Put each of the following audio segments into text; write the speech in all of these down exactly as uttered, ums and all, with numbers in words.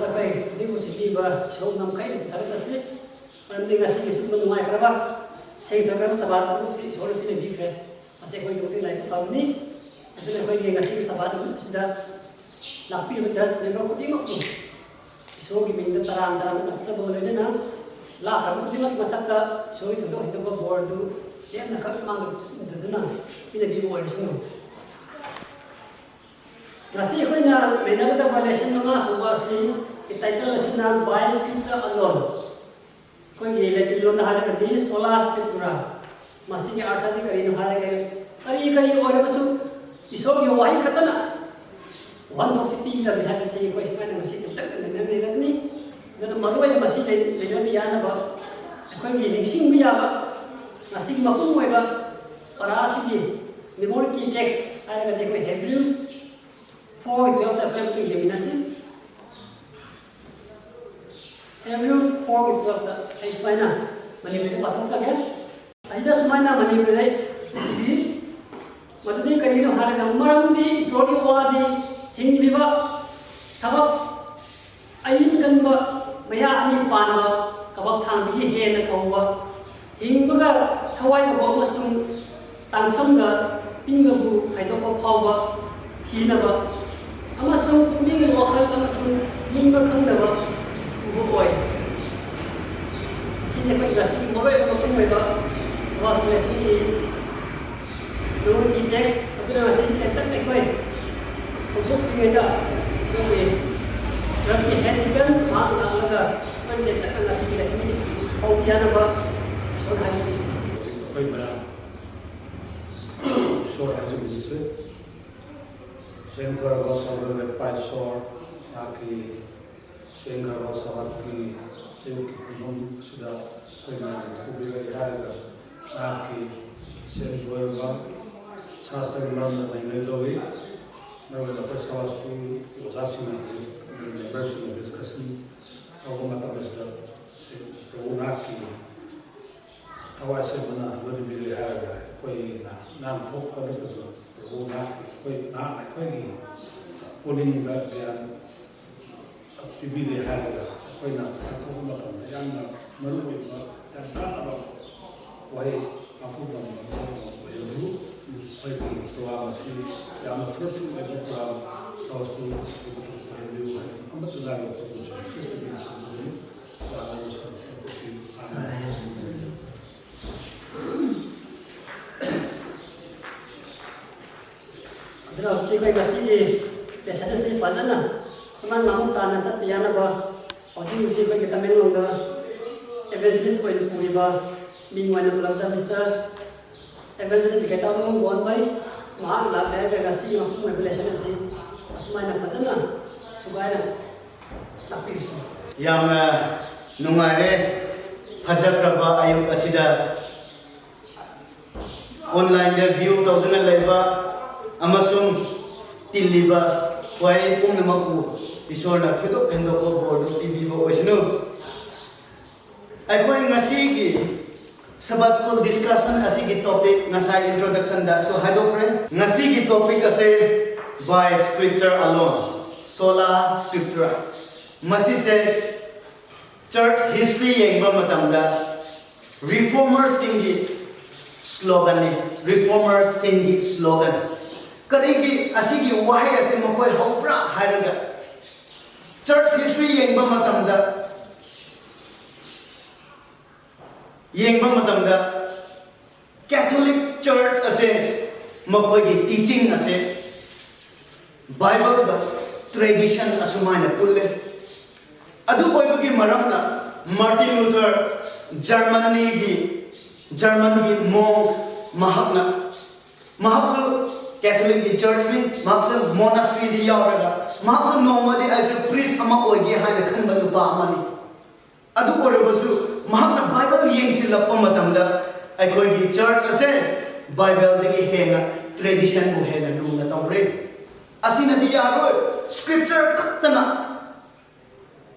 ꯑꯩꯈꯣꯏ ꯈꯨꯗꯤꯡꯃꯛ ꯁꯤꯕꯤꯕ ꯏꯁꯣꯔ ꯉꯝꯈꯩ ꯊꯥꯒꯠꯆꯁꯤ꯫ ꯃꯔꯝꯗꯤ ꯉꯁꯤꯒꯤ ꯁꯨꯝꯕ ꯅꯨꯡꯉꯥꯏꯈ꯭ꯔꯕ, ꯁꯦꯡꯊꯈ꯭ꯔꯕ ꯁꯕꯥꯠ ꯑꯗꯨꯁꯨ ꯏꯁꯣꯔꯅ ꯄꯤꯅꯕꯤꯈ꯭ꯔꯦ꯫ ꯃꯁꯤ ꯑꯩꯈꯣꯏꯒꯤꯗꯃꯛꯇ ꯂꯥꯏꯕꯛ ꯐꯕꯅꯤ꯫ ꯑꯗꯨꯅ ꯑꯩꯈꯣꯏꯒꯤ ꯉꯁꯤꯒꯤ ꯁꯕꯥꯠ ꯅꯨꯃꯤꯠ ꯑꯁꯤꯗ ꯂꯥꯛꯄꯤꯔꯤꯕ ꯆꯔꯆ ꯃꯦꯝꯕꯔ ꯈꯨꯗꯤꯡꯃꯛꯄꯨ ꯏꯁꯣꯔꯒꯤ ꯃꯤꯡꯗ ꯇꯔꯥꯝ ꯇꯔꯥꯝꯅ ꯅꯣꯛꯆꯕꯒ ꯂꯣꯏꯅꯅ, ꯂꯥꯛꯈ꯭ꯔꯕ ꯈꯨꯗꯤꯡꯃꯛꯀꯤ ꯃꯊꯛꯇ ꯏꯁꯣꯔꯒꯤ ꯊꯣꯏꯗꯣꯛ ꯍꯦꯟꯗꯣꯛꯄ ꯕꯣꯔ ꯑꯗꯨ ꯂꯦꯝꯅꯈꯛ ꯃꯥꯡꯗꯗꯨꯅ ꯄꯤꯅꯕꯤꯕ ꯑꯣꯏꯔꯁꯅꯨ꯫ ꯉꯁꯤ ꯑꯩꯈꯣꯏꯅ ꯅꯩꯅꯒꯗꯕ ꯂꯦꯁꯟ ꯃꯉꯥ ꯁꯨꯕ ꯑꯁꯤ ꯇꯥꯏꯇꯜ ꯑꯁꯤꯅ By Scripture Alone꯫ ꯑꯩꯈꯣꯏꯒꯤ ꯂꯦꯇꯤꯟ ꯂꯣꯟꯗ ꯍꯥꯏꯔꯒꯗꯤ Sola Scriptura꯫ ꯃꯁꯤꯒꯤ ꯑꯥꯔꯊꯗꯤ ꯀꯔꯤꯅꯣ ꯍꯥꯏꯔꯒꯗꯤ, ꯀꯔꯤ ꯀꯔꯤ ꯑꯣꯏꯔꯕꯁꯨ ꯏꯁꯣꯔꯒꯤ ꯋꯥꯍꯩ ꯈꯛꯇꯅ ꯋꯥꯍꯟꯊꯣꯛꯁꯤ ꯄꯤꯒꯗꯕꯅꯤ ꯍꯥꯏꯕꯁꯤ ꯑꯩꯈꯣꯏ ꯁꯨꯃꯥꯏꯅ ꯉꯁꯤ ꯈꯛꯇꯪ ꯅꯩꯅꯕꯤꯔꯒꯅꯤ꯫ ꯑꯗꯨꯅ ꯃꯔꯨꯑꯣꯏꯅ ꯃꯁꯤ ꯂꯩ-, ꯂꯩꯅꯕ ꯌꯥꯅꯕ ꯑꯩꯈꯣꯏꯒꯤ ꯅꯤꯡꯁꯤꯡꯕ ꯌꯥꯕ ꯉꯁꯤꯒꯤ ꯃꯄꯨꯡ ꯑꯣꯏꯕ ꯄꯔꯥ ꯑꯁꯤꯒꯤ memory key text ꯍꯥꯏꯔꯒꯗꯤ ꯑꯩꯈꯣꯏ Hebrews four twelve ꯑꯩꯈꯣꯏ ꯑꯃꯨꯛꯇ ꯌꯦꯡꯃꯤꯟꯅꯁꯤ꯫ Hebrews four twelve ꯑꯩ ꯁꯨꯃꯥꯏꯅ ꯃꯅꯤꯄꯨꯔꯤꯗ ꯄꯥꯊꯣꯛꯆꯒꯦ꯫ ꯑꯁꯤꯗ ꯁꯨꯃꯥꯏꯅ ꯃꯅꯤꯄꯨꯔꯤꯗ ꯏꯕꯤ, ꯃꯗꯨꯗꯤ ꯀꯔꯤꯅꯣ ꯍꯥꯏꯔꯒ, ꯃꯔꯝꯗꯤ ꯏꯁꯣꯔꯒꯤ ꯋꯥꯗꯤ ꯍꯤꯡꯂꯤꯕ ꯊꯕꯛ ꯑꯏꯟ ꯀꯟꯕ ꯃꯌꯥ ꯑꯅꯤ ꯄꯥꯟꯕ ꯀꯕꯛ ꯊꯥꯡꯗꯒꯤ ꯍꯦꯟꯅ ꯊꯧꯕ, ꯍꯤꯡꯕꯒ ꯊꯋꯥꯏ ꯇꯧꯕ ꯑꯃꯁꯨꯡ ꯇꯥꯡꯁꯝꯒ ꯇꯤꯡꯒꯕꯨ ꯈꯥꯏꯗꯣꯛꯄ ꯐꯥꯎꯕ ꯊꯤꯅꯕ ꯑꯃꯁꯨꯡ ꯄꯨꯛꯅꯤꯡ ꯋꯥꯈꯜ ꯑꯃꯁꯨꯡ ꯅꯤꯡꯕ ꯈꯪꯗꯕ ꯎꯕ ꯑꯣꯏ꯫ ꯑꯁꯤꯅꯤ ꯑꯩꯈꯣꯏ ꯉꯁꯤꯒꯤ ꯃꯔꯨꯑꯣꯏꯕ ꯃꯄꯨꯡ ꯑꯣꯏꯕ ꯁꯃꯥꯖ ꯂꯦꯁꯟꯒꯤ ꯅꯣꯡꯃꯒꯤ text ꯑꯗꯨꯅ ꯉꯁꯤꯒꯤ ꯇꯦꯟꯇꯛ ꯑꯩꯈꯣꯏ ꯍꯧꯗꯣꯛꯇ꯭ꯔꯤꯉꯩꯗ ꯑꯩꯈꯣꯏꯒꯤ ꯔꯕꯤ ꯍꯦꯟ ꯈꯤꯇꯪ ꯃꯍꯥꯛ ꯂꯥꯛꯂꯒ ꯑꯩꯈꯣꯏ ꯇꯦꯟꯇꯛꯅ ꯉꯁꯤꯒꯤ ꯂꯦꯁꯟꯒꯤ ꯍꯧꯕ ꯌꯥꯅꯕ ꯏꯁꯣꯔ ꯍꯥꯏꯖꯔꯤꯁꯤ꯫ ꯑꯩꯈꯣꯏ ꯃꯌꯥꯝ ꯏꯁꯣꯔ ꯍꯥꯏꯖꯕꯤꯁꯦ ꯁꯦꯟꯊꯔꯕ ꯁꯧꯒꯠꯂꯛꯄ ꯏꯁꯣꯔ ꯃꯍꯥꯛꯀꯤ ꯁꯦꯡꯈ꯭ꯔꯕ ꯁꯕꯥꯠꯀꯤ ꯑꯌꯨꯛꯀꯤ ꯄꯨꯡꯐꯝ ꯑꯁꯤꯗ ꯑꯩꯈꯣꯏ ꯃꯌꯥꯝ ꯄꯨꯕꯤꯔꯛꯏ ꯍꯥꯏꯔꯒ ꯃꯍꯥꯛꯀꯤ ꯁꯦꯡꯗꯣꯛꯂꯕ ꯁꯥꯁꯇ꯭ꯔꯒꯤ ꯃꯔꯝꯗ ꯅꯩꯅꯒꯗꯧꯔꯤ꯫ ꯃꯔꯨꯑꯣꯏꯅ ꯑꯩꯈꯣꯏ ꯁꯕꯥꯠ ꯁ꯭ꯀꯨꯜꯒꯤ ꯑꯣꯖꯥꯁꯤꯡꯅ ꯍꯧꯖꯤꯛ ꯃꯦꯝꯕꯔꯁꯤꯡꯅ discussion ꯇꯧꯕ ꯃꯇꯝ ꯑꯁꯤꯗ ꯄ꯭ꯔꯚꯨ ꯅꯍꯥꯛꯀꯤ ꯊꯋꯥꯏ ꯑꯁꯦꯡꯕꯅ ꯂꯣꯏꯅꯕꯤꯔꯦ ꯍꯥꯏꯔꯒ ꯑꯩꯈꯣꯏꯅ ꯉꯥꯡꯊꯣꯛꯄ ꯅꯠꯇꯅ ꯄ꯭ꯔꯚꯨ ꯅꯍꯥꯛꯀꯤ ꯑꯩꯈꯣꯏ ꯅꯍꯥꯛꯅ ꯑꯩꯈꯣꯏꯒꯤ ꯄꯨꯛꯅꯤꯡꯗ ꯒ꯭ꯌꯥꯟ ꯄꯤꯕꯤꯔꯦ ꯍꯥꯏꯔꯒ ꯑꯩꯈꯣꯏꯅ ꯄꯥꯡꯊꯣꯛꯄ ꯃꯇꯝꯗ ꯌꯥꯝꯅ ꯃꯔꯨ ꯑꯣꯏꯕ, ꯌꯥꯝ ꯀꯥꯟꯅꯕ ꯋꯥꯍꯩ ꯄꯥꯡꯊꯣꯛ ꯉꯝꯕ ꯑꯣꯏꯍꯜꯂꯨ꯫ ꯑꯩꯈꯣꯏꯒꯤ ꯄ꯭ꯔꯣꯒ꯭ꯔꯥꯝ ꯑꯁꯤ ꯌꯥꯝꯅ ꯐ꯭ꯔꯨꯠꯐꯨꯜ ꯑꯣꯏꯕ ꯄ꯭ꯔꯣꯒ꯭ꯔꯥꯝ, ꯁꯛꯁꯦꯁꯐꯨꯜ ꯑꯣꯏꯕ ꯑꯣꯏꯍꯟꯕꯤꯌꯨ ꯍꯥꯏꯅ ꯑꯃꯠꯇ ꯉꯥꯏꯔꯕ ꯄ꯭ꯔꯣꯒ꯭ꯔꯥꯝ ꯈ꯭ꯔꯤꯁꯇꯒꯤ ꯆꯨꯝꯕꯅꯤ꯫ ꯆꯥꯅꯕ ꯁꯔꯨꯛ ꯂꯧꯕꯤꯌꯨ꯫ ꯑꯥꯃꯦꯟ꯫ ꯑꯗꯨꯅ ꯍꯧꯖꯤꯛ ꯑꯩꯈꯣꯏ ꯉꯁꯤꯒꯤ ꯂꯦꯁꯟ ꯑꯁꯤ ꯐꯖꯅ ꯁꯨꯃꯥꯏꯅ ꯃꯃꯨꯠ ꯇꯥꯅ ꯆꯠꯄ ꯌꯥꯅꯕ ꯍꯧꯖꯤꯛ ꯍꯧꯖꯤꯛ ꯑꯩꯈꯣꯏꯒꯤ ꯇꯃꯦꯡꯂꯣꯡꯗ ꯏꯚꯦꯟꯖꯦꯂꯤꯁ ꯑꯣꯏꯅ ꯄꯨꯔꯤꯕ ꯃꯤꯡ ꯑꯣꯏꯅ ꯄꯨꯔꯛꯄꯗ ꯃꯤꯁꯇꯔ ꯏꯚꯦꯟꯖꯦꯂꯤꯁ ꯒꯦꯇꯥꯃꯨꯡ ꯒꯣꯟꯃꯩ, ꯃꯍꯥꯛ ꯂꯥꯛꯂꯦ ꯍꯥꯏꯔꯒ ꯉꯁꯤꯒꯤ ꯃꯄꯨꯡ ꯑꯣꯏꯕ ꯂꯦꯁꯟ ꯑꯁꯤ ꯑꯁꯨꯃꯥꯏꯅ ꯐꯖꯅ ꯁꯨꯒꯥꯏꯅ ꯇꯥꯛꯄꯤꯔꯤꯁꯤ꯫ ꯌꯥꯝꯅ ꯅꯨꯡꯉꯥꯏꯔꯦ꯫ ꯐꯖꯈ꯭ꯔꯕ ꯑꯌꯨꯛ ꯑꯁꯤꯗ ꯑꯣꯟꯂꯥꯏꯟꯗ ꯚ꯭ꯌꯨ ꯇꯧꯗꯨꯅ ꯂꯩꯕ ꯑꯃꯁꯨꯡ ꯇꯤꯜꯂꯤꯕ ꯈ꯭ꯋꯥꯏ ꯄꯨꯝꯅꯃꯛꯄꯨ ꯏꯁꯣꯔꯅ ꯊꯣꯏꯗꯣꯛ ꯍꯦꯟꯗꯣꯛꯄ ꯕꯣꯔꯗꯨ ꯄꯤꯕꯤꯕ ꯑꯣꯏꯁꯅꯨ꯫ ꯑꯩꯈꯣꯏ ꯉꯁꯤꯒꯤ Sabbath School discussion ꯑꯁꯤꯒꯤ topic ꯉꯁꯥꯏ introduction ꯗꯁꯨ ꯍꯥꯏꯗꯣꯛꯈ꯭ꯔꯦ꯫ ꯉꯁꯤꯒꯤ topic ꯑꯁꯦ by scripture alone, sola scriptura꯫ ꯃꯁꯤꯁꯦ church history ꯌꯦꯡꯕ ꯃꯇꯝꯗ reformers ꯁꯤꯡꯒꯤ slogan ꯅꯤ꯫ Reformers ꯁꯤꯡꯒꯤ slogan꯫ ꯀꯔꯤꯒꯤ ꯑꯁꯤꯒꯤ ꯋꯥꯍꯩ ꯑꯁꯤ ꯃꯈꯣꯏ ꯍꯧꯕ꯭ꯔꯥ ꯍꯥꯏꯔꯒ, church history ꯌꯦꯡꯕ ꯃꯇꯝꯗ, ꯌꯦꯡꯕ ꯃꯇꯝꯗ Catholic Church ꯑꯁꯦ ꯃꯈꯣꯏꯒꯤ teaching ꯑꯁꯦ Bible ꯒ tradition ꯑꯁꯨꯃꯥꯏꯅ ꯄꯨꯜꯂꯦ꯫ ꯑꯗꯨ ꯑꯣꯏꯕꯒꯤ ꯃꯔꯝꯅ Martin Luther, Germany ꯒꯤ, German ꯒꯤ monk, ꯃꯍꯥꯛꯅ, ꯃꯍꯥꯛꯁꯨ Catholic ꯀꯤ Church ꯅꯤ, ꯃꯍꯥꯛꯁꯨ monastery ꯗ ꯌꯥꯎꯔꯒ, ꯃꯍꯥꯛꯁꯨ ꯅꯣꯡꯃꯗꯤ ꯑꯩꯁꯨ priest ꯑꯃ ꯑꯣꯏꯒꯦ ꯍꯥꯏꯅ ꯈꯟꯕ ꯅꯨꯄꯥ ꯑꯃꯅꯤ꯫ ꯑꯗꯨ ꯑꯣꯏꯔꯕꯁꯨ ꯃꯍꯥꯛꯅ Bible ꯌꯦꯡꯁꯤꯜꯂꯛꯄ ꯃꯇꯝꯗ ꯑꯩꯈꯣꯏꯒꯤ church ꯑꯁꯦ Bible ꯗꯒꯤ ꯍꯦꯟꯅ tradition ꯕꯨ ꯍꯦꯟꯅ ꯂꯨꯅ ꯇꯧꯔꯦ꯫ ꯑꯁꯤꯅꯗꯤ ꯌꯥꯔꯣꯏ꯫ Scripture ꯈꯛꯇꯅ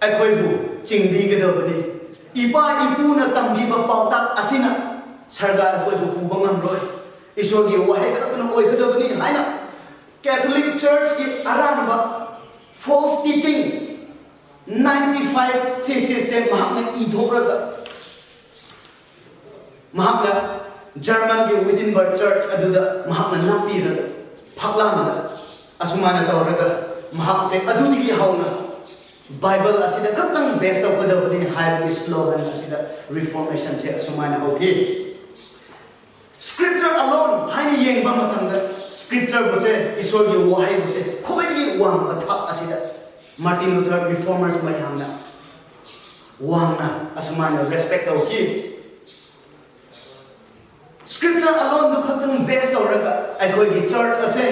ꯑꯩꯈꯣꯏꯕꯨ ꯆꯤꯡꯕꯤꯒꯗꯕꯅꯤ꯫ ꯏꯄꯥ ꯏꯄꯨꯅ ꯇꯝꯕꯤꯕ ꯄꯥꯎꯇꯥꯛ ꯑꯁꯤꯅ ꯁꯔꯒ ꯑꯩꯈꯣꯏꯕꯨ ꯄꯨꯕ ꯉꯝꯂꯣꯏ꯫ ꯏꯁꯣꯔꯒꯤ ꯋꯥꯍꯩ ꯈꯛꯇꯅ ꯑꯣꯏꯒꯗꯕꯅꯤ ꯍꯥꯏꯅ Catholic Church ꯀꯤ ꯑꯔꯥꯟꯕ false teaching Ninety five thesisꯁꯦ ꯃꯍꯥꯛꯅ ꯏꯊꯣꯛꯂꯒ, ꯃꯍꯥꯛꯅ ꯖꯔꯃꯟꯒꯤ Wittenberg Church ꯑꯗꯨꯗ ꯃꯍꯥꯛꯅ ꯅꯞꯄꯤꯔꯒ, ꯐꯛꯂꯥꯡꯗ ꯑꯁꯨꯃꯥꯏꯅ ꯇꯧꯔꯒ, ꯃꯍꯥꯛꯁꯦ ꯑꯗꯨꯗꯒꯤ ꯍꯧꯅ ꯕꯥꯏꯕꯜ ꯑꯁꯤꯗ ꯈꯛꯇꯪ ꯕꯦꯁ ꯇꯧꯒꯗꯕꯅꯤ ꯍꯥꯏꯕꯒꯤ ꯁ꯭ꯂꯣꯒꯟ ꯑꯁꯤꯗ ꯔꯤꯐꯣꯔꯃꯦꯁꯟꯁꯦ ꯑꯁꯨꯃꯥꯏꯅ ꯍꯧꯈꯤ꯫ Scripture alone ꯍꯥꯏꯅ ꯌꯦꯡꯕ ꯃꯇꯝꯗ, Scriptureꯕꯨꯁꯦ, ꯏꯁꯣꯔꯒꯤ ꯋꯥꯍꯩꯕꯨꯁꯦ ꯈ꯭ꯋꯥꯏꯗꯒꯤ ꯋꯥꯡꯕ ꯊꯥꯛ ꯑꯁꯤꯗ ꯃꯥꯔꯇꯤꯟ ꯂꯨꯊꯔ ꯔꯤꯐꯣꯔꯃꯔꯁ ꯃꯌꯥꯝꯅ ꯋꯥꯡꯅ ꯑꯁꯨꯃꯥꯏꯅ ꯔꯦꯁꯄꯦꯛ ꯇꯧꯈꯤ꯫ Scripture aloneꯗꯨ ꯈꯛꯇꯪ ꯕꯦꯁ ꯇꯧꯔꯒ ꯑꯩꯈꯣꯏꯒꯤ ꯆꯔꯆ ꯑꯁꯦ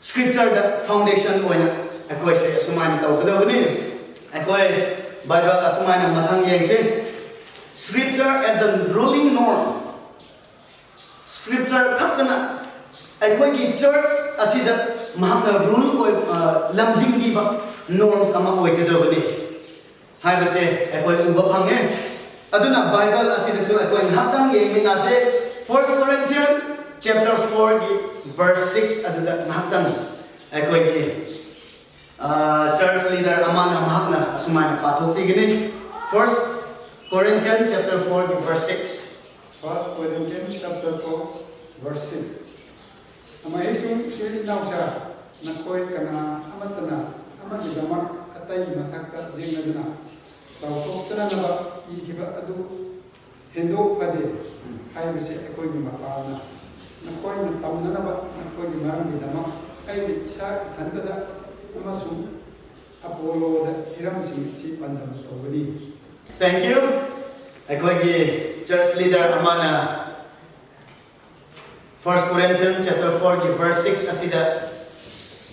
Scriptureꯗ ꯐꯥꯎꯟꯗꯦꯁꯟ ꯑꯣꯏꯅ ꯑꯩꯈꯣꯏꯁꯦ ꯑꯁꯨꯃꯥꯏꯅ ꯇꯧꯒꯗꯕꯅꯤ꯫ ꯑꯩꯈꯣꯏ ꯕꯥꯏꯕꯜ ꯑꯁꯨꯃꯥꯏꯅ ꯃꯊꯪ ꯌꯦꯡꯁꯤ꯫ Scripture as a ruling norm꯫ Scripture ꯈꯛꯇꯅ ꯑꯩꯈꯣꯏꯒꯤ ꯆꯔꯆ ꯑꯁꯤꯗ ꯃꯍꯥꯛꯅ ꯔꯨꯜ ꯑꯣꯏ, ꯑ, ꯂꯝꯖꯤꯡꯕꯤꯕ ꯅꯣꯔꯝꯁ ꯑꯃ ꯑꯣꯏꯒꯗꯕꯅꯤ ꯍꯥꯏꯕꯁꯦ ꯑꯩꯈꯣꯏ ꯎꯕ ꯐꯪꯉꯦ꯫ ꯑꯗꯨꯅ ꯕꯥꯏꯕꯜ ꯑꯁꯤꯗꯁꯨ ꯑꯩꯈꯣꯏ ꯉꯥꯏꯍꯥꯛꯇꯪ ꯌꯦꯡꯃꯤꯟꯅꯁꯦ꯫ First Corinthians chapter fourꯒꯤ verse six ꯑꯗꯨꯗ ꯉꯥꯏꯍꯥꯛꯇꯪ ꯑꯩꯈꯣꯏꯒꯤ, ꯑ, ꯆꯔꯆ ꯂꯤꯗꯔ ꯑꯃꯅ ꯃꯍꯥꯛꯅ ꯑꯁꯨꯃꯥꯏꯅ ꯄꯥꯊꯣꯛꯄꯤꯒꯅꯤ꯫ First Corinthians chapter fourꯒꯤ verse six꯫ First Corinthians chapter four, verse six꯫ ꯑꯃꯁꯨꯡ ꯏꯆꯤꯜ ꯏꯅꯥꯎꯁꯥ, ꯅꯈꯣꯏ ꯀꯅꯥ ꯑꯃꯠꯇꯅ ꯑꯃꯒꯤꯗꯃꯛ ꯑꯇꯩ ꯃꯊꯛꯇ ꯌꯦꯡꯅꯗꯨꯅ ꯆꯥꯎꯊꯣꯛꯆꯅꯅꯕ ꯏꯈꯤꯕ ꯑꯗꯨ ꯍꯦꯟꯗꯣꯛ ꯐꯗꯦ ꯍꯥꯏꯕꯁꯤ ꯑꯩꯈꯣꯏꯒꯤ ꯃꯄꯥꯅ ꯅꯈꯣꯏꯅ ꯇꯝꯅꯅꯕ ꯅꯈꯣꯏꯒꯤ ꯃꯔꯝꯒꯤꯗꯃꯛ ꯑꯩꯅ ꯏꯁꯥ ꯏꯊꯟꯇꯗ ꯑꯃꯁꯨꯡ ꯑꯄꯣꯂꯣꯗ ꯍꯤꯔꯝꯁꯤꯡ ꯑꯁꯤ ꯄꯥꯟꯗꯝ ꯇꯧꯒꯅꯤ꯫ Thank you꯫ ꯑꯩꯈꯣꯏꯒꯤ ꯆꯔꯆ ꯂꯤꯗꯔ ꯑꯃꯅ First Corinthians chapter fourꯒꯤ verse six ꯑꯁꯤꯗ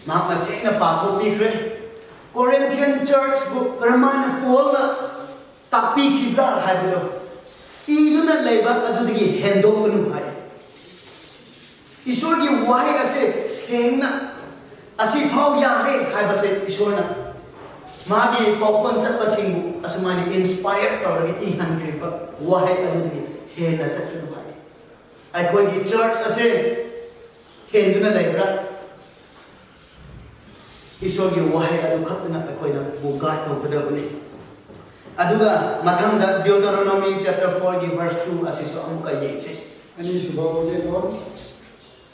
ꯃꯍꯥꯛꯅ ꯁꯦꯡꯅ ꯄꯥꯊꯣꯛꯄꯤꯈ꯭ꯔꯦ꯫ Corinthian churchꯕꯨ ꯀꯔꯝꯍꯥꯏꯅ ꯄꯣꯜꯅ ꯇꯥꯛꯄꯤꯈꯤꯕ꯭ꯔꯥ ꯍꯥꯏꯕꯗꯣ, ꯏꯗꯨꯅ ꯂꯩꯕ ꯑꯗꯨꯗꯒꯤ ꯍꯦꯟꯗꯣꯛꯀꯅꯨ ꯍꯥꯏ꯫ ꯏꯁꯣꯔꯒꯤ ꯋꯥꯍꯩ ꯑꯁꯦ ꯁꯦꯡꯅ ꯑꯁꯤꯐꯥꯎ ꯌꯥꯔꯦ ꯍꯥꯏꯕꯁꯦ ꯏꯁꯣꯔꯅ ꯃꯥꯒꯤ ꯄꯥꯎꯈꯣꯟ ꯆꯠꯄꯁꯤꯡꯕꯨ ꯑꯁꯨꯃꯥꯏꯅ ꯏꯟꯁꯄꯥꯌꯔ ꯇꯧꯔꯒ ꯏꯍꯟꯈ꯭ꯔꯤꯕ ꯋꯥꯍꯩ ꯑꯗꯨꯗꯒꯤ ꯍꯦꯟꯅ ꯆꯠꯀꯅꯨ ꯍꯥꯏ꯫ ꯑꯩꯈꯣꯏꯒꯤ ꯆꯔꯆ ꯑꯁꯦ ꯍꯦꯟꯗꯨꯅ ꯂꯩꯕ꯭ꯔꯥ? ꯏꯁꯣꯔꯒꯤ ꯋꯥꯍꯩ ꯑꯗꯨ ꯈꯛꯇꯅ ꯑꯩꯈꯣꯏꯅ ꯕꯨ ꯒꯥꯏꯗ ꯇꯧꯒꯗꯕꯅꯤ꯫ ꯑꯗꯨꯒ ꯃꯊꯪꯗ Deuteronomy chapter four ꯒꯤ verse two ꯑꯁꯤꯁꯨ ꯑꯃꯨꯛꯀ ꯌꯦꯡꯁꯤ꯫ ꯑꯅꯤꯁꯨꯕ ꯋꯥꯌꯦꯜꯂꯣꯟ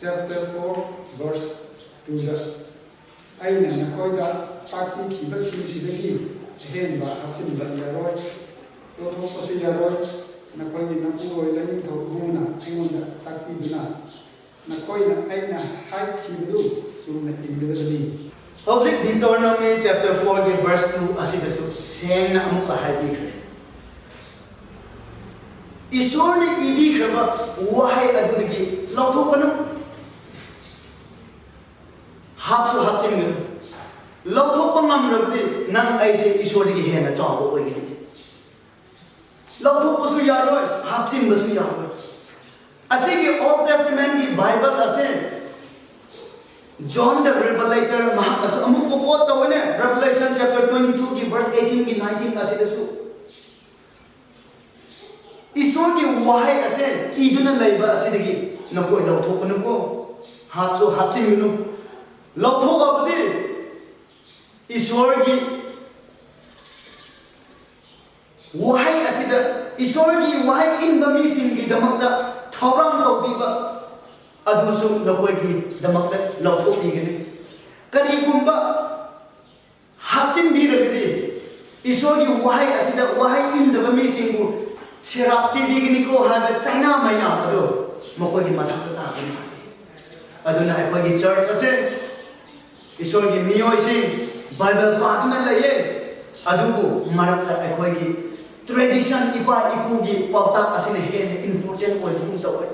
chapter four verse two ꯗ, "ꯑꯩꯅ ꯅꯈꯣꯏꯗ ꯇꯥꯛꯄꯤꯈꯤꯕꯁꯤꯡꯁꯤꯗꯒꯤ ꯑꯍꯦꯟꯕ ꯍꯥꯞꯆꯤꯟꯕ ꯌꯥꯔꯣꯏ, ꯂꯧꯊꯣꯛꯄꯁꯨ ꯌꯥꯔꯣꯏ꯫ ꯅꯈꯣꯏꯒꯤ ꯅꯄꯨꯔꯣꯏ ꯂꯥꯏꯅꯤꯡꯊꯧ ꯏꯕꯨꯡꯅ ꯑꯩꯉꯣꯟꯗ ꯇꯥꯛꯄꯤꯗꯨꯅ ꯅꯈꯣꯏꯅ ꯑꯩꯅ ꯍꯥꯏꯈꯤꯕꯗꯨ ꯆꯨꯝꯅ ꯏꯟꯒꯗꯕꯅꯤ"꯫ ꯍꯧꯖꯤꯛ Deuteronomy chapter four ꯒꯤ verse two ꯑꯁꯤꯗꯁꯨ ꯁꯦꯡꯅ ꯑꯃꯨꯛꯀ ꯍꯥꯏꯕꯤꯈ꯭ꯔꯦ꯫ ꯏꯁꯣꯔꯅ ꯏꯕꯤꯈ꯭ꯔꯕ ꯋꯥꯍꯩ ꯑꯗꯨꯗꯒꯤ ꯂꯧꯊꯣꯛꯀꯅꯨ, ꯍꯥꯞꯁꯨ ꯍꯥꯞꯆꯤꯟꯒꯅꯨ꯫ ꯂꯧꯊꯣꯛꯄ ꯉꯝꯂꯕꯗꯤ ꯅꯪ ꯑꯩꯁꯦ ꯏꯁꯣꯔꯗꯒꯤ ꯍꯦꯟꯅ ꯆꯥꯎꯕ ꯑꯣꯏꯒꯅꯤ꯫ ꯂꯧꯊꯣꯛꯄꯁꯨ ꯌꯥꯔꯣꯏ, ꯍꯥꯞꯆꯤꯟꯕꯁꯨ ꯌꯥꯔꯣꯏ꯫ ꯑꯁꯤꯒꯤ Old Testament ꯀꯤ Bible ꯑꯁꯦ John the Revelator ꯃꯍꯥꯛꯅꯁꯨ ꯑꯃꯨꯛꯀ quote ꯇꯧꯋꯦꯅꯦ, Revelation chapter twenty two ꯒꯤ verse eighteen ꯒꯤ nineteen ꯑꯁꯤꯗꯁꯨ, "ꯏꯁꯣꯔꯒꯤ ꯋꯥꯍꯩ ꯑꯁꯦ ꯏꯗꯨꯅ ꯂꯩꯕ ꯑꯁꯤꯗꯒꯤ ꯅꯈꯣꯏ ꯂꯧꯊꯣꯛꯀꯅꯨꯀꯣ, ꯍꯥꯞꯁꯨ ꯍꯥꯞꯆꯤꯟꯒꯅꯨ꯫ ꯂꯧꯊꯣꯛꯂꯕꯗꯤ ꯏꯁꯣꯔꯒꯤ ꯋꯥꯍꯩ ꯑꯁꯤꯗ, ꯏꯁꯣꯔꯒꯤ ꯋꯥꯍꯩ ꯏꯟꯕ ꯃꯤꯁꯤꯡꯒꯤꯗꯃꯛꯇ ꯊꯧꯔꯥꯡ ꯇꯧꯕꯤꯕ ꯑꯗꯨꯁꯨ ꯅꯈꯣꯏꯒꯤꯗꯃꯛꯇ ꯂꯧꯊꯣꯛꯄꯤꯒꯅꯤ꯫ ꯀꯔꯤꯒꯨꯝꯕ ꯍꯥꯞꯆꯤꯟꯕꯤꯔꯒꯗꯤ, ꯏꯁꯣꯔꯒꯤ ꯋꯥꯍꯩ ꯑꯁꯤꯗ ꯋꯥꯍꯩ ꯏꯟꯗꯕ ꯃꯤꯁꯤꯡꯕꯨ ꯁꯦꯔꯥꯞ ꯄꯤꯕꯤꯒꯅꯤꯀꯣ" ꯍꯥꯏꯕ ꯆꯩꯅꯥ ꯃꯌꯥꯝ ꯑꯗꯨ ꯃꯈꯣꯏꯒꯤ ꯃꯊꯛꯇ ꯇꯥꯒꯅꯤ꯫ ꯑꯗꯨꯅ ꯑꯩꯈꯣꯏꯒꯤ church ꯑꯁꯦ, ꯏꯁꯣꯔꯒꯤ ꯃꯤꯑꯣꯏꯁꯤꯡ Bible ꯄꯥꯗꯨꯅ ꯂꯩꯌꯦ, ꯑꯗꯨꯕꯨ ꯃꯔꯛꯇ ꯑꯩꯈꯣꯏꯒꯤ tradition, ꯏꯄꯥ ꯏꯄꯨꯒꯤ ꯄꯥꯎꯇꯥꯛ ꯑꯁꯤꯅ ꯍꯦꯟꯅ important ꯑꯣꯏꯕꯒꯨꯝ ꯇꯧꯋꯦ꯫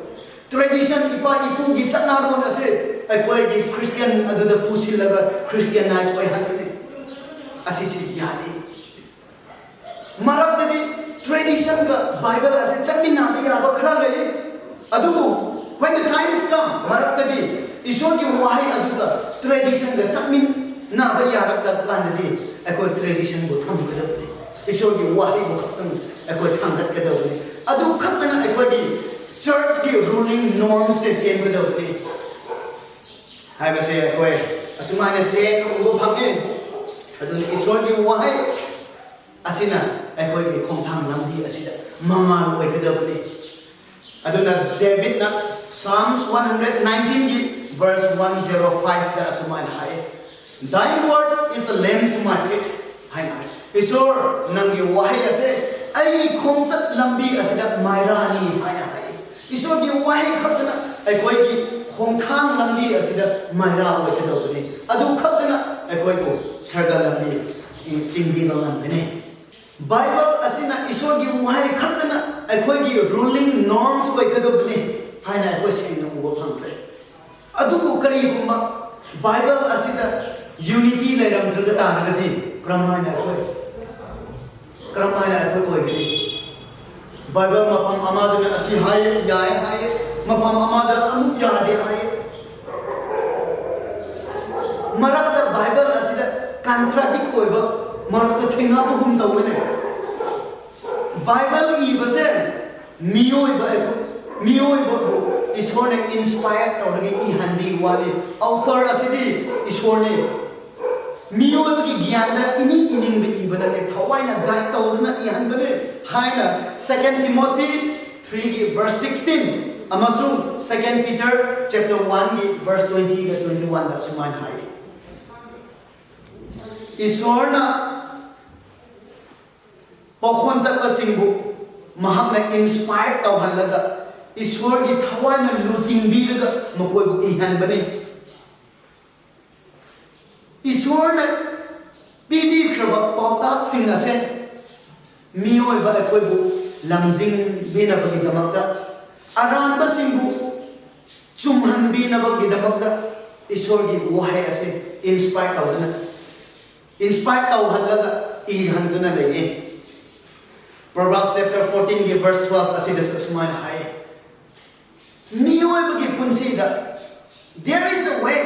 Tradition, ꯏꯄꯥ ꯏꯄꯨꯒꯤ ꯆꯠꯅꯔꯣꯟ ꯑꯁꯦ ꯑꯩꯈꯣꯏꯒꯤ Christian ꯑꯗꯨꯗ ꯄꯨꯁꯤꯜꯂꯒ Christianize ꯑꯣꯏꯍꯟꯒꯅꯤ꯫ ꯑꯁꯤꯁꯤ ꯌꯥꯗꯦ꯫ ꯃꯔꯛꯇꯗꯤ tradition ꯒ Bible ꯑꯁꯦ ꯆꯠꯃꯤꯟꯅꯕ ꯌꯥꯕ ꯈꯔ ꯂꯩ꯫ ꯑꯗꯨꯕꯨ when the times come, ꯃꯔꯛꯇꯗꯤ ꯏꯁꯣꯔꯒꯤ ꯋꯥꯍꯩ ꯑꯗꯨꯒ tradition ꯒ ꯆꯠꯃꯤꯟꯅꯕ ꯌꯥꯔꯛꯇꯕ ꯀꯥꯟꯗꯗꯤ ꯑꯩꯈꯣꯏ tradition ꯕꯨ ꯊꯝꯒꯗꯕꯅꯤ꯫ ꯏꯁꯣꯔꯒꯤ ꯋꯥꯍꯩꯕꯨ ꯈꯛꯇꯪ ꯑꯩꯈꯣꯏ ꯊꯥꯡꯒꯠꯀꯗꯕꯅꯤ꯫ ꯑꯗꯨ ꯈꯛꯇꯅ ꯑꯩꯈꯣꯏꯒꯤ church ꯀꯤ ruling norms ꯁꯦ ꯁꯦꯝꯒꯗꯕꯅꯤ ꯍꯥꯏꯕꯁꯦ ꯑꯩꯈꯣꯏ ꯑꯁꯨꯃꯥꯏꯅ ꯁꯦꯡꯅ ꯎꯕ ꯐꯪꯉꯦ꯫ ꯑꯗꯨꯅ ꯏꯁꯣꯔꯒꯤ ꯋꯥꯍꯩ ꯑꯁꯤꯅ ꯑꯩꯈꯣꯏꯒꯤ ꯈꯣꯡꯊꯥꯡ ꯂꯝꯕꯤ ꯑꯁꯤꯗ ꯃꯉꯥꯜ ꯑꯣꯏꯒꯗꯕꯅꯤ꯫ ꯑꯗꯨꯅ ꯗꯦꯕꯤꯠꯅ Psalms one hundred nineteenꯒꯤ verse one zero fiveꯗ ꯑꯁꯨꯃꯥꯏꯅ ꯍꯥꯏ, "Thy word is a lamp to my feet" ꯍꯥꯏꯅ ꯍꯥꯏ꯫ "ꯏꯁꯣꯔ, ꯅꯪꯒꯤ ꯋꯥꯍꯩ ꯑꯁꯦ ꯑꯩꯒꯤ ꯈꯣꯡꯆꯠ ꯂꯝꯕꯤ ꯑꯁꯤꯗ ꯃꯩꯔꯥꯅꯤ" ꯍꯥꯏꯅ ꯍꯥꯏ꯫ ꯏꯁꯣꯔꯒꯤ ꯋꯥꯍꯩ ꯈꯛꯇꯅ ꯑꯩꯈꯣꯏꯒꯤ ꯈꯣꯡꯊꯥꯡ ꯂꯝꯕꯤ ꯑꯁꯤꯗ ꯃꯩꯔꯥ ꯑꯣꯏꯒꯗꯧꯕꯅꯤ꯫ ꯑꯗꯨ ꯈꯛꯇꯅ ꯑꯩꯈꯣꯏꯕꯨ ꯁꯔꯒ ꯂꯝꯕꯤ ꯆꯤꯡꯕꯤꯕ ꯉꯝꯒꯅꯤ꯫ ꯕꯥꯏꯕꯜ ꯑꯁꯤꯅ, ꯏꯁꯣꯔꯒꯤ ꯋꯥꯍꯩ ꯈꯛꯇꯅ ꯑꯩꯈꯣꯏꯒꯤ ruling norms ꯑꯣꯏꯒꯗꯕꯅꯤ ꯍꯥꯏꯅ ꯑꯩꯈꯣꯏ ꯁꯦꯡꯅ ꯎꯕ ꯐꯪꯈ꯭ꯔꯦ꯫ ꯑꯗꯨꯕꯨ ꯀꯔꯤꯒꯨꯝꯕ ꯕꯥꯏꯕꯜ ꯑꯁꯤꯗ unity ꯂꯩꯔꯝꯗ꯭ꯔꯒ ꯇꯥꯔꯒꯗꯤ ꯀꯔꯝꯍꯥꯏꯅ ꯑꯩꯈꯣꯏ, ꯀꯔꯝꯍꯥꯏꯅ ꯑꯩꯈꯣꯏ ꯑꯣꯏꯒꯅꯤ? ꯕꯥꯏꯕꯜ ꯃꯐꯝ ꯑꯃꯗꯅ ꯑꯁꯤ ꯍꯥꯏꯌꯦ, ꯌꯥꯏ ꯍꯥꯏꯌꯦ, ꯃꯐꯝ ꯑꯃꯗ ꯑꯃꯨꯛ ꯌꯥꯗꯦ ꯍꯥꯏꯌꯦ꯫ ꯃꯔꯛꯇ ꯕꯥꯏꯕꯜ ꯑꯁꯤꯗ contradict ꯑꯣꯏꯕ ꯃꯔꯛꯇ ꯊꯦꯡꯅꯕꯒꯨꯝ ꯇꯧꯕꯅꯦ꯫ ꯕꯥꯏꯕꯜ ꯏꯕꯁꯦ ꯃꯤꯑꯣꯏꯕ ꯑꯩꯈꯣꯏ, ꯃꯤꯑꯣꯏꯕꯕꯨ ꯏꯁꯣꯔꯅ inspire ꯇꯧꯔꯒ ꯏꯍꯟꯕꯤꯕ ꯋꯥꯅꯤ꯫ Author ꯑꯁꯤꯗꯤ ꯏꯁꯣꯔꯅꯤ꯫ ꯃꯤꯑꯣꯏꯕꯒꯤ ꯒ꯭ꯌꯥꯟꯗ ꯏꯅꯤꯡ ꯏꯅꯤꯡꯕ ꯏꯕ ꯅꯠꯇꯦ, ꯊꯋꯥꯏꯅ guide ꯇꯧꯗꯨꯅ ꯏꯍꯟꯕꯅꯤ ꯍꯥꯏꯅ Second Timothy threeꯒꯤ verse sixteen ꯑꯃꯁꯨꯡ Second Peter chapter oneꯒꯤ verse twentyꯒ twenty-oneꯗ ꯁꯨꯃꯥꯏꯅ ꯍꯥꯏ꯫ ꯏꯁꯣꯔꯅ ꯄꯥꯎꯈꯣꯟ ꯆꯠꯄꯁꯤꯡꯕꯨ ꯃꯍꯥꯛꯅ inspire ꯇꯧꯍꯜꯂꯒ, ꯏꯁꯣꯔꯒꯤ ꯊꯋꯥꯏꯅ ꯂꯨꯆꯤꯡꯕꯤꯔꯒ ꯃꯈꯣꯏꯕꯨ ꯏꯍꯟꯕꯅꯤ꯫ ꯏꯁꯣꯔꯅ ꯄꯤꯕꯤꯈ꯭ꯔꯕ ꯄꯥꯎꯇꯥꯛꯁꯤꯡ ꯑꯁꯦ ꯃꯤꯑꯣꯏꯕ ꯑꯩꯈꯣꯏꯕꯨ ꯂꯝꯖꯤꯡꯕꯤꯅꯕꯒꯤꯗꯃꯛꯇ, ꯑꯔꯥꯟꯕꯁꯤꯡꯕꯨ ꯆꯨꯝꯍꯟꯕꯤꯅꯕꯒꯤꯗꯃꯛꯇ ꯏꯁꯣꯔꯒꯤ ꯋꯥꯍꯩ ꯑꯁꯦ inspire ꯇꯧꯗꯨꯅ, inspire ꯇꯧꯍꯜꯂꯒ ꯏꯍꯟꯗꯨꯅ ꯂꯩꯌꯦ꯫ Proverbs chapter fourteenꯒꯤ verse twelve ꯑꯁꯤꯗꯁꯨ ꯑꯁꯨꯃꯥꯏꯅ ꯍꯥꯏ, ꯃꯤꯑꯣꯏꯕꯒꯤ ꯄꯨꯟꯁꯤꯗ "There is a way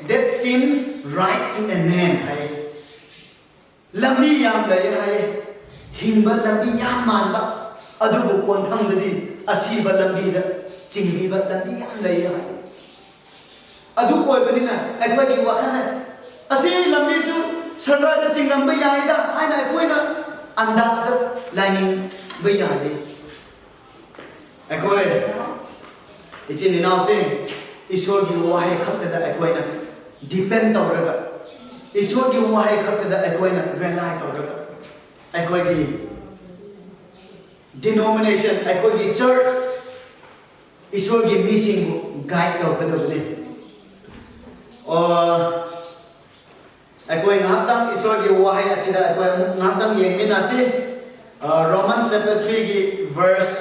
that seems right to a man" ꯍꯥꯏ꯫ ꯂꯝꯕꯤ ꯌꯥꯝ ꯂꯩ ꯍꯥꯏꯌꯦ, ꯍꯤꯡꯕ ꯂꯝꯕꯤ ꯌꯥꯝ ꯃꯥꯟꯕ, ꯑꯗꯨꯕꯨ ꯀꯣꯟꯊꯪꯗꯗꯤ ꯑꯁꯤꯕ ꯂꯝꯕꯤꯗ ꯆꯤꯡꯕꯤꯕ ꯂꯝꯕꯤ ꯌꯥꯝ ꯂꯩ ꯍꯥꯏꯌꯦ꯫ ꯑꯗꯨ ꯑꯣꯏꯕꯅꯤꯅ ꯑꯩꯈꯣꯏꯒꯤ ꯋꯥꯈꯜꯅ ꯑꯁꯤ ꯂꯝꯕꯤꯁꯨ ꯁꯔꯀꯥꯔꯗ ꯆꯤꯡꯂꯝꯕ ꯌꯥꯏꯗ ꯍꯥꯏꯅ ꯑꯩꯈꯣꯏꯅ ꯑꯟꯗꯥꯖꯇ ꯂꯥꯏꯅꯤꯡꯕ ꯌꯥꯗꯦ꯫ ꯑꯩꯈꯣꯏ ꯏꯆꯤꯟ ꯏꯅꯥꯎꯁꯤꯡ, ꯏꯁꯣꯔꯒꯤ ꯋꯥꯍꯩ ꯈꯛꯇꯗ ꯑꯩꯈꯣꯏꯅ ꯗꯤꯄꯦꯟ ꯇꯧꯔꯒ, ꯏꯁꯣꯔꯒꯤ ꯋꯥꯍꯩ ꯈꯛꯇꯗ ꯑꯩꯈꯣꯏꯅ ꯔꯦꯂꯥꯏ ꯇꯧꯔꯒ, ꯑꯩꯈꯣꯏꯒꯤ ꯗꯤꯅꯣꯃꯤꯅꯦꯁꯟ, ꯑꯩꯈꯣꯏꯒꯤ ꯆꯔꯆ, ꯏꯁꯣꯔꯒꯤ ꯃꯤꯁꯤꯡꯕꯨ ꯒꯥꯏꯗ ꯇꯧꯒꯗꯕꯅꯤ꯫ ꯑꯣ, ꯑꯩꯈꯣꯏ ꯉꯥꯏꯍꯥꯛꯇꯪ ꯏꯁꯣꯔꯒꯤ ꯋꯥꯍꯩ ꯑꯁꯤꯗ ꯑꯩꯈꯣꯏ ꯑꯃꯨꯛ ꯉꯥꯏꯍꯥꯛꯇꯪ ꯌꯦꯡꯃꯤꯟꯅꯁꯤ꯫ ꯑ, Romans chapter three ꯒꯤ verse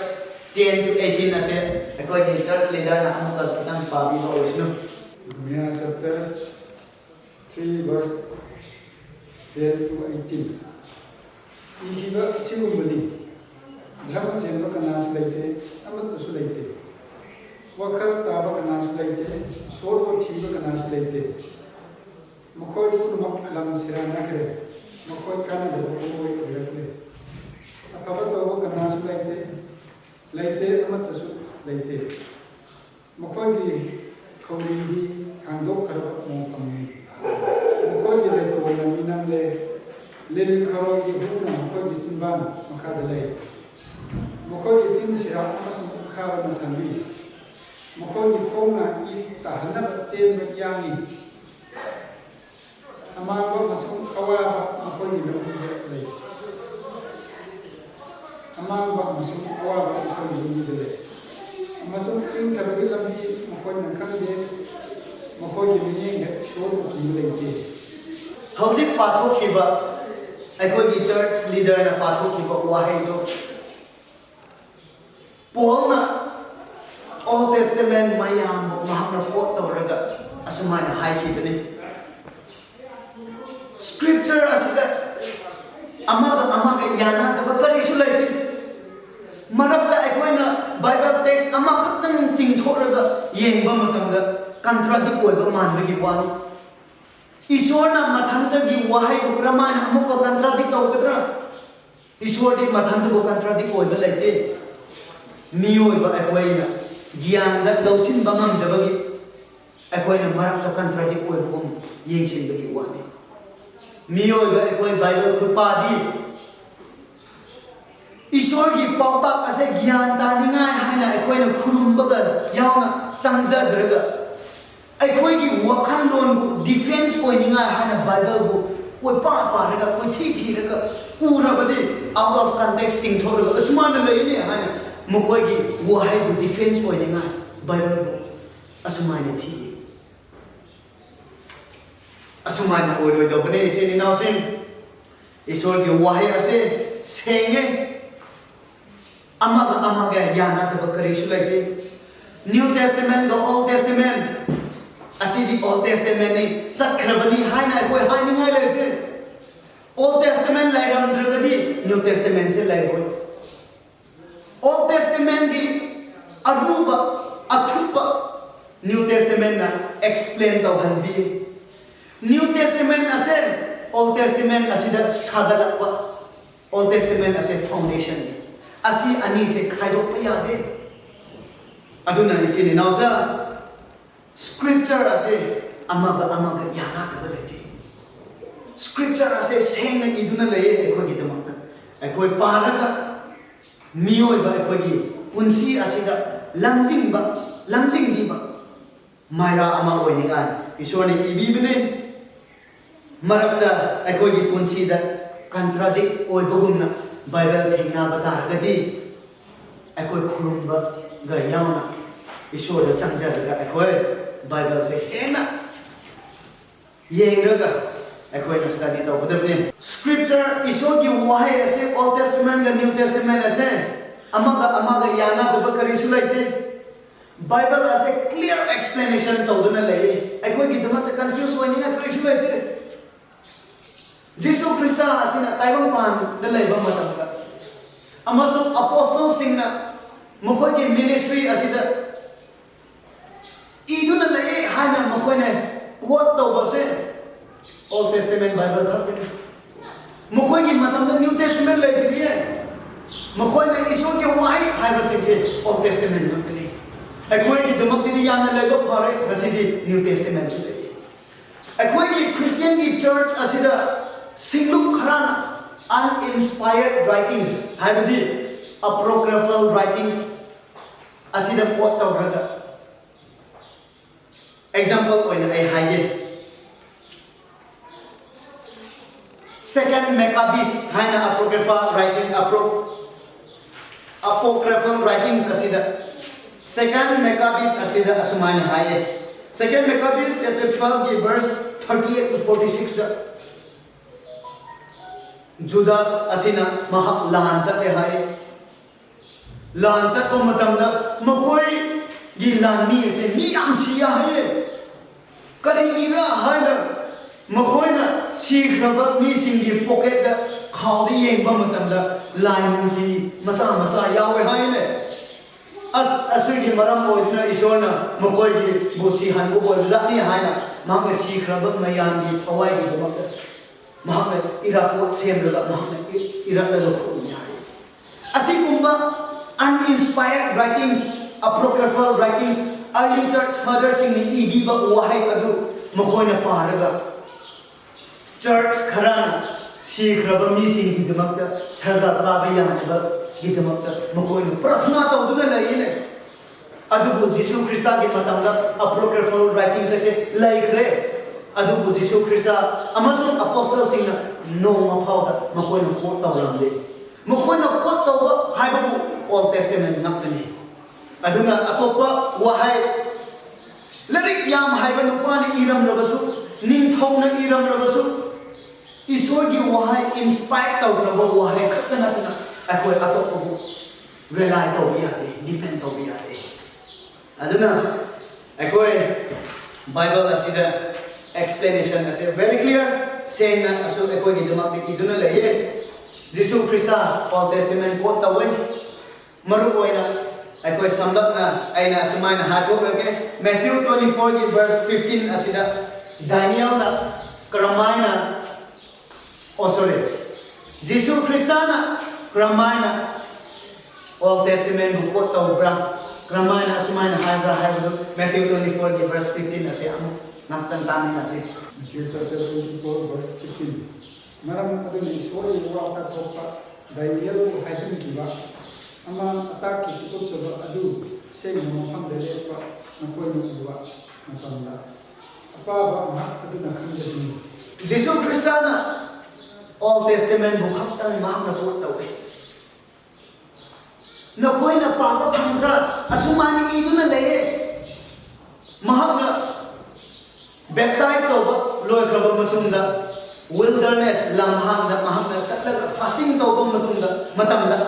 ten to eighteen ꯑꯁꯦ ꯑꯩꯈꯣꯏꯒꯤ ꯆꯔꯆ ꯂꯤꯗꯔꯅ ꯑꯃꯨꯛꯀ ꯈꯤꯇꯪ ꯄꯥꯕꯤꯕ ꯑꯣꯏꯁꯅꯨ꯫ Romans chapter three verse ten to eighteen꯫ ꯏꯈꯤꯕ ꯑꯁꯤꯒꯨꯝꯕꯅꯤ: ꯙꯔꯃ ꯆꯦꯟꯕ ꯀꯅꯥꯁꯨ ꯂꯩꯇꯦ, ꯑꯃꯠꯇꯁꯨ ꯂꯩꯇꯦ꯫ ꯋꯥꯈꯜ ꯇꯥꯕ ꯀꯅꯥꯁꯨ ꯂꯩꯇꯦ, ꯏꯁꯣꯔꯕꯨ ꯊꯤꯕ ꯀꯅꯥꯁꯨ ꯂꯩꯇꯦ꯫ ꯃꯈꯣꯏ ꯄꯨꯝꯅꯃꯛ ꯂꯝ ꯁꯤꯔꯥꯟꯅꯈ꯭ꯔꯦ, ꯃꯈꯣꯏ ꯀꯥꯟꯅꯗꯕ ꯄꯣꯠꯂꯣꯏ ꯑꯣꯏꯔꯛꯂꯦ꯫ ꯑꯐꯕ ꯇꯧꯕ ꯀꯅꯥꯁꯨ ꯂꯩꯇꯦ, ꯂꯩꯇꯦ, ꯑꯃꯠꯇꯁꯨ ꯂꯩꯇꯦ꯫ ꯃꯈꯣꯏꯒꯤ ꯈꯧꯔꯤꯗꯤ ꯍꯥꯡꯗꯣꯛꯈ꯭ꯔꯕ ꯃꯣꯡꯐꯝꯅꯤ꯫ ꯃꯈꯣꯏꯒꯤ ꯂꯩꯇꯣꯟꯅ ꯃꯤ ꯅꯝꯂꯦ, ꯂꯤꯟ ꯈꯔꯣꯏꯒꯤ ꯍꯨꯅ ꯃꯈꯣꯏꯒꯤ ꯆꯤꯟꯕꯥꯟ ꯃꯈꯥꯗ ꯂꯩ꯫ ꯃꯈꯣꯏꯒꯤ ꯆꯤꯟ ꯁꯤꯔꯥ ꯑꯃꯁꯨꯡ ꯑꯈꯥꯕꯅ ꯊꯜꯂꯤ꯫ ꯃꯈꯣꯏꯒꯤ ꯈꯣꯡꯅ ꯏ ꯇꯥꯍꯟꯅꯕ ꯆꯦꯟꯕ ꯌꯥꯡꯏ꯫ ꯑꯃꯥꯡꯕ ꯑꯃꯁꯨꯡ ꯑꯋꯥꯕ ꯃꯈꯣꯏꯒꯤ ꯂꯝꯕꯤꯗ ꯂꯩ꯫ ꯑꯃꯥꯡꯕ ꯑꯃꯁꯨꯡ ꯑꯋꯥꯕ ꯃꯈꯣꯏꯒꯤ ꯂꯝꯕꯤꯗ ꯂꯩ꯫ ꯑꯃꯁꯨꯡ ꯏꯪꯊꯕꯒꯤ ꯂꯝꯕꯤ ꯃꯈꯣꯏꯅ ꯈꯪꯗꯦ꯫ ꯃꯈꯣꯏꯒꯤ ꯃꯤꯠꯌꯦꯡꯗ ꯏꯁꯣꯔꯕꯨ ꯀꯤꯕ ꯂꯩꯇꯦ꯫ ꯍꯧꯖꯤꯛ ꯄꯥꯊꯣꯛꯈꯤꯕ ꯑꯩꯈꯣꯏꯒꯤ ꯆꯔꯆ ꯂꯤꯗꯔꯅ ꯄꯥꯊꯣꯛꯈꯤꯕ ꯋꯥꯍꯩꯗꯨ ꯄꯣꯜꯅ Old Testament ꯃꯌꯥꯝꯕꯨ ꯃꯍꯥꯛꯅ quote ꯇꯧꯔꯒ ꯑꯁꯨꯃꯥꯏꯅ ꯍꯥꯏꯈꯤꯕꯅꯤ, Scripture ꯑꯁꯤꯗ ꯑꯃꯒ ꯑꯃꯒ ꯌꯥꯅꯗꯕ ꯀꯔꯤꯁꯨ ꯂꯩꯇꯦ꯫ ꯃꯔꯛꯇ ꯑꯩꯈꯣꯏꯅ Bible text ꯑꯃꯈꯛꯇꯪ ꯆꯤꯡꯊꯣꯛꯂꯒ ꯌꯦꯡꯕ ꯃꯇꯝꯗ contradict ꯑꯣꯏꯕ ꯃꯥꯟꯕꯒꯤ ꯋꯥꯅꯤ꯫ ꯏꯁꯣꯔꯅ ꯃꯊꯟꯇꯒꯤ ꯋꯥꯍꯩꯕꯨ ꯀꯔꯝꯍꯥꯏꯅ ꯑꯃꯨꯛꯀ contradict ꯇꯧꯒꯗ꯭ꯔꯥ? ꯏꯁꯣꯔꯗꯤ ꯃꯊꯟꯇꯕꯨ contradict ꯑꯣꯏꯕ ꯂꯩꯇꯦ꯫ ꯃꯤꯑꯣꯏꯕ ꯑꯩꯈꯣꯏꯅ ꯒ꯭ꯌꯥꯟꯗ ꯂꯧꯁꯤꯟꯕ ꯉꯝꯗꯕꯒꯤ ꯑꯩꯈꯣꯏꯅ ꯃꯔꯛꯇ ꯀꯟꯇ꯭ꯔꯥꯗꯤꯛ ꯑꯣꯏꯕꯒꯨꯝ ꯌꯦꯡꯁꯤꯟꯕꯒꯤ ꯋꯥꯅꯤ꯫ ꯃꯤꯑꯣꯏꯕ ꯑꯩꯈꯣꯏ ꯕꯥꯏꯕꯜ ꯈꯨꯠꯄꯥꯗꯤ ꯏꯁꯣꯔꯒꯤ ꯄꯥꯎꯇꯥꯛ ꯑꯁꯦ ꯒ꯭ꯌꯥꯟ ꯇꯥꯅꯤꯡꯉꯥꯏ ꯍꯥꯏꯅ ꯑꯩꯈꯣꯏꯅ ꯈꯨꯔꯨꯝꯕꯒ ꯌꯥꯎꯅ ꯆꯪꯖꯗ꯭ꯔꯒ, ꯑꯩꯈꯣꯏꯒꯤ ꯋꯥꯈꯜꯂꯣꯟꯕꯨ ꯗꯤꯐꯦꯟꯁ ꯑꯣꯏꯅꯤꯡꯉꯥꯏ ꯍꯥꯏꯅ ꯕꯥꯏꯕꯜꯕꯨ ꯀꯣꯏꯄꯥ ꯄꯥꯔꯒ, ꯀꯣꯏꯊꯤ ꯊꯤꯔꯒ ꯎꯔꯕꯗꯤ, out of context ꯆꯤꯡꯊꯣꯛꯂꯒ ꯑꯁꯨꯃꯥꯏꯅ ꯂꯩꯅꯦ ꯍꯥꯏꯅ ꯃꯈꯣꯏꯒꯤ ꯋꯥꯍꯩꯕꯨ ꯗꯤꯐꯦꯟꯁ ꯑꯣꯏꯅꯤꯡꯉꯥꯏ ꯕꯥꯏꯕꯜꯕꯨ ꯑꯁꯨꯃꯥꯏꯅ ꯊꯤꯌꯦ꯫ ꯑꯁꯨꯃꯥꯏꯅ ꯑꯣꯏꯔꯣꯏꯗꯧꯕꯅꯦ, ꯏꯆꯤꯟ ꯏꯅꯥꯎꯁꯤꯡ꯫ ꯏꯁꯣꯔꯒꯤ ꯋꯥꯍꯩ ꯑꯁꯦ ꯁꯦꯡꯉꯦ, ꯑꯃꯒ ꯑꯃꯒ ꯌꯥꯅꯗꯕ ꯀꯔꯤꯁꯨ ꯂꯩꯇꯦ꯫ New Testament ꯒ Old Testament, ꯑꯁꯤꯗꯤ Old Testament ꯅꯤ, ꯆꯠꯈ꯭ꯔꯕꯅꯤ ꯍꯥꯏꯅ ꯑꯩꯈꯣꯏ ꯍꯥꯏꯅꯤꯡꯉꯥꯏ ꯂꯩꯇꯦ꯫ Old Testament ꯂꯩꯔꯝꯗ꯭ꯔꯒꯗꯤ New Testament ꯁꯦ ꯂꯩꯔꯣꯏ꯫ Old Testament ꯒꯤ ꯑꯔꯨꯕ, ꯑꯊꯨꯞꯄ New Testament ꯅ explain ꯇꯧꯍꯟꯕꯤ꯫ New Testament ꯑꯁꯦ Old Testament ꯑꯁꯤꯗ ꯁꯥꯒꯠꯂꯛꯄ꯫ Old Testament ꯑꯁꯦ foundation ꯅꯤ꯫ ꯑꯁꯤ ꯑꯅꯤꯁꯦ ꯈꯥꯏꯗꯣꯛꯄ ꯌꯥꯗꯦ꯫ ꯑꯗꯨꯅ ꯏꯆꯤꯟ ꯏꯅꯥꯎꯁꯥ, Scripture ꯑꯁꯦ ꯑꯃꯒ ꯑꯃꯒ ꯌꯥꯅꯗꯕ ꯂꯩꯇꯦ꯫ Scripture ꯑꯁꯦ ꯁꯦꯡꯅ ꯏꯗꯨꯅ ꯂꯩꯌꯦ ꯑꯩꯈꯣꯏꯒꯤꯗꯃꯛꯇ꯫ ꯑꯩꯈꯣꯏ ꯄꯥꯔꯒ ꯃꯤꯑꯣꯏꯕ ꯑꯩꯈꯣꯏꯒꯤ ꯄꯨꯟꯁꯤ ꯑꯁꯤꯗ ꯂꯝꯖꯤꯡꯕ, ꯂꯝꯖꯤꯡꯕꯤꯕ ꯃꯥꯏꯔꯥ ꯑꯃ ꯑꯣꯏꯅꯤꯡꯉꯥꯏ ꯏꯁꯣꯔꯅ ꯏꯕꯤꯕꯅꯤ꯫ ꯃꯔꯛꯇ ꯑꯩꯈꯣꯏꯒꯤ ꯄꯨꯟꯁꯤꯗ ꯀꯟꯇ꯭ꯔꯥꯗꯤꯛ ꯑꯣꯏꯕꯒꯨꯝꯅ ꯕꯥꯏꯕꯜ ꯊꯦꯡꯅꯕ ꯇꯥꯔꯒꯗꯤ, ꯑꯩꯈꯣꯏ ꯈꯨꯔꯨꯝꯕꯒ ꯌꯥꯎꯅ ꯏꯁꯣꯔꯗ ꯆꯪꯖꯔꯒ ꯑꯩꯈꯣꯏ ꯕꯥꯏꯕꯜꯁꯦ ꯍꯦꯟꯅ ꯌꯦꯡꯂꯒ ꯑꯩꯈꯣꯏꯅ ꯁ꯭ꯇꯗꯤ ꯇꯧꯒꯗꯕꯅꯤ꯫ Scripture, ꯏꯁꯣꯔꯒꯤ ꯋꯥꯍꯩ ꯑꯁꯦ, Old Testament ꯒ New Testament ꯑꯁꯦ ꯑꯃꯒ ꯑꯃꯒ ꯌꯥꯅꯗꯕ ꯀꯔꯤꯁꯨ ꯂꯩꯇꯦ꯫ ꯕꯥꯏꯕꯜ ꯑꯁꯦ clear explanation ꯇꯧꯗꯨꯅ ꯂꯩꯌꯦ꯫ ꯑꯩꯈꯣꯏꯒꯤꯗꯃꯛꯇ confuse ꯑꯣꯏꯅꯤꯡꯉꯥꯏ ꯀꯔꯤꯁꯨ ꯂꯩꯇꯦ꯫ ꯖꯤꯁꯨ ꯈ꯭ꯔꯤꯁꯇ ꯑꯁꯤꯅ ꯇꯥꯏꯕꯪꯄꯥꯟꯗ ꯂꯩꯕ ꯃꯇꯝꯗ ꯑꯃꯁꯨꯡ ꯑꯄꯣꯁꯇꯜꯁꯤꯡꯅ ꯃꯈꯣꯏꯒꯤ ministry ꯑꯁꯤꯗ ꯏꯗꯨꯅ ꯂꯩꯌꯦ ꯍꯥꯏꯅ ꯃꯈꯣꯏꯅ quote ꯇꯧꯕꯁꯦ Old Testament Bible ꯈꯛꯇꯅꯤ꯫ ꯃꯈꯣꯏꯒꯤ ꯃꯇꯝꯗ New Testament ꯂꯩꯇ꯭ꯔꯤꯌꯦ꯫ ꯃꯈꯣꯏꯅ ꯏꯁꯣꯔꯒꯤ ꯋꯥꯍꯩ ꯍꯥꯏꯕꯁꯤꯡꯁꯦ Old Testament ꯉꯥꯛꯇꯅꯤ꯫ ꯑꯩꯈꯣꯏꯒꯤꯗꯃꯛꯇꯗꯤ ꯌꯥꯝꯅ ꯂꯥꯏꯕꯛ ꯐꯔꯦ, ꯉꯁꯤꯗꯤ New Testamentꯁꯨ ꯂꯩ꯫ ꯑꯩꯈꯣꯏꯒꯤ Christianꯒꯤ church ꯑꯁꯤꯗ ꯁꯤꯡꯂꯨꯞ ꯈꯔꯅ uninspired writings, ꯍꯥꯏꯕꯗꯤ apocryphal writings ꯑꯁꯤꯗ quote ꯇꯧꯔꯒ, example ꯑꯣꯏꯅ ꯑꯩ ꯍꯥꯏꯒꯦ, Second Maccabees ꯍꯥꯏꯅ apocrypha writings, apocryphal writings ꯑꯁꯤꯗ, Second Maccabees ꯑꯁꯤꯗ ꯑꯁꯨꯃꯥꯏꯅ ꯍꯥꯏꯌꯦ꯫ Second Maccabees chapter twelveꯀꯤ verse thirty eight to forty sixꯇ, ꯖꯨꯗꯥꯁ ꯑꯁꯤꯅ ꯃꯍꯥꯛ ꯂꯥꯟ ꯆꯠꯂꯦ ꯍꯥꯏꯌꯦ꯫ ꯂꯥꯟ ꯆꯠꯄ ꯃꯇꯝꯗ ꯃꯈꯣꯏꯒꯤ ꯂꯥꯟꯃꯤ ꯑꯁꯦ ꯃꯤ ꯌꯥꯝ ꯁꯤ ꯍꯥꯏꯌꯦ꯫ ꯀꯔꯤꯒꯤꯔ ꯍꯥꯏꯅ ꯃꯈꯣꯏꯅ ꯁꯤꯈ꯭ꯔꯕ ꯃꯤꯁꯤꯡꯒꯤ pocketꯇ ꯈꯥꯎꯗ ꯌꯦꯡꯕ ꯃꯇꯝꯗ ꯂꯥꯏ ꯃꯨꯔꯇꯤ ꯃꯆꯥ ꯃꯆꯥ ꯌꯥꯎꯋꯦ ꯍꯥꯏꯅꯦ꯫ ꯑꯁ, ꯑꯁꯤꯒꯤ ꯃꯔꯝ ꯑꯣꯏꯗꯨꯅ ꯏꯁꯣꯔꯅ ꯃꯈꯣꯏꯒꯤꯕꯨ ꯁꯤꯍꯟꯕ ꯑꯣꯏꯕꯖꯥꯠꯅꯤ ꯍꯥꯏꯅ ꯃꯍꯥꯛꯅ ꯁꯤꯈ꯭ꯔꯕ ꯃꯌꯥꯝꯒꯤ ꯊꯋꯥꯏꯒꯤꯗꯃꯛꯇ ꯃꯍꯥꯛꯅ ꯏꯔꯥꯕꯣꯠ ꯁꯦꯝꯂꯒ ꯃꯍꯥꯛꯅ ꯏ-, ꯏꯔꯛꯂꯒ ꯈꯨꯔꯨꯝꯃꯤ ꯍꯥꯏ꯫ ꯑꯁꯤꯒꯨꯝꯕ uninspired writings, apocryphal writings, early church fatherꯁꯤꯡꯅ ꯏꯕꯤꯕ ꯋꯥꯍꯩ ꯑꯗꯨ ꯃꯈꯣꯏꯅ ꯄꯥꯔꯒ, church ꯈꯔꯅ ꯁꯤꯈ꯭ꯔꯕ ꯃꯤꯁꯤꯡꯒꯤꯗꯃꯛꯇ ꯁꯔꯒ ꯀꯥꯕ ꯌꯥꯅꯕꯒꯤꯗꯃꯛꯇ ꯃꯈꯣꯏꯅ ꯄ꯭ꯔꯊꯅꯥ ꯇꯧꯗꯨꯅ ꯂꯩꯌꯦꯅꯦ꯫ ꯑꯗꯨꯕꯨ ꯖꯤꯁꯨ ꯈ꯭ꯔꯤꯁꯇꯒꯤ ꯃꯇꯝꯗ apocryphal writings ꯑꯁꯦ ꯂꯩꯈ꯭ꯔꯦ꯫ ꯑꯗꯨꯕꯨ ꯖꯤꯁꯨ ꯈ꯭ꯔꯤꯁꯇ ꯑꯃꯁꯨꯡ apostleꯁꯤꯡꯅ ꯅꯣꯡꯃ ꯐꯥꯎꯗ ꯃꯈꯣꯏꯅ quote ꯇꯧꯔꯝꯗꯦ꯫ ꯃꯈꯣꯏꯅ quote ꯇꯧꯕ ꯍꯥꯏꯕꯕꯨ Old Testament ꯉꯥꯛꯇꯅꯤ꯫ ꯑꯗꯨꯅ ꯑꯇꯣꯞꯄ ꯋꯥꯍꯩ, ꯂꯥꯏꯔꯤꯛ ꯌꯥꯝ ꯍꯩꯕ ꯅꯨꯄꯥꯅ ꯏꯔꯝꯂꯕꯁꯨ, ꯅꯤꯡꯊꯧꯅ ꯏꯔꯝꯂꯕꯁꯨ, ꯏꯁꯣꯔꯒꯤ ꯋꯥꯍꯩ, inspire ꯇꯧꯈ꯭ꯔꯕ ꯋꯥꯍꯩ ꯈꯛꯇ ꯅꯠꯇꯅ ꯑꯩꯈꯣꯏ ꯑꯇꯣꯞꯄꯕꯨ rely ꯇꯧꯕ ꯌꯥꯗꯦ, depend ꯇꯧꯕ ꯌꯥꯗꯦ꯫ ꯑꯗꯨꯅ ꯑꯩꯈꯣꯏ Bible ꯑꯁꯤꯗ explanation ꯑꯁꯦ very clear, ꯁꯦꯡꯅ ꯑꯁꯨ ꯑꯩꯈꯣꯏꯒꯤꯗꯃꯛꯇ ꯏꯗꯨꯅ ꯂꯩꯌꯦ꯫ Jesus Christ Old Testament quote ꯇꯧꯋꯦ꯫ ꯃꯔꯨ ꯑꯣꯏꯅ ꯑꯩꯈꯣꯏ ꯁꯝꯂꯞꯅ ꯑꯩꯅ ꯑꯁꯨꯃꯥꯏꯅ ꯍꯥꯏꯗꯣꯛꯂꯒꯦ, Matthew twenty fourꯒꯤ verse fifteen ꯑꯁꯤꯗ ꯗꯥꯅꯤꯌꯦꯜꯅ ꯀꯔꯝꯍꯥꯏꯅ, oh sorry, ꯖꯤꯁꯨ ꯈ꯭ꯔꯤꯁꯇꯅ ꯀꯔꯝꯍꯥꯏꯅ Old Testamentꯕꯨ quote ꯇꯧꯕ꯭ꯔꯥ? ꯀꯔꯝꯍꯥꯏꯅ ꯑꯁꯨꯃꯥꯏꯅ ꯍꯥꯏꯕ꯭ꯔꯥ ꯍꯥꯏꯕꯗꯨ Matthew twenty-four ꯒꯤ verse fifteen ꯑꯁꯤ ꯑꯃꯨꯛ ꯉꯥꯛꯇꯪ ꯇꯥꯃꯤꯟꯅꯁꯤ꯫ Matthew chapter twenty-four, verse fifteen. ꯃꯔꯝ ꯑꯗꯨꯅ ꯏꯁꯣꯔꯒꯤ ꯋꯥ ꯇꯥꯊꯣꯛꯄ ꯗꯥꯅꯤꯌꯦꯜꯕꯨ ꯍꯥꯏꯍꯟꯈꯤꯕ ꯑꯃꯥꯡ ꯑꯇꯥꯛꯀꯤ ꯇꯨꯀꯠꯆꯕ ꯑꯗꯨ ꯁꯦꯡꯕ ꯃꯐꯝꯗ ꯂꯦꯞꯄ ꯅꯈꯣꯏꯅ ꯎꯕ ꯃꯇꯝꯗ ꯑꯄꯥꯕ ꯉꯥꯏꯍꯥꯛ ꯑꯗꯨꯅ ꯈꯪꯖꯁꯅꯨ꯫ ꯖꯤꯁꯨ ꯈ꯭ꯔꯤꯁꯇꯅ Old Testament ꯕꯨ ꯈꯛꯇꯪ ꯃꯍꯥꯛꯅ quote ꯇꯧꯏ꯫ ꯅꯈꯣꯏꯅ ꯄꯥꯕ ꯐꯪꯗ꯭ꯔꯥ? ꯑꯁꯨꯃꯥꯏꯅ ꯏꯗꯨꯅ ꯂꯩꯌꯦ꯫ ꯃꯍꯥꯛꯅ baptize ꯇꯧꯕ ꯂꯣꯏꯈ꯭ꯔꯕ ꯃꯇꯨꯡꯗ wilderness ꯂꯝꯍꯥꯡꯗ ꯃꯍꯥꯛꯅ ꯆꯠꯂꯒ fasting ꯇꯧꯕ ꯃꯇꯨꯡꯗ ꯃꯇꯝꯗ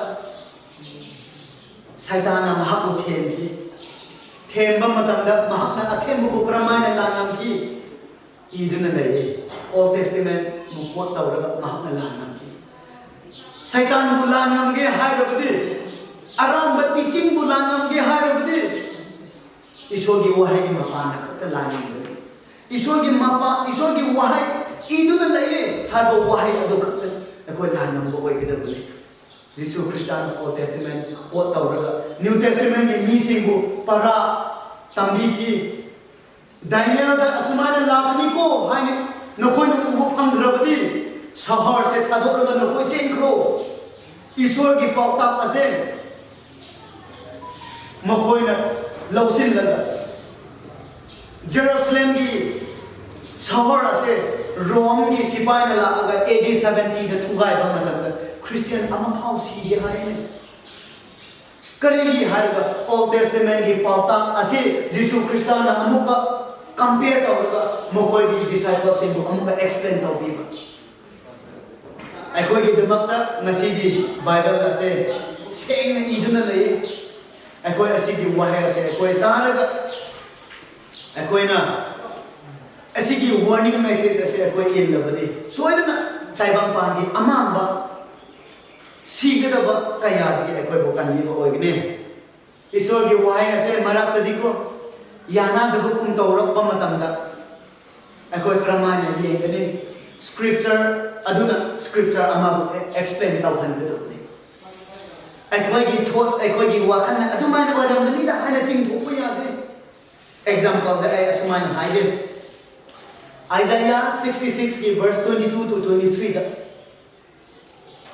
ꯁꯩꯇꯥꯟꯅ ꯃꯍꯥꯛꯄꯨ ꯊꯦꯝꯈꯤ꯫ ꯊꯦꯝꯕ ꯃꯇꯝꯗ ꯃꯍꯥꯛꯅ ꯑꯊꯦꯝꯕꯕꯨ ꯀꯔꯝꯍꯥꯏꯅ ꯂꯥꯟꯂꯝꯈꯤ? ꯏꯗꯨꯅ ꯂꯩꯌꯦ꯫ Old Testament ꯕꯨ quote ꯇꯧꯔꯒ ꯃꯍꯥꯛꯅ ꯂꯥꯟꯂꯝꯈꯤ꯫ ꯁꯩꯇꯥꯟꯕꯨ ꯂꯥꯟꯉꯝꯒꯦ ꯍꯥꯏꯔꯕꯗꯤ, ꯑꯔꯥꯟꯕ teaching ꯕꯨ ꯂꯥꯟꯉꯝꯒꯦ ꯍꯥꯏꯔꯕꯗꯤ, ꯏꯁꯣꯔꯒꯤ ꯋꯥꯍꯩꯒꯤ ꯃꯄꯥꯟꯗ ꯈꯛꯇ ꯂꯥꯟꯉꯝꯒꯅꯤ꯫ ꯏꯁꯣꯔꯒꯤ ꯃꯄꯥ, ꯏꯁꯣꯔꯒꯤ ꯋꯥꯍꯩ ꯏꯗꯨꯅ ꯂꯩꯌꯦ ꯍꯥꯏꯕ ꯋꯥꯍꯩ ꯑꯗꯨ ꯈꯛꯇ ꯑꯩꯈꯣꯏ ꯂꯥꯟꯉꯝꯕ ꯑꯣꯏꯒꯗꯕꯅꯤ꯫ ꯖꯤꯁꯨ ꯈ꯭ꯔꯤꯁꯇꯅ Old Testament quote ꯇꯧꯔꯒ New Testament ꯀꯤ ꯃꯤꯁꯤꯡꯕꯨ ꯄꯔꯥ ꯇꯝꯕꯤꯈꯤ꯫ ꯗꯥꯅꯤꯌꯦꯜꯗ ꯑꯁꯨꯃꯥꯏꯅ ꯂꯥꯛꯀꯅꯤꯀꯣ ꯍꯥꯏꯅ ꯅꯈꯣꯏꯅ ꯎꯕ ꯐꯪꯈ꯭ꯔꯕꯗꯤ, ꯁꯍꯔꯁꯦ ꯊꯥꯗꯣꯛꯂꯒ ꯅꯈꯣꯏ ꯆꯦꯟꯈ꯭ꯔꯣ꯫ ꯏꯁꯣꯔꯒꯤ ꯄꯥꯎꯇꯥꯛ ꯑꯁꯦ ꯃꯈꯣꯏꯅ ꯂꯧꯁꯤꯜꯂꯒ ꯖꯦꯔꯨꯁꯂꯦꯝꯒꯤ ꯁꯍꯔ ꯑꯁꯦ ꯔꯣꯝꯒꯤ ꯁꯤꯄꯥꯏꯅ ꯂꯥꯛꯑꯒ A D seventy ꯗ ꯊꯨꯒꯥꯏꯕ ꯃꯇꯝꯗ ꯈ꯭ꯔꯤꯁꯇꯤꯌꯥꯟ ꯑꯃꯐꯥꯎ ꯁꯤꯗꯦ ꯍꯥꯏꯅꯦ꯫ ꯀꯔꯤꯒꯤ ꯍꯥꯏꯔꯒ Old Testament ꯀꯤ ꯄꯥꯎꯇꯥꯛ ꯑꯁꯤ ꯖꯤꯁꯨ ꯈ꯭ꯔꯤꯁꯇꯅ ꯑꯃꯨꯛꯀ compare ꯇꯧꯔꯒ ꯃꯈꯣꯏꯒꯤ disciple ꯁꯤꯡꯕꯨ ꯑꯃꯨꯛꯀ explain ꯇꯧꯕꯤꯕ꯫ ꯑꯩꯈꯣꯏꯒꯤꯗꯃꯛꯇ ꯉꯁꯤꯗꯤ Bible ꯑꯁꯦ ꯁꯦꯡꯅ ꯏꯗꯨꯅ ꯂꯩ꯫ ꯑꯩꯈꯣꯏ ꯑꯁꯤꯒꯤ ꯋꯥꯍꯩ ꯑꯁꯦ ꯑꯩꯈꯣꯏ ꯇꯥꯔꯒ ꯑꯩꯈꯣꯏꯅ ꯑꯁꯤꯒꯤ warning message ꯑꯁꯦ ꯑꯩꯈꯣꯏ ꯏꯜꯂꯕꯗꯤ ꯁꯣꯏꯗꯅ ꯇꯥꯏꯕꯪꯄꯥꯟꯒꯤ ꯑꯃꯥꯡꯕ ꯁꯤꯒꯗꯕ ꯀꯌꯥꯗꯒꯤ ꯑꯩꯈꯣꯏꯕꯨ ꯀꯟꯕꯤꯕ ꯑꯣꯏꯒꯅꯤ꯫ ꯏꯁꯣꯔꯒꯤ ꯋꯥꯍꯩ ꯑꯁꯦ ꯃꯔꯛꯇꯗꯤꯀꯣ ꯌꯥꯅꯗꯕꯒꯨꯝ ꯇꯧꯔꯛꯄ ꯃꯇꯝꯗ ꯑꯩꯈꯣꯏ ꯀꯔꯝꯍꯥꯏꯅ ꯌꯦꯡꯒꯅꯤ? Scripture ꯑꯗꯨꯅ Scripture ꯑꯃꯕꯨ explain ꯇꯧꯍꯟꯒꯗꯕꯅꯤ꯫ ꯑꯩꯈꯣꯏꯒꯤ ꯊꯣꯠꯁ, ꯑꯩꯈꯣꯏꯒꯤ ꯋꯥꯈꯜꯅ ꯑꯗꯨꯃꯥꯏꯅ ꯑꯣꯏꯔꯝꯒꯅꯤꯗ ꯍꯥꯏꯅ ꯆꯤꯡꯊꯣꯛꯄ ꯌꯥꯗꯦ꯫ ꯑꯦꯛꯖꯥꯝꯄꯜꯗ ꯑꯩ ꯑꯁꯨꯃꯥꯏꯅ ꯍꯥꯏꯒꯦ꯫ ꯑꯥꯏꯖꯥꯌꯥ ꯁꯤꯛꯁꯇꯤ ꯁꯤꯛꯁꯀꯤ verse twenty two two twenty ꯊ꯭ꯔꯤꯗ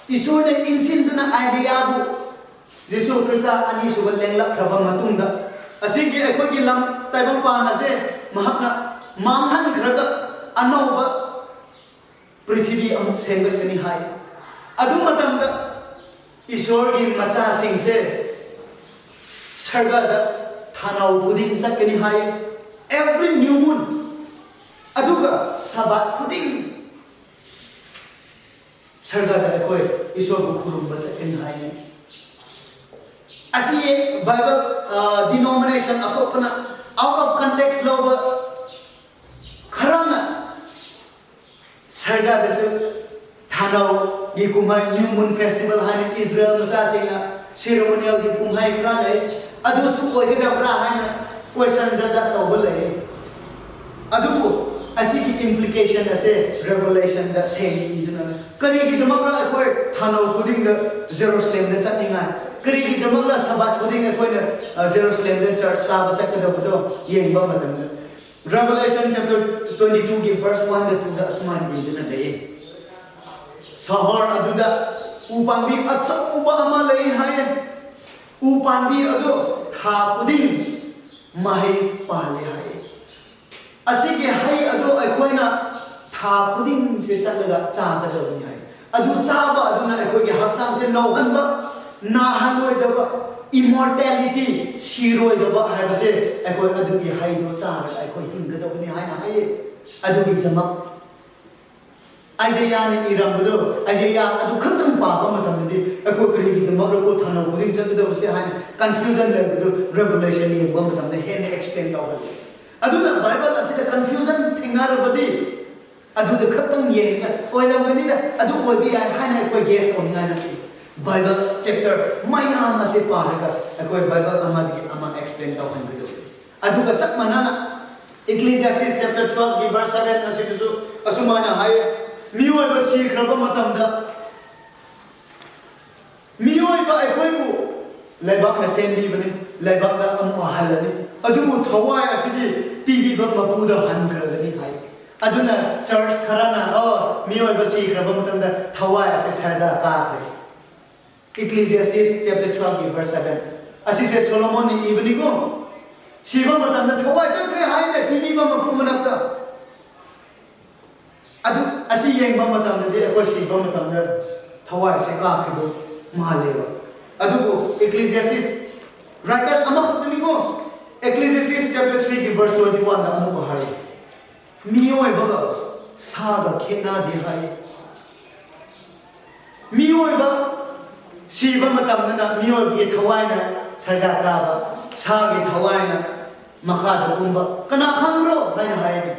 ꯏꯁꯣꯔꯅ ꯏꯟꯁꯤꯟꯗꯨꯅ ꯑꯥꯏꯖꯥꯌꯥꯕꯨ ꯖꯤꯁꯨ ꯈ꯭ꯔꯤꯁꯇ ꯑꯅꯤꯁꯨꯕ ꯂꯦꯡꯂꯛꯈ꯭ꯔꯕ ꯃꯇꯨꯡꯗ, ꯑꯁꯤꯒꯤ ꯑꯩꯈꯣꯏꯒꯤ ꯂꯝ ꯇꯥꯏꯕꯪꯄꯥꯟ ꯑꯁꯦ ꯃꯍꯥꯛꯅ ꯃꯥꯡꯍꯟꯈ꯭ꯔꯒ ꯑꯅꯧꯕ ꯄ꯭ꯔꯤꯊꯤꯕꯤ ꯑꯃꯨꯛ ꯁꯦꯝꯒꯠꯀꯅꯤ ꯍꯥꯏ꯫ ꯑꯗꯨ ꯃꯇꯝꯗ ꯏꯁꯣꯔꯒꯤ ꯃꯆꯥꯁꯤꯡꯁꯦ ꯁꯔꯒꯗ ꯊꯥꯅꯧ ꯈꯨꯗꯤꯡ ꯆꯠꯀꯅꯤ ꯍꯥꯏ꯫ Every new moon, ꯑꯗꯨꯒ ꯁꯕꯥꯠ ꯈꯨꯗꯤꯡ ꯁꯔꯒꯗ ꯑꯩꯈꯣꯏ ꯏꯁꯣꯔꯕꯨ ꯈꯨꯔꯨꯝꯕ ꯆꯠꯀꯅꯤ ꯍꯥꯏ꯫ ꯑꯁꯤ ꯕꯥꯏꯕꯜ, ꯑ, ꯗꯤꯅꯣꯃꯤꯅꯦꯁꯟ ꯑꯇꯣꯞꯄꯅ, ꯑꯥꯎꯠ ꯑꯣꯐ ꯀꯟꯇꯦꯛꯁ ꯂꯧꯕ ꯈꯔꯅ ꯁꯔꯒꯗꯁꯨ ꯊꯥꯅꯧꯒꯤ ꯀꯨꯝꯍꯩ, ꯅ꯭ꯌꯨ ꯃꯨꯟ ꯐꯦꯁꯇꯤꯚꯦꯜ ꯍꯥꯏꯅ ꯏꯁꯔꯥꯌꯦꯜ ꯃꯆꯥꯁꯤꯡꯅ ꯁꯦꯔꯦꯃꯣꯅꯤꯌꯦꯜꯒꯤ ꯀꯨꯝꯍꯩ ꯈꯔ ꯂꯩ, ꯑꯗꯨꯁꯨ ꯑꯣꯏꯒꯗꯕ꯭ꯔꯥ ꯍꯥꯏꯅ ꯀꯣꯏꯁꯟ ꯖꯥꯠ ꯖꯥꯠ ꯇꯧꯕ ꯂꯩ꯫ ꯑꯗꯨꯕꯨ ꯑꯁꯤꯒꯤ ꯏꯝꯄ꯭ꯂꯤꯀꯦꯁꯟ ꯑꯁꯦ ꯔꯦꯚꯦꯂꯦꯁꯟꯗ ꯁꯦꯡꯅ ꯏꯗꯨꯅ, ꯀꯔꯤꯒꯤꯗꯃꯛꯔ ꯑꯩꯈꯣꯏ ꯊꯥꯅꯧ ꯈꯨꯗꯤꯡꯗ ꯖꯦꯔꯨꯁꯂꯦꯝꯗ ꯆꯠꯅꯤꯡꯉꯥꯏ, ꯀꯔꯤꯒꯤꯗꯃꯛꯔ ꯁꯕꯥꯠ ꯈꯨꯗꯤꯡ ꯑꯩꯈꯣꯏꯅ, ꯑ, ꯖꯦꯔꯨꯁꯂꯦꯝꯗ ꯆꯔꯆ ꯀꯥꯕ ꯆꯠꯀꯗꯕꯗꯣ ꯌꯦꯡꯕ ꯃꯇꯝꯗ, Revelation chapter twenty two ꯒꯤ verse one ꯗ two ꯗ ꯑꯁꯨꯃꯥꯏꯅ ꯏꯗꯨꯅ ꯂꯩꯌꯦ, ꯁꯍꯔ ꯑꯗꯨꯗ ꯎ ꯄꯥꯝꯕꯤ ꯑꯆꯧꯕ ꯑꯃ ꯂꯩ ꯍꯥꯏꯌꯦ꯫ ꯎ ꯄꯥꯝꯕꯤ ꯑꯗꯨ ꯊꯥ ꯈꯨꯗꯤꯡ ꯃꯍꯩ ꯄꯥꯜꯂꯦ ꯍꯥꯏꯌꯦ꯫ ꯑꯁꯤꯒꯤ ꯍꯩ ꯑꯗꯨ ꯑꯩꯈꯣꯏꯅ ꯊꯥ ꯈꯨꯗꯤꯡꯁꯦ ꯆꯠꯂꯒ ꯆꯥꯒꯗꯕꯅꯤ ꯍꯥꯏ꯫ ꯑꯗꯨ ꯆꯥꯕ ꯑꯗꯨꯅ ꯑꯩꯈꯣꯏꯒꯤ ꯍꯛꯆꯥꯡꯁꯦ ꯅꯧꯍꯟꯕ, ꯅꯥꯍꯜꯂꯣꯏꯗꯕ, ꯏꯃꯣꯔꯇꯦꯂꯤꯇꯤ, ꯁꯤꯔꯣꯏꯗꯕ ꯍꯥꯏꯕꯁꯦ ꯑꯩꯈꯣꯏ ꯑꯗꯨꯒꯤ ꯍꯩꯗꯣ ꯆꯥꯔꯒ ꯑꯩꯈꯣꯏ ꯍꯤꯡꯒꯗꯕꯅꯤ ꯍꯥꯏꯅ ꯍꯥꯏꯌꯦ꯫ ꯑꯗꯨꯒꯤꯗꯃꯛ ꯑꯥꯏꯖꯥꯌꯥꯅ ꯏꯔꯝꯕꯗꯣ, ꯑꯥꯏꯖꯥꯌꯥ ꯑꯗꯨ ꯈꯛꯇꯪ ꯄꯥꯕ ꯃꯇꯝꯗꯗꯤ ꯑꯩꯈꯣꯏ ꯀꯔꯤꯒꯤꯗꯃꯛ ꯂꯧꯀꯣ ꯊꯥꯅꯧ ꯈꯨꯗꯤꯡ ꯆꯠꯀꯗꯕꯁꯦ ꯍꯥꯏꯅ ꯀꯟꯐ꯭ꯌꯨꯖꯟ ꯂꯩꯕꯗꯨ ꯔꯦꯚꯦꯂꯦꯁꯟ ꯌꯦꯡꯕ ꯃꯇꯝꯗ ꯍꯦꯟꯅ ꯑꯦꯛꯁꯄ꯭ꯂꯦꯟ ꯇꯧꯍꯜꯂꯤ꯫ ꯑꯗꯨꯅ ꯕꯥꯏꯕꯜ ꯑꯁꯤꯗ ꯀꯟꯐ꯭ꯌꯨꯖꯟ ꯊꯦꯡꯅꯔꯕꯗꯤ ꯑꯗꯨꯗ ꯈꯛꯇꯪ ꯌꯦꯡꯉꯒ ꯑꯣꯏꯔꯝꯒꯅꯤꯗ, ꯑꯗꯨ ꯑꯣꯏꯕ ꯌꯥꯏ ꯍꯥꯏꯅ ꯑꯩꯈꯣꯏ ꯒꯦꯁ ꯇꯧꯅꯤꯡꯉꯥꯏ ꯅꯠꯇꯦ꯫ ꯕꯥꯏꯕꯜ ꯆꯦꯞꯇꯔ ꯃꯌꯥꯝ ꯑꯁꯤ ꯄꯥꯔꯒ ꯑꯩꯈꯣꯏ ꯕꯥꯏꯕꯜ ꯑꯃꯗꯒꯤ ꯑꯃ ꯑꯦꯛꯁꯄ꯭ꯂꯦꯟ ꯇꯧꯍꯟꯒꯗꯕꯅꯤ꯫ ꯑꯗꯨꯒ ꯆꯞ ꯃꯥꯟꯅꯅ Ecclesiastes chapter twelve ꯒꯤ verse seven ꯑꯁꯤꯗꯁꯨ ꯑꯁꯨꯃꯥꯏꯅ ꯍꯥꯏꯌꯦ, ꯃꯤꯑꯣꯏꯕ ꯁꯤꯈ꯭ꯔꯕ ꯃꯇꯝꯗ ꯃꯤꯑꯣꯏ ꯃꯤꯑꯣꯏꯕ ꯑꯩꯈꯣꯏꯕꯨ ꯂꯩꯕꯥꯛꯅ ꯁꯦꯝꯕꯤꯕꯅꯤ, ꯂꯩꯕꯥꯛꯅ ꯑꯃꯨꯛ ꯍꯜꯂꯅꯤ, ꯑꯗꯨꯕꯨ ꯊꯋꯥꯏ ꯑꯁꯤꯗꯤ ꯄꯤꯕꯤꯕ ꯃꯄꯨꯗ ꯍꯟꯈ꯭ꯔꯒꯅꯤ ꯍꯥꯏ꯫ ꯑꯗꯨꯅ ꯆꯔꯆ ꯈꯔꯅ, "ꯑꯣ, ꯃꯤꯑꯣꯏꯕ ꯁꯤꯈ꯭ꯔꯕ ꯃꯇꯝꯗ ꯊꯋꯥꯏ ꯑꯁꯦ ꯁꯔꯒ ꯀꯥꯈ꯭ꯔꯦ"꯫ Ecclesiastes chapter twelve verse seven꯫ ꯑꯁꯤꯁꯦ ꯁꯣꯂꯣꯃꯣꯟꯅ ꯏꯕꯅꯤꯀꯣ꯫ ꯁꯤꯕ ꯃꯇꯝꯗ ꯊꯋꯥꯏ ꯆꯠꯈ꯭ꯔꯦ ꯍꯥꯏꯅ ꯄꯤꯕꯤꯕ ꯃꯄꯨ ꯃꯅꯥꯛꯇ꯫ ꯑꯗꯨ, ꯑꯁꯤ ꯌꯦꯡꯕ ꯃꯇꯝꯗꯗꯤ ꯑꯩꯈꯣꯏ ꯁꯤꯕ ꯃꯇꯝꯗ ꯊꯋꯥꯏꯁꯦ ꯀꯥꯞꯈꯤꯕ ꯃꯥꯜꯂꯦꯕ꯫ ꯑꯗꯨꯕꯨ Ecclesiastes writers ꯑꯃꯈꯛꯇꯅꯤꯀꯣ, Ecclesiastes chapter three verse twenty one ꯗ ꯑꯃꯨꯛꯀ ꯍꯥꯏ, "ꯃꯤꯑꯣꯏꯕꯒ ꯁꯥꯒ ꯈꯦꯠꯅꯗꯦ" ꯍꯥꯏ꯫ ꯃꯤꯑꯣꯏꯕ ꯁꯤꯕ ꯃꯇꯝꯗꯅ ꯃꯤꯑꯣꯏꯕꯒꯤ ꯊꯋꯥꯏꯅ ꯁꯔꯒ ꯀꯥꯕ, ꯁꯥꯒꯤ ꯊꯋꯥꯏꯅ ꯃꯈꯥꯗ ꯀꯨꯝꯕ꯫ ꯀꯅꯥ ꯈꯪꯕ꯭ꯔꯣ ꯍꯥꯏꯅ ꯍꯥꯏꯔꯤ꯫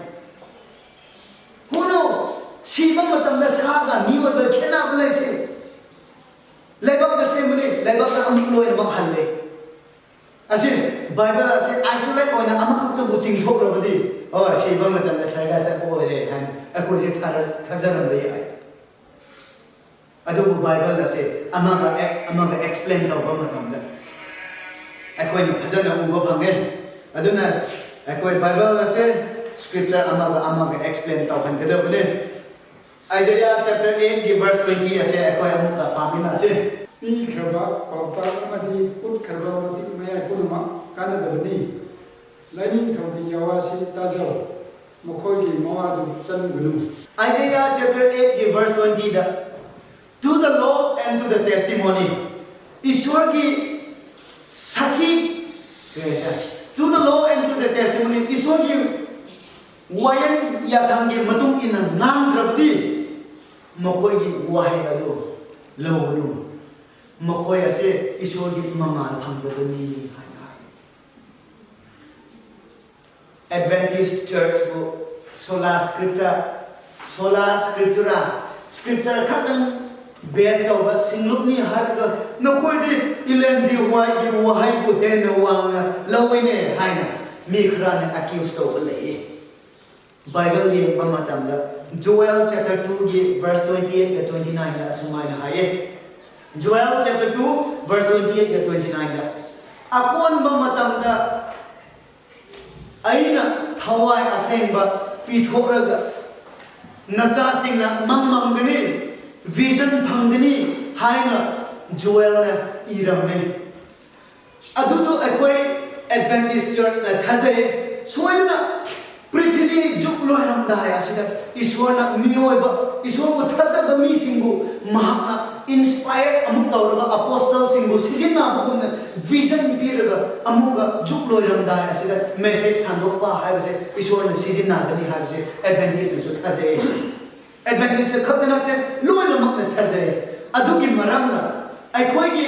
Who knows? ꯁꯤꯕ ꯃꯇꯝꯗ ꯁꯥꯒ ꯃꯤꯑꯣꯏꯕ ꯈꯦꯠꯅꯕ ꯂꯩꯇꯦ꯫ ꯂꯩꯕꯥꯛꯇ ꯁꯦꯝꯕꯅꯤ, ꯂꯩꯕꯥꯛꯇ ꯑꯃꯨꯛ ꯂꯣꯏꯅꯃꯛ ꯍꯜꯂꯦ꯫ ꯑꯁꯤ ꯕꯥꯏꯕꯜ ꯑꯁꯤ isolate ꯑꯣꯏꯅ ꯑꯃꯈꯛꯇꯕꯨ ꯆꯤꯡꯊꯣꯛꯂꯕꯗꯤ, "ꯍꯣꯏ, ꯁꯤꯕ ꯃꯇꯝꯗ ꯁꯔꯒ ꯆꯠꯄ ꯑꯣꯏꯔꯦ" ꯍꯥꯏꯅ ꯑꯩꯈꯣꯏꯁꯦ ꯊꯥꯖ-, ꯊꯥꯖꯔꯝꯕ ꯌꯥꯏ꯫ ꯑꯗꯨꯕꯨ ꯕꯥꯏꯕꯜ ꯑꯁꯦ ꯑꯃꯒ ꯑꯦ-, ꯑꯃꯒ explain ꯇꯧꯕ ꯃꯇꯝꯗ ꯑꯩꯈꯣꯏꯅ ꯐꯖꯅ ꯎꯕ ꯐꯪꯉꯦ꯫ ꯑꯗꯨꯅ ꯑꯩꯈꯣꯏ ꯕꯥꯏꯕꯜ ꯑꯁꯦ scripture ꯑꯃꯒ ꯑꯃꯒ explain ꯇꯧꯍꯟꯒꯗꯕꯅꯤ꯫ Isaiah chapter eight verse twenty ꯑꯁꯦ ꯑꯩꯈꯣꯏ ꯑꯃꯨꯛꯀ ꯄꯥꯃꯤꯟꯅꯁꯤ꯫ ꯄꯤꯈ꯭ꯔꯕ ꯄꯥꯎꯇꯥꯛ ꯑꯃꯗꯤ ꯎꯠꯈ꯭ꯔꯕ ꯃꯇꯤꯛ ꯃꯌꯥꯏ ꯄꯨꯝꯅꯃꯛ ꯀꯥꯟꯅꯗꯕꯅꯤ꯫ ꯂꯥꯏꯅꯤꯡꯊꯧꯒꯤ ꯌꯥꯋꯥꯁꯤ ꯇꯥꯖꯧ, ꯃꯈꯣꯏꯒꯤ ꯃꯋꯥꯗꯨ ꯆꯪꯒꯅꯨ꯫ Isaiah chapter eight verse twenty the, "To the law and to the testimony", ꯏꯁꯣꯔꯒꯤ ꯁꯥꯈꯤ, ꯀꯔꯤ ꯍꯥꯏꯁꯤꯔꯥ? "To the law and to the testimony", ꯏꯁꯣꯔꯒꯤ ꯋꯥꯌꯦꯜ ꯌꯥꯊꯪꯒꯤ ꯃꯇꯨꯡ ꯏꯟꯅ ꯉꯥꯡꯗ꯭ꯔꯕꯗꯤ ꯃꯈꯣꯏꯒꯤ ꯋꯥꯍꯩ ꯑꯗꯨ ꯂꯧꯒꯅꯨ, ꯃꯈꯣꯏ ꯑꯁꯦ ꯏꯁꯣꯔꯒꯤ ꯃꯉꯥꯜ ꯐꯪꯗꯕꯅꯤ ꯍꯥꯏꯅ ꯍꯥꯏ꯫ Adventist Church ꯕꯨ sola scriptura, sola scriptura, scripture ꯈꯛꯇꯪ base ꯇꯧꯕ ꯁꯤꯡꯂꯨꯞꯅꯤ ꯍꯥꯏꯔꯒ ꯅꯈꯣꯏꯗꯤ Ellen G. White ꯀꯤ ꯋꯥꯍꯩꯕꯨ ꯍꯦꯟꯅ ꯋꯥꯡꯅ ꯂꯧꯏꯅꯦ ꯍꯥꯏꯅ ꯃꯤ ꯈꯔꯅ accuse ꯇꯧꯕ ꯂꯩꯌꯦ꯫ ꯕꯥꯏꯕꯜ ꯌꯦꯡꯕ ꯃꯇꯝꯗ Joel chapter two ꯒꯤ verse twenty eight ꯒ twenty nine ꯗ ꯑꯁꯨꯃꯥꯏꯅ ꯍꯥꯏꯌꯦ, Joel chapter two, verse twenty-eight ꯒ twenty-nine ꯗ, "ꯑꯀꯣꯟꯕ ꯃꯇꯝꯗ ꯑꯩꯅ ꯊꯋꯥꯏ ꯑꯁꯦꯡꯕ ꯄꯤꯊꯣꯛꯂꯒ ꯅꯆꯥꯁꯤꯡꯅ ꯃꯪ ꯃꯪꯒꯅꯤ, ꯚꯤꯖꯟ ꯐꯪꯒꯅꯤ" ꯍꯥꯏꯅ ꯖꯣꯑꯦꯜꯅ ꯏꯔꯝꯃꯤ꯫ ꯑꯗꯨꯗꯣ ꯑꯩꯈꯣꯏ ꯑꯦꯗꯚꯦꯟꯇꯤꯁ ꯆꯔꯆꯅ ꯊꯥꯖꯩ꯫ ꯁꯣꯏꯗꯅ ꯄ꯭ꯔꯤꯊꯤꯕꯤ ꯖꯨꯛ ꯂꯣꯏꯔꯝꯗꯥꯏ ꯑꯁꯤꯗ ꯏꯁꯣꯔꯅ ꯃꯤꯑꯣꯏꯕ, ꯏꯁꯣꯔꯕꯨ ꯊꯥꯖꯕ ꯃꯤꯁꯤꯡꯕꯨ ꯃꯍꯥꯛꯅ ꯏꯟꯁꯄꯥꯌꯔ ꯑꯃꯨꯛ ꯇꯧꯔꯒ ꯑꯄꯣꯁꯇꯜꯁꯤꯡꯕꯨ ꯁꯤꯖꯤꯟꯅꯕꯒꯨꯝꯅ ꯚꯤꯖꯟ ꯄꯤꯔꯒ ꯑꯃꯨꯛꯀ ꯖꯨꯛ ꯂꯣꯏꯔꯝꯗꯥꯏ ꯑꯁꯤꯗ ꯃꯦꯁꯦꯖ ꯁꯟꯗꯣꯛꯄ ꯍꯥꯏꯕꯁꯦ ꯏꯁꯣꯔꯅ ꯁꯤꯖꯤꯟꯅꯒꯅꯤ ꯍꯥꯏꯕꯁꯦ ꯑꯦꯗꯚꯦꯟꯇꯤꯁꯅꯁꯨ ꯊꯥꯖꯩ꯫ ꯑꯦꯗꯚꯦꯟꯇꯤꯁ ꯈꯛꯇ ꯅꯠꯇꯦ, ꯂꯣꯏꯅꯃꯛꯅ ꯊꯥꯖꯩ꯫ ꯑꯗꯨꯒꯤ ꯃꯔꯝꯅ ꯑꯩꯈꯣꯏꯒꯤ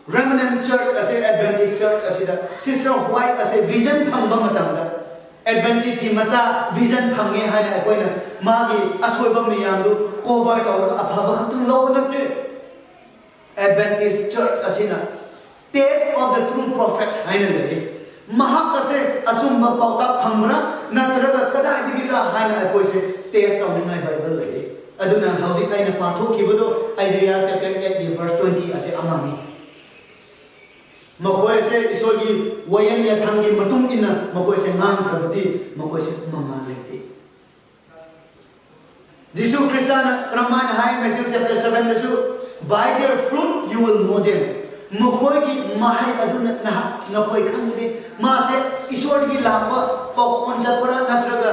ꯔꯦꯃꯅꯦꯟ ꯆꯔꯆ ꯑꯁꯤ, ꯑꯦꯗꯚꯦꯟꯇꯤꯁ ꯆꯔꯆ ꯑꯁꯤꯗ ꯁꯤꯁꯇꯔ ꯋꯥꯏꯠ ꯑꯁꯦ ꯚꯤꯖꯟ ꯐꯪꯕ ꯃꯇꯝꯗ, ꯑꯦꯗꯚꯦꯟꯇꯤꯁꯀꯤ ꯃꯆꯥ ꯚꯤꯖꯟ ꯐꯪꯉꯦ ꯍꯥꯏꯅ ꯑꯩꯈꯣꯏꯅ ꯃꯥꯒꯤ ꯑꯁꯣꯏꯕ ꯃꯌꯥꯝꯗꯨ ꯀꯣꯚꯔ ꯇꯧꯔꯒ ꯑꯐꯕ ꯈꯛꯇꯪ ꯂꯧꯕ ꯅꯠꯇꯦ꯫ ꯑꯦꯗꯚꯦꯟꯇꯤꯁ ꯆꯔꯆ ꯑꯁꯤꯅ test of the true prophet ꯍꯥꯏꯅ ꯂꯩ꯫ ꯃꯍꯥꯛ ꯑꯁꯦ ꯑꯆꯨꯝꯕ ꯄꯥꯎꯇꯥꯛ ꯐꯪꯕ꯭ꯔꯥ ꯅꯠꯇ꯭ꯔꯒ ꯀꯗꯥꯏꯗꯒꯤꯔ ꯍꯥꯏꯅ ꯑꯩꯈꯣꯏꯁꯦ ꯇꯦꯁ ꯇꯧꯅꯤꯡꯉꯥꯏ ꯕꯥꯏꯕꯜ ꯂꯩ꯫ ꯑꯗꯨꯅ ꯍꯧꯖꯤꯛ ꯑꯩꯅ ꯄꯥꯊꯣꯛꯈꯤꯕꯗꯣ ꯑꯥꯏꯖꯦꯌꯥ ꯆꯦꯞꯇꯔ ꯑꯩꯠꯀꯤ ꯚꯔꯁ ꯇ꯭ꯋꯦꯟꯇꯤ ꯑꯁꯦ ꯑꯃꯅꯤ꯫ ꯃꯈꯣꯏ ꯑꯁꯦ ꯏꯁꯣꯔꯒꯤ ꯋꯥꯌꯦꯜ ꯌꯥꯊꯪꯒꯤ ꯃꯇꯨꯡ ꯏꯟꯅ ꯃꯈꯣꯏꯁꯦ ꯉꯥꯡꯗ꯭ꯔꯕꯗꯤ ꯃꯈꯣꯏꯁꯦ ꯃꯉꯥꯜ ꯂꯩꯇꯦ꯫ ꯖꯤꯁꯨ ꯈ꯭ꯔꯤꯁꯇꯅ ꯀꯔꯝꯍꯥꯏꯅ ꯍꯥꯏ? ꯃꯦꯊ꯭ꯌꯨ ꯆꯦꯞꯇꯔ ꯁꯚꯦꯟꯗꯁꯨ, "By their fruit you will know them." ꯃꯈꯣꯏꯒꯤ ꯃꯍꯩ ꯑꯗꯨꯅ ꯅꯍꯥꯛ, ꯅꯈꯣꯏ ꯈꯪꯒꯅꯤ꯫ ꯃꯥꯁꯦ ꯏꯁꯣꯔꯗꯒꯤ ꯂꯥꯛꯄ ꯄꯥꯎꯈꯣꯟ ꯆꯠꯄ꯭ꯔꯥ ꯅꯠꯇ꯭ꯔꯒ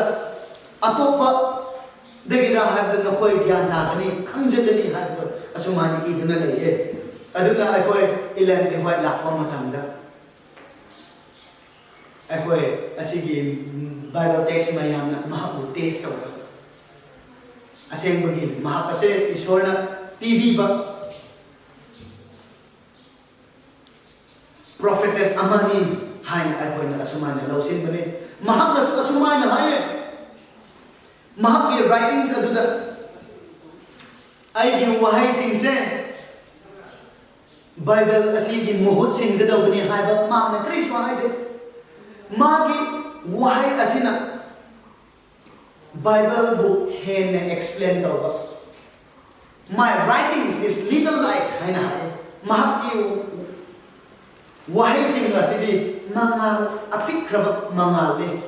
ꯑꯇꯣꯞꯄꯗꯒꯤꯔꯥ ꯍꯥꯏꯕꯗꯨ ꯅꯈꯣꯏ ꯒ꯭ꯌꯥꯟ ꯇꯥꯒꯅꯤ, ꯈꯪꯖꯒꯅꯤ ꯍꯥꯏꯕꯗꯣ ꯑꯁꯨꯃꯥꯏꯅ ꯏꯗꯨꯅ ꯂꯩꯌꯦ꯫ ꯑꯗꯨꯅ ꯑꯩꯈꯣꯏ ꯏꯂꯦꯟ ꯖꯤ ꯍ꯭ꯋꯥꯏꯠ ꯂꯥꯛꯄ ꯃꯇꯝꯗ ꯑꯩꯈꯣꯏ ꯑꯁꯤꯒꯤ ꯕꯥꯏꯕꯜ ꯇꯦꯛꯁ ꯃꯌꯥꯝꯅ ꯃꯍꯥꯛꯄꯨ ꯇꯦꯁ ꯇꯧꯔꯒ ꯑꯁꯦꯡꯕꯒꯤ ꯃꯍꯥꯛ ꯑꯁꯦ ꯏꯁꯣꯔꯅ ꯄꯤꯕꯤꯕ ꯄ꯭ꯔꯣꯐꯦꯇꯦꯁ ꯑꯃꯅꯤ ꯍꯥꯏꯅ ꯑꯩꯈꯣꯏꯅ ꯑꯁꯨꯃꯥꯏꯅ ꯂꯧꯁꯤꯟꯕꯅꯤ꯫ ꯃꯍꯥꯛꯅꯁꯨ ꯑꯁꯨꯃꯥꯏꯅ ꯍꯥꯏꯌꯦ, ꯃꯍꯥꯛꯀꯤ ꯔꯥꯏꯇꯤꯡꯁ ꯑꯗꯨꯗ, "ꯑꯩꯒꯤ ꯋꯥꯍꯩꯁꯤꯡꯁꯦ ꯕꯥꯏꯕꯜ ꯑꯁꯤꯒꯤ ꯃꯍꯨꯠ ꯁꯤꯟꯒꯗꯧꯕꯅꯤ" ꯍꯥꯏꯕ ꯃꯥꯅ ꯀꯔꯤꯁꯨ ꯍꯥꯏꯗꯦ꯫ ꯃꯥꯒꯤ ꯋꯥꯍꯩ ꯑꯁꯤꯅ ꯕꯥꯏꯕꯜꯕꯨ ꯍꯦꯟꯅ ꯑꯦꯛꯁꯄ꯭ꯂꯦꯟ ꯇꯧꯕ, "My writings is little light" ꯍꯥꯏꯅ ꯍꯥꯏ꯫ ꯃꯍꯥꯛꯀꯤ ꯋꯥꯍꯩꯁꯤꯡ ꯑꯁꯤꯗꯤ ꯃꯉꯥꯜ, ꯑꯄꯤꯛꯈ꯭ꯔꯕ ꯃꯉꯥꯜꯅꯤ꯫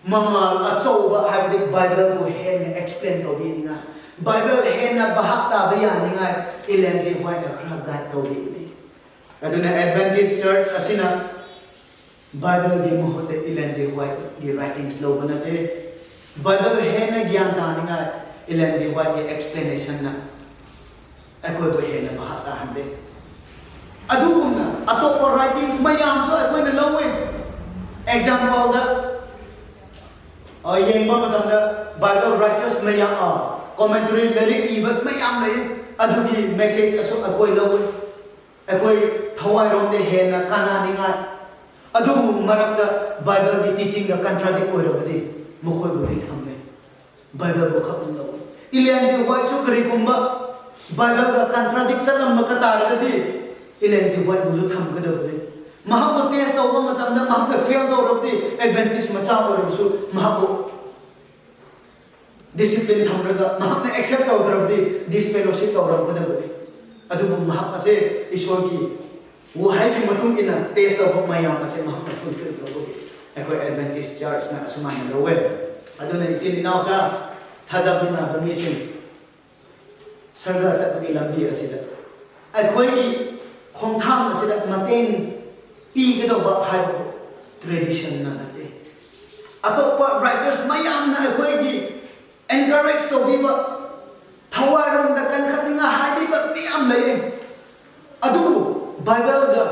ꯃꯉꯥꯜ ꯑꯆꯧꯕ ꯍꯥꯏꯕꯗꯤ ꯕꯥꯏꯕꯜꯕꯨ ꯍꯦꯟꯅ ꯑꯦꯛꯁꯄ꯭ꯂꯦꯟ ꯇꯧꯕꯤꯅꯤꯡꯉꯥꯏ, ꯕꯥꯏꯕꯜ ꯍꯦꯟꯅ ꯚꯥꯞ ꯇꯥꯕ ꯌꯥꯅꯤꯡꯉꯥꯏ ꯏꯂꯦꯟ ꯖꯤ ꯋꯥꯏꯠꯅ ꯈꯔ ꯒꯥꯏꯗ ꯇꯧꯕꯤꯕꯅꯤ꯫ ꯑꯗꯨꯅ ꯑꯦꯗꯚꯦꯟꯇꯤꯁ ꯆꯔꯆ ꯑꯁꯤꯅ ꯕꯥꯏꯕꯜꯒꯤ ꯃꯍꯨꯠꯇ ꯏꯂꯦꯟ ꯖꯤ ꯋꯥꯏꯠꯀꯤ ꯔꯥꯏꯇꯤꯡꯁ ꯂꯧꯕ ꯅꯠꯇꯦ꯫ ꯕꯥꯏꯕꯜ ꯍꯦꯟꯅ ꯒ꯭ꯌꯥꯟ ꯇꯥꯅꯤꯡꯉꯥꯏ ꯏꯂꯦꯟ ꯖꯤ ꯋꯥꯏꯠꯀꯤ ꯑꯦꯛꯁꯄ꯭ꯂꯦꯅꯦꯁꯟꯅ ꯑꯩꯈꯣꯏꯕꯨ ꯍꯦꯟꯅ ꯚꯥꯞ ꯇꯥꯍꯟꯗꯦ꯫ ꯑꯗꯨꯒꯨꯝꯅ ꯑꯇꯣꯞꯄ ꯔꯥꯏꯇꯤꯡꯁ ꯃꯌꯥꯝꯁꯨ ꯑꯩꯈꯣꯏꯅ ꯂꯧꯋꯦ꯫ ꯑꯦꯛꯖꯥꯝꯄꯜꯗ, ꯑ, ꯌꯦꯡꯕ ꯃꯇꯝꯗ ꯕꯥꯏꯕꯜ ꯔꯥꯏꯇꯔꯁ ꯃꯌꯥꯝ, ꯑ, ꯀꯣꯃꯦꯟꯇꯔꯤ, ꯂꯥꯏꯔꯤꯛ ꯏꯕ ꯃꯌꯥꯝ ꯂꯩ꯫ ꯑꯗꯨꯒꯤ ꯃꯦꯁꯦꯖ ꯑꯁꯨ ꯑꯩꯈꯣꯏ ꯂꯧꯋꯤ꯫ ꯑꯩꯈꯣꯏ ꯊꯋꯥꯏꯔꯣꯝꯗ ꯍꯦꯟꯅ ꯀꯥꯟꯅꯅꯤꯡꯉꯥꯏ꯫ ꯑꯗꯨꯕꯨ ꯃꯔꯛꯇ ꯕꯥꯏꯕꯜꯒꯤ ꯇꯤꯆꯤꯡꯒ ꯀꯟꯇ꯭ꯔꯥꯗꯤꯛ ꯑꯣꯏꯔꯕꯗꯤ ꯃꯈꯣꯏꯕꯨꯗꯤ ꯊꯝꯃꯦ꯫ ꯕꯥꯏꯕꯜꯕꯨ ꯈꯛꯇꯪ ꯂꯧꯋꯤ꯫ ꯏꯂꯦꯟ ꯖꯤ ꯋꯥꯏꯠꯁꯨ ꯀꯔꯤꯒꯨꯝꯕ ꯕꯥꯏꯕꯜꯒ ꯀꯟꯇ꯭ꯔꯥꯗꯤꯛ ꯆꯠꯂꯝꯕ ꯇꯥꯔꯒꯗꯤ ꯏꯂꯦꯟ ꯖꯤ ꯋꯥꯏꯠꯕꯨꯁꯨ ꯊꯝꯒꯗꯕꯅꯤ꯫ ꯃꯍꯥꯛꯄꯨ ꯇꯦꯁ ꯇꯧꯕ ꯃꯇꯝꯗ ꯃꯍꯥꯛꯅ ꯐꯦꯜ ꯇꯧꯔꯕꯗꯤ ꯑꯦꯗꯚꯦꯟꯇꯤꯁ ꯃꯆꯥ ꯑꯣꯏꯔꯕꯁꯨ ꯃꯍꯥꯛꯄꯨ ꯗꯤꯁꯤꯄ꯭ꯂꯤꯟ ꯊꯝꯂꯒ ꯃꯍꯥꯛꯅ ꯑꯦꯛꯁꯦꯞ ꯇꯧꯗ꯭ꯔꯕꯗꯤ ꯗꯤꯁꯐꯦꯂꯣꯁꯤꯞ ꯇꯧꯔꯝꯒꯗꯕꯅꯤ꯫ ꯑꯗꯨꯕꯨ ꯃꯍꯥꯛ ꯑꯁꯦ ꯏꯁꯣꯔꯒꯤ ꯋꯥꯍꯩꯒꯤ ꯃꯇꯨꯡ ꯏꯟꯅ ꯇꯦꯁ ꯇꯧꯕ ꯃꯌꯥꯝ ꯑꯁꯦ ꯃꯍꯥꯛꯅ ꯐꯨꯜꯐꯤꯜ ꯇꯧꯕꯒꯤ ꯑꯩꯈꯣꯏ ꯑꯦꯗꯚꯦꯟꯇꯤꯁ ꯆꯔꯆꯅ ꯑꯁꯨꯃꯥꯏꯅ ꯂꯧꯋꯦ꯫ ꯑꯗꯨꯅ ꯏꯆꯤꯟ ꯏꯅꯥꯎꯁꯥ, ꯊꯥꯖꯕ ꯃꯤꯁꯤꯡ, ꯁꯔꯒ ꯆꯠꯄꯒꯤ ꯂꯝꯕꯤ ꯑꯁꯤꯗ ꯑꯩꯈꯣꯏꯒꯤ ꯈꯣꯡꯊꯥꯡ ꯑꯁꯤꯗ ꯃꯇꯦꯡ ꯄꯤꯒꯗꯧꯕ ꯍꯥꯏꯕꯕꯨ ꯇ꯭ꯔꯦꯗꯤꯁꯟꯅ ꯅꯠꯇꯦ꯫ ꯑꯇꯣꯞꯄ ꯔꯥꯏꯇꯔꯁ ꯃꯌꯥꯝꯅ ꯑꯩꯈꯣꯏꯒꯤ ꯑꯦꯟꯀꯔꯦꯖ ꯇꯧꯕꯤꯕ, ꯊꯋꯥꯏꯔꯣꯝꯗ ꯀꯟꯈꯠꯅꯤꯡꯉꯥꯏ ꯍꯥꯏꯕꯤꯕ ꯃꯌꯥꯝ ꯂꯩꯔꯤ꯫ ꯑꯗꯨꯕꯨ ꯕꯥꯏꯕꯜꯗ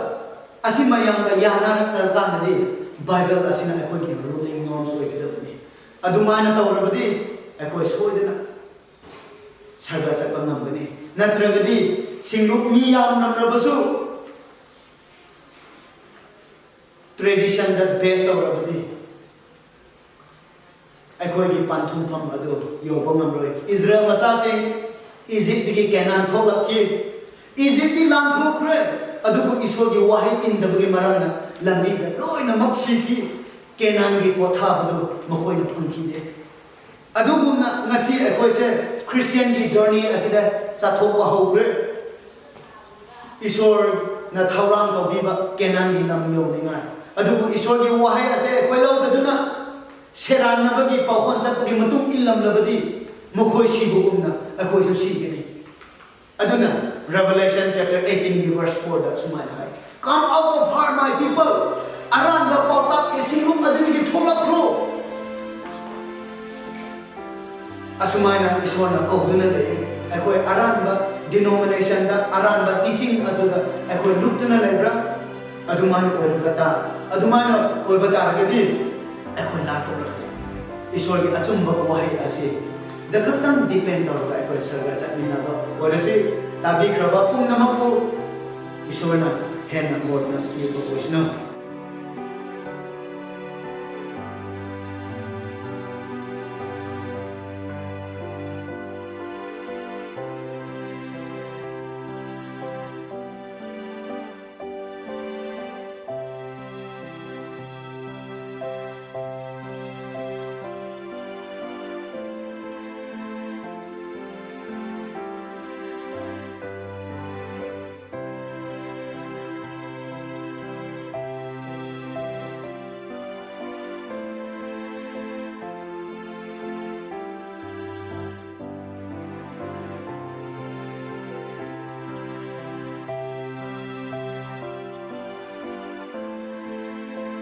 ꯑꯁꯤ ꯃꯌꯥꯝꯒ ꯌꯥꯅꯔꯛꯇ꯭ꯔꯀꯥꯟꯗꯗꯤ ꯕꯥꯏꯕꯜ ꯑꯁꯤꯅ ꯑꯩꯈꯣꯏꯒꯤ ꯔꯨꯂꯤꯡ ꯅꯣꯔꯝꯁ ꯑꯣꯏꯒꯗꯕꯅꯤ꯫ ꯑꯗꯨꯃꯥꯏꯅ ꯇꯧꯔꯕꯗꯤ ꯑꯩꯈꯣꯏ ꯁꯣꯏꯗꯅ ꯁꯔꯒ ꯆꯠꯄ ꯉꯝꯒꯅꯤ꯫ ꯅꯠꯇ꯭ꯔꯒꯗꯤ ꯁꯤꯡꯂꯨꯞ ꯃꯤ ꯌꯥꯝꯂꯝꯂꯕꯁꯨ ꯇ꯭ꯔꯦꯗꯤꯁꯟꯗ ꯕꯦꯁ ꯇꯧꯔꯕꯗꯤ ꯑꯩꯈꯣꯏꯒꯤ ꯄꯟꯊꯨꯡꯐꯝ ꯑꯗꯨ ꯌꯧꯕ ꯉꯝꯂꯣꯏ꯫ ꯏꯖꯔꯦꯜ ꯃꯆꯥꯁꯤꯡ ꯏꯖꯤꯞꯇꯒꯤ ꯀꯦꯅꯥꯟ ꯊꯣꯛꯂꯛꯈꯤ꯫ ꯏꯖꯤꯞꯇꯤ ꯂꯥꯟꯊꯣꯛꯈ꯭ꯔꯦ, ꯑꯗꯨꯕꯨ ꯏꯁꯣꯔꯒꯤ ꯋꯥꯍꯩ ꯏꯟꯗꯕꯒꯤ ꯃꯔꯝꯅ ꯂꯝꯕꯤꯗ ꯂꯣꯏꯅꯃꯛ ꯁꯤꯈꯤ꯫ ꯀꯦꯅꯥꯟꯒꯤ ꯄꯣꯊꯥꯕꯗꯨ ꯃꯈꯣꯏꯅ ꯐꯪꯈꯤꯗꯦ꯫ ꯑꯗꯨꯒꯨꯝꯅ ꯉꯁꯤ ꯑꯩꯈꯣꯏꯁꯦ ꯈ꯭ꯔꯤꯁꯇꯤꯌꯟꯒꯤ ꯖꯔꯅꯤ ꯑꯁꯤꯗ ꯆꯠꯊꯣꯛꯄ ꯍꯧꯈ꯭ꯔꯦ꯫ ꯏꯁꯣꯔꯅ ꯊꯧꯔꯥꯡ ꯇꯧꯕꯤꯕ ꯀꯦꯅꯥꯟꯒꯤ ꯂꯝ ꯌꯧꯅꯤꯡꯉꯥꯏ꯫ ꯑꯗꯨꯕꯨ ꯏꯁꯣꯔꯒꯤ ꯋꯥꯍꯩ ꯑꯁꯦ ꯑꯩꯈꯣꯏ ꯂꯧꯗꯗꯨꯅ ꯁꯦꯔꯥꯟꯅꯕꯒꯤ ꯄꯥꯎꯈꯣꯟ ꯆꯠꯄꯒꯤ ꯃꯇꯨꯡ ꯏꯜꯂꯝꯂꯕꯗꯤ ꯃꯈꯣꯏ ꯁꯤꯕꯒꯨꯝꯅ ꯑꯩꯈꯣꯏꯁꯨ ꯁꯤꯒꯅꯤ꯫ ꯑꯗꯨꯅ Revelation chapter eighteen verse four ꯗ ꯁꯨꯃꯥꯏꯅ ꯍꯥꯏ, "Come out of her, my people." ꯑꯔꯥꯟꯕ ꯄꯥꯎꯇꯥꯛꯀꯤ ꯁꯤꯡꯂꯨꯞ ꯑꯗꯨꯗꯒꯤ ꯊꯣꯛꯂꯛꯈ꯭ꯔꯣ꯫ ꯑꯁꯨꯃꯥꯏꯅ ꯏꯁꯣꯔꯅ ꯀꯧꯗꯨꯅ ꯂꯩ꯫ ꯑꯩꯈꯣꯏ ꯑꯔꯥꯟꯕ denomination ꯗ, ꯑꯔꯥꯟꯕ teaching ꯑꯗꯨꯗ ꯑꯩꯈꯣꯏ ꯂꯨꯞꯇꯨꯅ ꯂꯩꯕ꯭ꯔꯥ? ꯑꯗꯨꯃꯥꯏꯅ ꯑꯣꯏꯕ ꯇꯥ-, ꯑꯗꯨꯃꯥꯏꯅ ꯑꯣꯏꯕ ꯇꯥꯔꯒꯗꯤ ꯑꯩꯈꯣꯏ ꯂꯥꯟꯊꯣꯛꯂꯒꯁꯨ ꯏꯁꯣꯔꯒꯤ ꯑꯆꯨꯝꯕ ꯋꯥꯍꯩ ꯑꯁꯤ ꯗ ꯈꯛꯇꯪ depend ꯇꯧꯔꯒ ꯑꯩꯈꯣꯏ ꯁꯔꯒ ꯆꯠꯃꯤꯟꯅꯕ ꯑꯣꯏꯔꯁꯤ꯫ ꯇꯥꯕꯤꯈ꯭ꯔꯕ ꯄꯨꯝꯅꯃꯛꯄꯨ ꯏꯁꯣꯔꯅ ꯍꯦꯟꯅ ꯃꯣꯠꯅ ꯄꯤꯕ ꯑꯣꯏꯁꯅꯨ꯫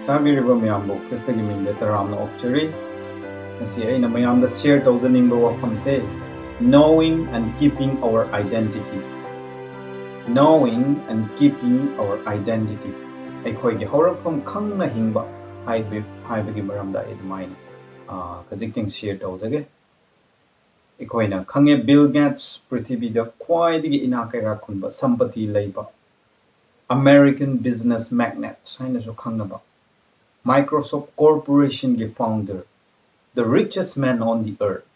ꯇꯥꯕꯤꯔꯤꯕ ꯃꯌꯥꯝꯕꯨ ꯈ꯭ꯔꯤꯁꯇꯒꯤ ꯃꯤꯡꯗ ꯇꯔꯥꯝꯅ ꯑꯣꯛꯆꯔꯤ꯫ ꯉꯁꯤ ꯑꯩꯅ ꯃꯌꯥꯝꯗ share ꯇꯧꯖꯅꯤꯡꯕ ꯋꯥꯐꯝꯁꯦ, knowing and keeping our identity꯫ Knowing and keeping our identity꯫ ꯑꯩꯈꯣꯏꯒꯤ ꯍꯧꯔꯛꯐꯝ ꯈꯪꯅ ꯍꯤꯡꯕ ꯍꯥꯏꯕ-, ꯍꯥꯏꯕꯒꯤ ꯃꯔꯝꯗ ꯑꯩ ꯑꯗꯨꯃꯥꯏꯅ, ꯑꯥ, ꯈꯖꯤꯛꯇꯪ share ꯇꯧꯖꯒꯦ꯫ ꯑꯩꯈꯣꯏꯅ ꯈꯪꯉꯦ, ꯕꯤꯜ ꯒꯦꯠꯁ ꯄ꯭ꯔꯤꯊꯤꯕꯤꯗ ꯈ꯭ꯋꯥꯏꯗꯒꯤ ꯏꯅꯥꯛ ꯀꯩꯔꯥꯛ ꯈꯨꯟꯕ, ꯁꯝꯄꯇꯤ ꯂꯩꯕ, American business magnate ꯍꯥꯏꯅꯁꯨ ꯈꯪꯅꯕ, Microsoft Corporation ꯒꯤ founder, the richest man on the earth꯫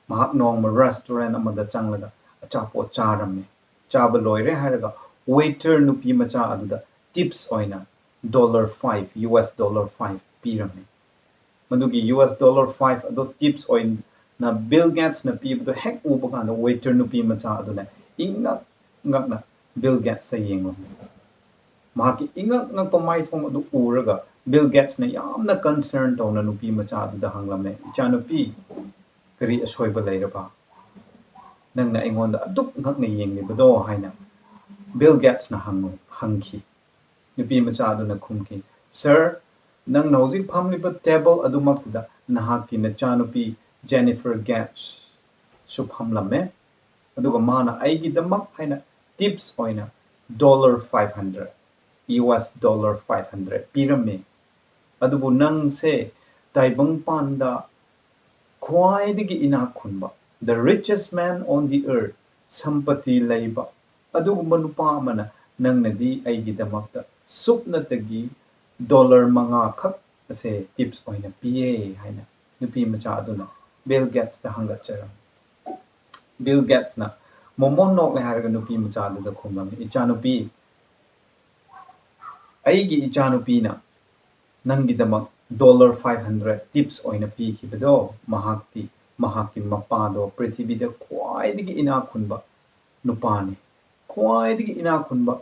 ꯃꯍꯥꯛ ꯅꯣꯡꯃ restaurant ꯑꯃꯗ ꯆꯪꯂꯒ ꯑꯆꯥꯄꯣꯠ ꯆꯥꯔꯝꯃꯤ꯫ ꯆꯥꯕ ꯂꯣꯏꯔꯦ ꯍꯥꯏꯔꯒ waiter ꯅꯨꯄꯤ ꯃꯆꯥ ꯑꯗꯨꯗ tips ꯑꯣꯏꯅ dollar five, U S dollar five ꯄꯤꯔꯝꯃꯤ꯫ ꯃꯗꯨꯒꯤ U S dollar five ꯑꯗꯨ tips ꯑꯣꯏꯅ ꯅ ꯕꯤꯜ ꯒꯦꯠꯁꯅ ꯄꯤꯕꯗꯣ ꯍꯦꯛ ꯎꯕ ꯀꯥꯟꯗ waiter ꯅꯨꯄꯤ ꯃꯆꯥ ꯑꯗꯨꯅ ꯏꯪꯉꯛ ꯉꯛꯅ ꯕꯤꯜ ꯒꯦꯠꯁꯇ ꯌꯦꯡꯂꯝꯃꯤ꯫ ꯃꯍꯥꯛꯀꯤ ꯏꯪꯉꯛ ꯉꯛꯄ ꯃꯥꯏꯊꯣꯡ ꯑꯗꯨ ꯎꯔꯒ ꯕꯤꯜ ꯒꯦꯠꯁꯅ ꯌꯥꯝꯅ concern ꯇꯧꯅ ꯅꯨꯄꯤ ꯃꯆꯥ ꯑꯗꯨꯗ ꯍꯪꯂꯝꯃꯦ, "ꯏꯆꯥꯅꯨꯄꯤ, ꯀꯔꯤ ꯑꯁꯣꯏꯕ ꯂꯩꯔꯕ? ꯅꯪꯅ ꯑꯩꯉꯣꯟꯗ ꯑꯗꯨꯛ ꯉꯛꯅ ꯌꯦꯡꯂꯤꯕꯗꯣ?" ꯍꯥꯏꯅ ꯕꯤꯜ ꯒꯦꯠꯁꯅ ꯍꯪꯉꯨ-, ꯍꯪꯈꯤ꯫ ꯅꯨꯄꯤ ꯃꯆꯥ ꯑꯗꯨꯅ ꯈꯨꯝꯈꯤ, "Sir, ꯅꯪꯅ ꯍꯧꯖꯤꯛ ꯐꯝꯂꯤꯕ table ꯑꯗꯨꯃꯛꯇꯨꯗ ꯅꯍꯥꯛꯀꯤ ꯅꯆꯥꯅꯨꯄꯤ Jennifer Gates ꯁꯨ ꯐꯝꯂꯝꯃꯦ꯫ ꯑꯗꯨꯒ ꯃꯥꯅ ꯑꯩꯒꯤꯗꯃꯛ ꯍꯥꯏꯅ tips ꯑꯣꯏꯅ dollar five hundred, U S dollar five hundred ꯄꯤꯔꯝꯃꯤ꯫ ꯑꯗꯨꯕꯨ ꯅꯪꯁꯦ ꯇꯥꯏꯕꯪꯄꯥꯟꯗ ꯈ꯭ꯋꯥꯏꯗꯒꯤ ꯏꯅꯥꯛ ꯈꯨꯟꯕ, the richest man on the earth, ꯁꯝꯄꯇꯤ ꯂꯩꯕ ꯑꯗꯨꯒꯨꯝꯕ ꯅꯨꯄꯥ ꯑꯃꯅ ꯅꯪꯅꯗꯤ ꯑꯩꯒꯤꯗꯃꯛꯇ ꯁꯨꯞꯅꯇꯒꯤ dollar ꯃꯉꯥ ꯈꯛ ꯑꯁꯦ tips ꯑꯣꯏꯅ ꯄꯤꯌꯦ" ꯍꯥꯏꯅ ꯅꯨꯄꯤ ꯃꯆꯥ ꯑꯗꯨꯅ ꯕꯤꯜ ꯒꯦꯠꯁꯇ ꯍꯪꯒꯠꯆꯔꯝꯃꯤ꯫ ꯕꯤꯜ ꯒꯦꯠꯁꯅ ꯃꯣꯃꯣꯟ ꯅꯣꯛꯂꯦ ꯍꯥꯏꯔꯒ ꯅꯨꯄꯤ ꯃꯆꯥ ꯑꯗꯨꯗ ꯈꯨꯝꯂꯝꯃꯤ, "ꯏꯆꯥꯅꯨꯄꯤ, ꯑꯩꯒꯤ ꯏꯆꯥꯅꯨꯄꯤꯅ ꯅꯪꯒꯤꯗꯃꯛ dollar five hundred tips ꯑꯣꯏꯅ ꯄꯤꯈꯤꯕꯗꯣ, ꯃꯍꯥꯛꯇꯤ, ꯃꯍꯥꯛꯀꯤ ꯃꯄꯥꯗꯣ ꯄ꯭ꯔꯤꯊꯤꯕꯤꯗ ꯈ꯭ꯋꯥꯏꯗꯒꯤ ꯏꯅꯥꯛ ꯈꯨꯟꯕ ꯅꯨꯄꯥꯅꯤ꯫ ꯈ꯭ꯋꯥꯏꯗꯒꯤ ꯏꯅꯥꯛ ꯈꯨꯟꯕ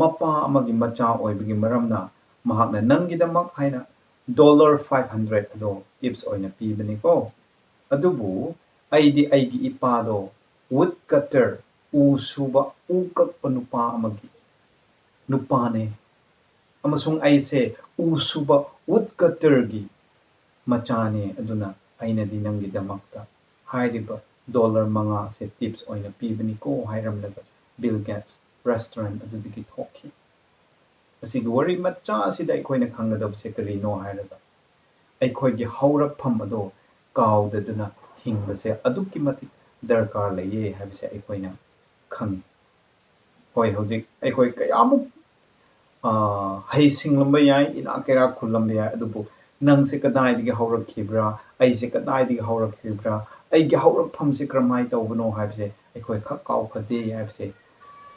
ꯃꯄꯥ ꯑꯃꯒꯤ ꯃꯆꯥ ꯑꯣꯏꯕꯒꯤ ꯃꯔꯝꯅ ꯃꯍꯥꯛꯅ ꯅꯪꯒꯤꯗꯃꯛ ꯍꯥꯏꯅ dollar five hundred ꯑꯗꯣ tips ꯑꯣꯏꯅ ꯄꯤꯕꯅꯤꯀꯣ꯫ ꯑꯗꯨꯕꯨ ꯑꯩꯗꯤ ꯑꯩꯒꯤ ꯏꯄꯥꯗꯣ wood cutter, ꯎ ꯁꯨꯕ, ꯎ ꯀꯛꯄ ꯅꯨꯄꯥ ꯑꯃꯒꯤ ꯅꯨꯄꯥꯅꯦ꯫ ꯑꯃꯁꯨꯡ ꯑꯩꯁꯦ ꯎ ꯁꯨꯕ wood cutterꯒꯤ ꯃꯆꯥꯅꯦ, ꯑꯗꯨꯅ ꯑꯩꯅꯗꯤ ꯅꯪꯒꯤꯗꯃꯛꯇ ꯍꯥꯏꯔꯤꯕ dollar ꯃꯉꯥꯁꯦ tips ꯑꯣꯏꯅ ꯄꯤꯕꯅꯤꯀꯣ" ꯍꯥꯏꯔꯝꯂꯒ ꯕꯤꯜ ꯒꯦꯠꯁ restaurant ꯑꯗꯨꯗꯒꯤ ꯊꯣꯛꯈꯤ꯫ ꯑꯁꯤꯒꯤ ꯋꯥꯔꯤ ꯃꯆꯥ ꯑꯁꯤꯗ ꯑꯩꯈꯣꯏꯅ ꯈꯪꯒꯗꯕꯁꯦ ꯀꯔꯤꯅꯣ ꯍꯥꯏꯔꯒ, ꯑꯩꯈꯣꯏꯒꯤ ꯍꯧꯔꯛꯐꯝ ꯑꯗꯣ ꯀꯥꯎꯗꯗꯨꯅ ꯍꯤꯡꯕꯁꯦ ꯑꯗꯨꯛꯀꯤ ꯃꯇꯤꯛ ꯗꯔꯀꯥꯔ ꯂꯩꯌꯦ ꯍꯥꯏꯕꯁꯦ ꯑꯩꯈꯣꯏꯅ ꯈꯪꯉꯤ꯫ ꯍꯣꯏ, ꯍꯧꯖꯤꯛ ꯑꯩꯈꯣꯏ ꯀꯌꯥꯃꯨꯛ, ꯑ, ꯍꯩꯁꯤꯡꯂꯝꯕ ꯌꯥꯏ, ꯏꯅꯥꯛ ꯀꯩꯔꯥꯛ ꯈꯨꯜꯂꯝꯕ ꯌꯥꯏ, ꯑꯗꯨꯕꯨ ꯅꯪꯁꯦ ꯀꯗꯥꯏꯗꯒꯤ ꯍꯧꯔꯛꯈꯤꯕ꯭ꯔꯥ, ꯑꯩꯁꯦ ꯀꯗꯥꯏꯗꯒꯤ ꯍꯧꯔꯛꯈꯤꯕ꯭ꯔꯥ, ꯑꯩꯒꯤ ꯍꯧꯔꯛꯐꯝꯁꯦ ꯀꯔꯝꯍꯥꯏꯅ ꯇꯧꯕꯅꯣ ꯍꯥꯏꯕꯁꯦ ꯑꯩꯈꯣꯏ ꯈꯛ ꯀꯥꯎꯐꯗꯦ ꯍꯥꯏꯕꯁꯦ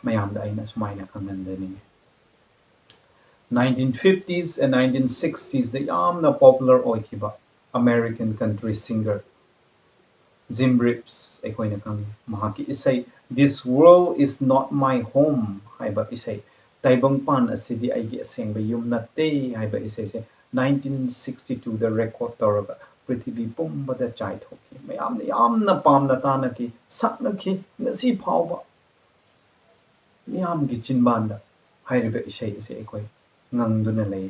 ꯃꯌꯥꯝꯗ ꯑꯩꯅ ꯁꯨꯃꯥꯏꯅ ꯈꯪꯍꯟꯖꯅꯤꯡꯉꯤ꯫ Nineteen fifties and nineteen sixtiesꯗ ꯌꯥꯝꯅ popular ꯑꯣꯏꯈꯤꯕ American country singer Jim Reeves ꯑꯩꯈꯣꯏꯅ ꯈꯪꯉꯤ, ꯃꯍꯥꯛꯀꯤ ꯏꯁꯩ "This World Is Not My Home" ꯍꯥꯏꯕ ꯏꯁꯩ, "ꯇꯥꯏꯕꯪꯄꯥꯟ ꯑꯁꯤꯗꯤ ꯑꯩꯒꯤ ꯑꯁꯦꯡꯕ ꯌꯨꯝ ꯅꯠꯇꯦ" ꯍꯥꯏꯕ ꯏꯁꯩꯁꯦ nineteen sixty twoꯗ record ꯇꯧꯔꯒ ꯄ꯭ꯔꯤꯊꯤꯕꯤ ꯄꯨꯝꯕꯗ ꯆꯥꯏꯊꯣꯛꯈꯤ꯫ ꯃꯌꯥꯝꯅ ꯌꯥꯝꯅ ꯄꯥꯝꯅ ꯇꯥꯅꯈꯤ, ꯁꯛꯅꯈꯤ꯫ ꯉꯁꯤ ꯐꯥꯎꯕ ꯃꯤꯌꯥꯝꯒꯤ ꯆꯤꯟꯕꯥꯟꯗ ꯍꯥꯏꯔꯤꯕ ꯏꯁꯩ ꯑꯁꯤ ꯑꯩꯈꯣꯏ ꯉꯪꯗꯨꯅ ꯂꯩ꯫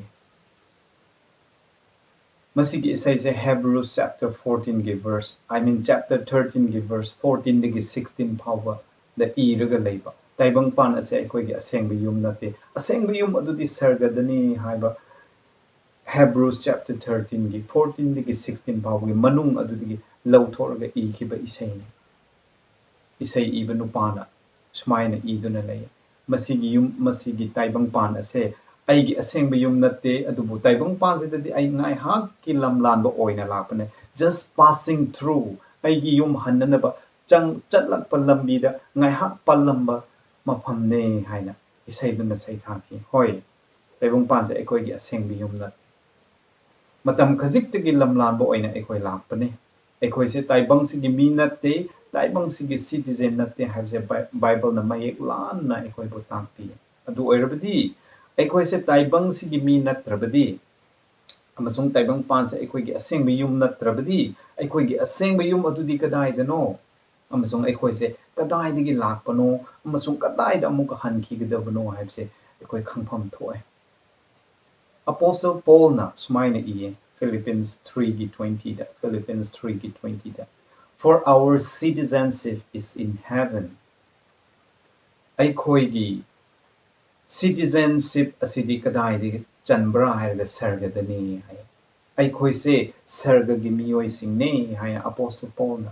ꯃꯁꯤꯒꯤ ꯏꯁꯩꯁꯦ Hebrews chapter fourteenꯒꯤ verse, I mean chapter thirteenꯒꯤ verse fourteenꯗꯒꯤ sixteen ꯐꯥꯎꯕꯗ ꯏꯔꯒ ꯂꯩꯕ, "ꯇꯥꯏꯕꯪꯄꯥꯟ ꯑꯁꯦ ꯑꯩꯈꯣꯏꯒꯤ ꯑꯁꯦꯡꯕ ꯌꯨꯝ ꯅꯠꯇꯦ, ꯑꯁꯦꯡꯕ ꯌꯨꯝ ꯑꯗꯨꯗꯤ ꯁꯔꯒꯗꯅꯤ" ꯍꯥꯏꯕ Hebrews chapter thirteenꯒꯤ fourteenꯗꯒꯤ sixteen ꯐꯥꯎꯕꯒꯤ ꯃꯅꯨꯡ ꯑꯗꯨꯗꯒꯤ ꯂꯧꯊꯣꯛꯂꯒ ꯏꯈꯤꯕ ꯏꯁꯩꯅꯤ꯫ ꯏꯁꯩ ꯏꯕ ꯅꯨꯄꯥꯅ ꯁꯨꯃꯥꯏꯅ ꯏꯗꯨꯅ ꯂꯩ, "ꯃꯁꯤꯒꯤ ꯌꯨꯝ, ꯃꯁꯤꯒꯤ ꯇꯥꯏꯕꯪꯄꯥꯟ ꯑꯁꯦ ꯑꯩꯒꯤ ꯑꯁꯦꯡꯕ ꯌꯨꯝ ꯅꯠꯇꯦ, ꯑꯗꯨꯕꯨ ꯇꯥꯏꯕꯪꯄꯥꯟꯁꯤꯗꯗꯤ ꯑꯩ ꯉꯥꯏꯍꯥꯛꯀꯤ ꯂꯝꯂꯥꯟꯕ ꯑꯣꯏꯅ ꯂꯥꯛꯄꯅꯦ, just passing through, ꯑꯩꯒꯤ ꯌꯨꯝ ꯍꯟꯅꯅꯕ ꯆꯪ-, ꯆꯠꯂꯛꯄ ꯂꯝꯕꯤꯗ ꯉꯥꯏꯍꯥꯛ ꯄꯜꯂꯝꯕ ꯃꯐꯝꯅꯦ" ꯍꯥꯏꯅ ꯏꯁꯩꯗꯨꯅ ꯁꯩꯊꯥꯈꯤ꯫ ꯍꯣꯏ, ꯇꯥꯏꯕꯪꯄꯥꯟꯁꯦ ꯑꯩꯈꯣꯏꯒꯤ ꯑꯁꯦꯡꯕ ꯌꯨꯝ ꯅꯠꯇꯦ꯫ ꯃꯇꯝ ꯈꯖꯤꯛꯇꯒꯤ ꯂꯝꯂꯥꯟꯕ ꯑꯣꯏꯅ ꯑꯩꯈꯣꯏ ꯂꯥꯛꯄꯅꯤ꯫ ꯑꯩꯈꯣꯏꯁꯦ ꯇꯥꯏꯕꯪꯁꯤꯒꯤ ꯃꯤ ꯅꯠꯇꯦ, ꯇꯥꯏꯕꯪꯁꯤꯒꯤ citizen ꯅꯠꯇꯦ ꯍꯥꯏꯕꯁꯦ ꯕꯥꯏ-, ꯕꯥꯏꯕꯜꯅ ꯃꯌꯦꯛ ꯂꯥꯟꯅ ꯑꯩꯈꯣꯏꯕꯨ ꯇꯥꯛꯄꯤ꯫ ꯑꯗꯨ ꯑꯣꯏꯔꯕꯗꯤ ꯑꯩꯈꯣꯏꯁꯦ ꯇꯥꯏꯕꯪꯁꯤꯒꯤ ꯃꯤ ꯅꯠꯇ꯭ꯔꯕꯗꯤ, ꯑꯃꯁꯨꯡ ꯇꯥꯏꯕꯪꯄꯥꯟꯁꯦ ꯑꯩꯈꯣꯏꯒꯤ ꯑꯁꯦꯡꯕ ꯌꯨꯝ ꯅꯠꯇ꯭ꯔꯕꯗꯤ, ꯑꯩꯈꯣꯏꯒꯤ ꯑꯁꯦꯡꯕ ꯌꯨꯝ ꯑꯗꯨꯗꯤ ꯀꯗꯥꯏꯗꯅꯣ? ꯑꯃꯁꯨꯡ ꯑꯩꯈꯣꯏꯁꯦ ꯀꯗꯥꯏꯗꯒꯤ ꯂꯥꯛꯄꯅꯣ? ꯑꯃꯁꯨꯡ ꯀꯗꯥꯏꯗ ꯑꯃꯨꯛꯀ ꯍꯟꯈꯤꯒꯗꯕꯅꯣ ꯍꯥꯏꯕꯁꯦ ꯑꯩꯈꯣꯏ ꯈꯪꯐꯝ ꯊꯣꯛꯑꯦ꯫ Apostle Paulꯅ ꯁꯨꯃꯥꯏꯅ ꯏꯌꯦ, Philippians threeꯒꯤ twentyꯗ, Philippians threeꯒꯤ twentyꯗ, "For our citizenship is in heaven." ꯑꯩꯈꯣꯏꯒꯤ citizenship ꯑꯁꯤꯗꯤ ꯀꯗꯥꯏꯗꯒꯤ ꯆꯟꯕ꯭ꯔꯥ ꯍꯥꯏꯔꯒ ꯁꯔꯒꯗꯅꯤ ꯍꯥꯏ꯫ ꯑꯩꯈꯣꯏꯁꯦ ꯁꯔꯒꯒꯤ ꯃꯤꯑꯣꯏꯁꯤꯡꯅꯦ ꯍꯥꯏꯅ Apostle Paulꯅ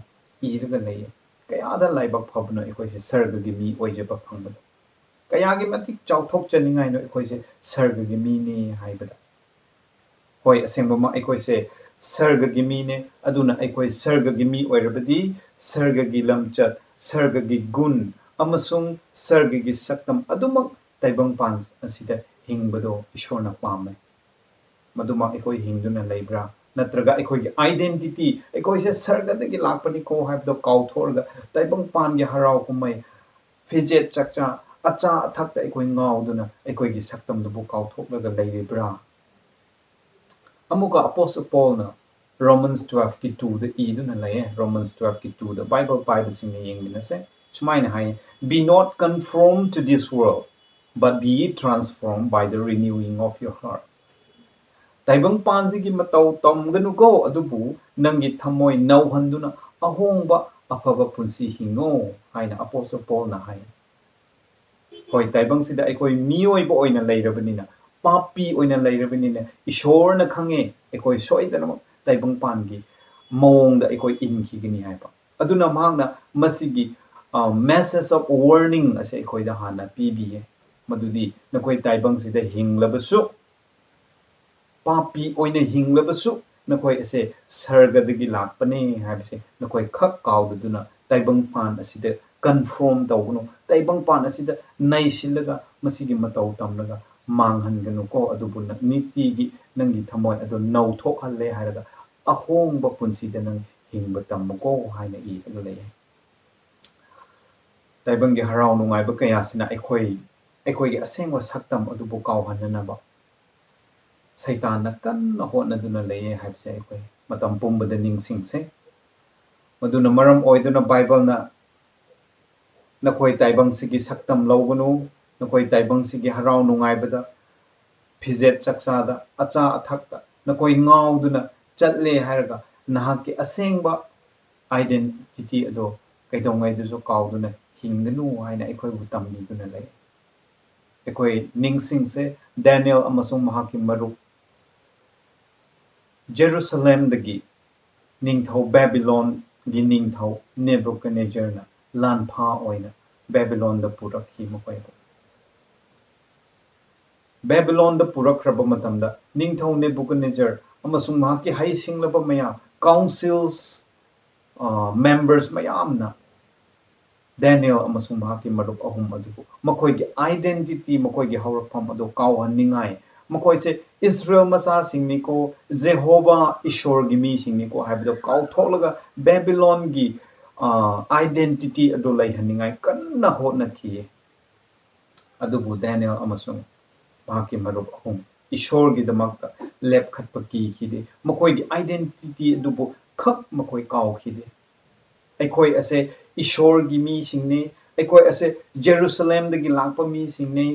ꯏꯔꯒ ꯂꯩꯌꯦ꯫ ꯀꯌꯥꯗ ꯂꯥꯏꯕꯛ ꯐꯕꯅꯣ ꯑꯩꯈꯣꯏꯁꯦ ꯁꯔꯒꯒꯤ ꯃꯤ ꯑꯣꯏꯖꯕ ꯐꯪꯕꯗ꯫ ꯀꯌꯥꯒꯤ ꯃꯇꯤꯛ ꯆꯥꯎꯊꯣꯛꯆꯅꯤꯡꯉꯥꯏꯅꯣ ꯑꯩꯈꯣꯏꯁꯦ ꯁꯔꯒꯒꯤ ꯃꯤꯅꯤ ꯍꯥꯏꯕꯗ꯫ ꯍꯣꯏ, ꯑꯁꯦꯡꯕꯃꯛ ꯑꯩꯈꯣꯏꯁꯦ ꯁꯔꯒꯒꯤ ꯃꯤꯅꯦ꯫ ꯑꯗꯨꯅ ꯑꯩꯈꯣꯏ ꯁꯔꯒꯒꯤ ꯃꯤ ꯑꯣꯏꯔꯕꯗꯤ ꯁꯔꯒꯒꯤ ꯂꯝꯆꯠ, ꯁꯔꯒꯒꯤ ꯒꯨꯟ ꯑꯃꯁꯨꯡ ꯁꯔꯒꯒꯤ ꯁꯛꯇꯝ ꯑꯗꯨꯃꯛ ꯇꯥꯏꯕꯪꯄꯥꯟ ꯑꯁꯤꯗ ꯍꯤꯡꯕꯗꯣ ꯏꯁꯣꯔꯅ ꯄꯥꯝꯃꯦ꯫ ꯃꯗꯨꯃꯛ ꯑꯩꯈꯣꯏ ꯍꯤꯡꯗꯨꯅ ꯂꯩꯕ꯭ꯔꯥ? ꯅꯠꯇ꯭ꯔꯒ ꯑꯩꯈꯣꯏꯒꯤ identity, ꯑꯩꯈꯣꯏꯁꯦ ꯁꯔꯒꯗꯒꯤ ꯂꯥꯛꯄꯅꯤꯀꯣ ꯍꯥꯏꯕꯗꯣ ꯀꯥꯎꯊꯣꯛꯂꯒ ꯇꯥꯏꯕꯪꯄꯥꯟꯒꯤ ꯍꯔꯥꯎ ꯀꯨꯝꯍꯩ, ꯐꯤꯖꯦꯠ ꯆꯛꯆꯥ, ꯑꯆꯥ ꯑꯊꯛꯇ ꯑꯩꯈꯣꯏ ꯉꯥꯎꯗꯨꯅ ꯑꯩꯈꯣꯏꯒꯤ ꯁꯛꯇꯝꯗꯨꯕꯨ ꯀꯥꯎꯊꯣꯛꯂꯒ ꯂꯩꯔꯤꯕ꯭ꯔꯥ? ꯑꯃꯨꯛꯀ Apostle Paulꯅ Romans twelveꯀꯤ twoꯗ ꯏꯗꯨꯅ ꯂꯩꯌꯦ꯫ Romans twelveꯀꯤ twoꯗ Bible ꯄꯥꯏꯕꯁꯤꯡꯅ ꯌꯦꯡꯃꯤꯟꯅꯁꯦ꯫ ꯁꯨꯃꯥꯏꯅ ꯍꯥꯏ, "Be not conformed to this world, but be ye transformed by the renewing of your heart." ꯇꯥꯏꯕꯪꯄꯥꯟꯁꯤꯒꯤ ꯃꯇꯧ ꯇꯝꯒꯅꯨꯀꯣ, ꯑꯗꯨꯕꯨ ꯅꯪꯒꯤ ꯊꯃꯣꯏ ꯅꯧꯍꯟꯗꯨꯅ ꯑꯍꯣꯡꯕ ꯑꯐꯕ ꯄꯨꯟꯁꯤ ꯍꯤꯡꯉꯣ ꯍꯥꯏꯅ Apostle Paulꯅ ꯍꯥꯏ꯫ ꯍꯣꯏ, ꯇꯥꯏꯕꯪꯁꯤꯗ ꯑꯩꯈꯣꯏ ꯃꯤꯑꯣꯏꯕ ꯑꯣꯏꯅ ꯂꯩꯔꯕꯅꯤꯅ, ꯄꯥꯄꯤ ꯑꯣꯏꯅ ꯂꯩꯔꯕꯅꯤꯅ, ꯏꯁꯣꯔꯅ ꯈꯪꯉꯦ ꯑꯩꯈꯣꯏ ꯁꯣꯏꯗꯅꯃꯛ ꯇꯥꯏꯕꯪꯄꯥꯟꯒꯤ ꯃꯑꯣꯡꯗ ꯑꯩꯈꯣꯏ ꯏꯟꯈꯤꯒꯅꯤ ꯍꯥꯏꯕ꯫ ꯑꯗꯨꯅ ꯃꯍꯥꯛꯅ ꯃꯁꯤꯒꯤ, ꯑ, message of warning ꯑꯁꯦ ꯑꯩꯈꯣꯏꯗ ꯍꯥꯟꯅ ꯄꯤꯕꯤꯌꯦ꯫ ꯃꯗꯨꯗꯤ ꯅꯈꯣꯏ ꯇꯥꯏꯕꯪꯁꯤꯗ ꯍꯤꯡꯂꯕꯁꯨ, ꯄꯥꯄꯤ ꯑꯣꯏꯅ ꯍꯤꯡꯂꯕꯁꯨ ꯅꯈꯣꯏ ꯑꯁꯦ ꯁꯔꯒꯗꯒꯤ ꯂꯥꯛꯄꯅꯦ ꯍꯥꯏꯕꯁꯦ ꯅꯈꯣꯏ ꯈꯛ ꯀꯥꯎꯗꯗꯨꯅ ꯇꯥꯏꯕꯪꯄꯥꯟ ꯑꯁꯤꯗ conform ꯇꯧꯒꯅꯨ꯫ ꯇꯥꯏꯕꯪꯄꯥꯟ ꯑꯁꯤꯗ ꯅꯩꯁꯤꯜꯂꯒ ꯃꯁꯤꯒꯤ ꯃꯇꯧ ꯇꯝꯂꯒ ꯃꯥꯡꯍꯟꯒꯅꯨꯀꯣ꯫ ꯑꯗꯨꯕꯨ ꯅ-, ꯅꯤꯇꯤꯒꯤ ꯅꯪꯒꯤ ꯊꯃꯣꯏ ꯑꯗꯨ ꯅꯧꯊꯣꯛꯍꯜꯂꯦ ꯍꯥꯏꯔꯒ ꯑꯍꯣꯡꯕ ꯄꯨꯟꯁꯤꯗ ꯅꯪ ꯍꯤꯡꯕ ꯇꯝꯃꯨꯀꯣ ꯍꯥꯏꯅ ꯏꯔꯒ ꯂꯩꯌꯦ꯫ ꯇꯥꯏꯕꯪꯒꯤ ꯍꯔꯥꯎ ꯅꯨꯡꯉꯥꯏꯕ ꯀꯌꯥꯁꯤꯅ ꯑꯩꯈꯣꯏ, ꯑꯩꯈꯣꯏꯒꯤ ꯑꯁꯦꯡꯕ ꯁꯛꯇꯝ ꯑꯗꯨꯕꯨ ꯀꯥꯎꯍꯟꯅꯅꯕ ꯁꯩꯇꯥꯟꯅ ꯀꯟꯅ ꯍꯣꯠꯅꯗꯨꯅ ꯂꯩꯌꯦ ꯍꯥꯏꯕꯁꯦ ꯑꯩꯈꯣꯏ ꯃꯇꯝ ꯄꯨꯝꯕꯗ ꯅꯤꯡꯁꯤꯡꯁꯦ꯫ ꯃꯗꯨꯅ ꯃꯔꯝ ꯑꯣꯏꯗꯨꯅ ꯕꯥꯏꯕꯜꯅ, "ꯅꯈꯣꯏ ꯇꯥꯏꯕꯪꯁꯤꯒꯤ ꯁꯛꯇꯝ ꯂꯧꯒꯅꯨ, ꯅꯈꯣꯏ ꯇꯥꯏꯕꯪꯁꯤꯒꯤ ꯍꯔꯥꯎ ꯅꯨꯡꯉꯥꯏꯕꯗ, ꯐꯤꯖꯦꯠ ꯆꯛꯆꯥꯗ, ꯑꯆꯥ ꯑꯊꯛꯇ ꯅꯈꯣꯏ ꯉꯥꯎꯗꯨꯅ ꯆꯠꯂꯦ ꯍꯥꯏꯔꯒ ꯅꯍꯥꯛꯀꯤ ꯑꯁꯦꯡꯕ identity ꯑꯗꯣ ꯀꯩꯗꯧꯉꯩꯗꯁꯨ ꯀꯥꯎꯗꯨꯅ ꯍꯤꯡꯒꯅꯨ" ꯍꯥꯏꯅ ꯑꯩꯈꯣꯏꯕꯨ ꯇꯝꯕꯤꯗꯨꯅ ꯂꯩ꯫ ꯑꯩꯈꯣꯏ ꯅꯤꯡꯁꯤꯡꯁꯦ, ꯗꯥꯅꯤꯌꯦꯜ ꯑꯃꯁꯨꯡ ꯃꯍꯥꯛꯀꯤ ꯃꯔꯨꯞ ꯖꯦꯔꯨꯁꯂꯦꯝꯗꯒꯤ ꯅꯤꯡꯊꯧ, ꯕꯦꯕꯤꯂꯣꯟꯒꯤ ꯅꯤꯡꯊꯧ ꯅꯦꯕꯨꯀꯗꯅꯦꯖꯔꯅ ꯂꯥꯟꯐꯥ ꯑꯣꯏꯅ ꯕꯦꯕꯤꯂꯣꯟꯗ ꯄꯨꯔꯛꯈꯤ ꯃꯈꯣꯏꯕꯨ꯫ ꯕꯦꯕꯤꯂꯣꯟꯗ ꯄꯨꯔꯛꯈ꯭ꯔꯕ ꯃꯇꯝꯗ ꯅꯤꯡꯊꯧ ꯅꯦꯕꯨꯀꯗꯅꯦꯖꯔ ꯑꯃꯁꯨꯡ ꯃꯍꯥꯛꯀꯤ ꯍꯩꯁꯤꯡꯂꯕ ꯃꯌꯥꯝ, councils, ꯑ, members ꯃꯌꯥꯝꯅ ꯗꯥꯅꯤꯌꯦꯜ ꯑꯃꯁꯨꯡ ꯃꯍꯥꯛꯀꯤ ꯃꯔꯨꯞ ꯑꯍꯨꯝ ꯑꯗꯨꯕꯨ ꯃꯈꯣꯏꯒꯤ identity, ꯃꯈꯣꯏꯒꯤ ꯍꯧꯔꯛꯐꯝ ꯑꯗꯨ ꯀꯥꯎꯍꯟꯅꯤꯡꯉꯥꯏ ꯃꯈꯣꯏꯁꯦ ꯏꯁꯔꯦꯜ ꯃꯆꯥꯁꯤꯡꯅꯤꯀꯣ, ꯖꯦꯍꯣꯚꯥ ꯏꯁꯣꯔꯒꯤ ꯃꯤꯁꯤꯡꯅꯤꯀꯣ ꯍꯥꯏꯕꯗꯣ ꯀꯥꯎꯊꯣꯛꯂꯒ ꯕꯦꯕꯤꯂꯣꯟꯒꯤ, ꯑ, identity ꯑꯗꯨ ꯂꯩꯍꯟꯅꯤꯡꯉꯥꯏ ꯀꯟꯅ ꯍꯣꯠꯅꯈꯤꯌꯦ꯫ ꯑꯗꯨꯕꯨ ꯗꯥꯅꯤꯌꯦꯜ ꯑꯃꯁꯨꯡ ꯃꯍꯥꯛꯀꯤ ꯃꯔꯨꯞ ꯑꯍꯨꯝ ꯏꯁꯣꯔꯒꯤꯗꯃꯛꯇ ꯂꯦꯞꯈꯠꯄ ꯀꯤꯈꯤꯗꯦ꯫ ꯃꯈꯣꯏꯒꯤ identity ꯑꯗꯨꯕꯨ ꯈꯛ ꯃꯈꯣꯏ ꯀꯥꯎꯈꯤꯗꯦ꯫ ꯑꯩꯈꯣꯏ ꯑꯁꯦ ꯏꯁꯣꯔꯒꯤ ꯃꯤꯁꯤꯡꯅꯤ, ꯑꯩꯈꯣꯏ ꯑꯁꯦ ꯖꯦꯔꯨꯁꯂꯦꯝꯗꯒꯤ ꯂꯥꯛꯄ ꯃꯤꯁꯤꯡꯅꯤ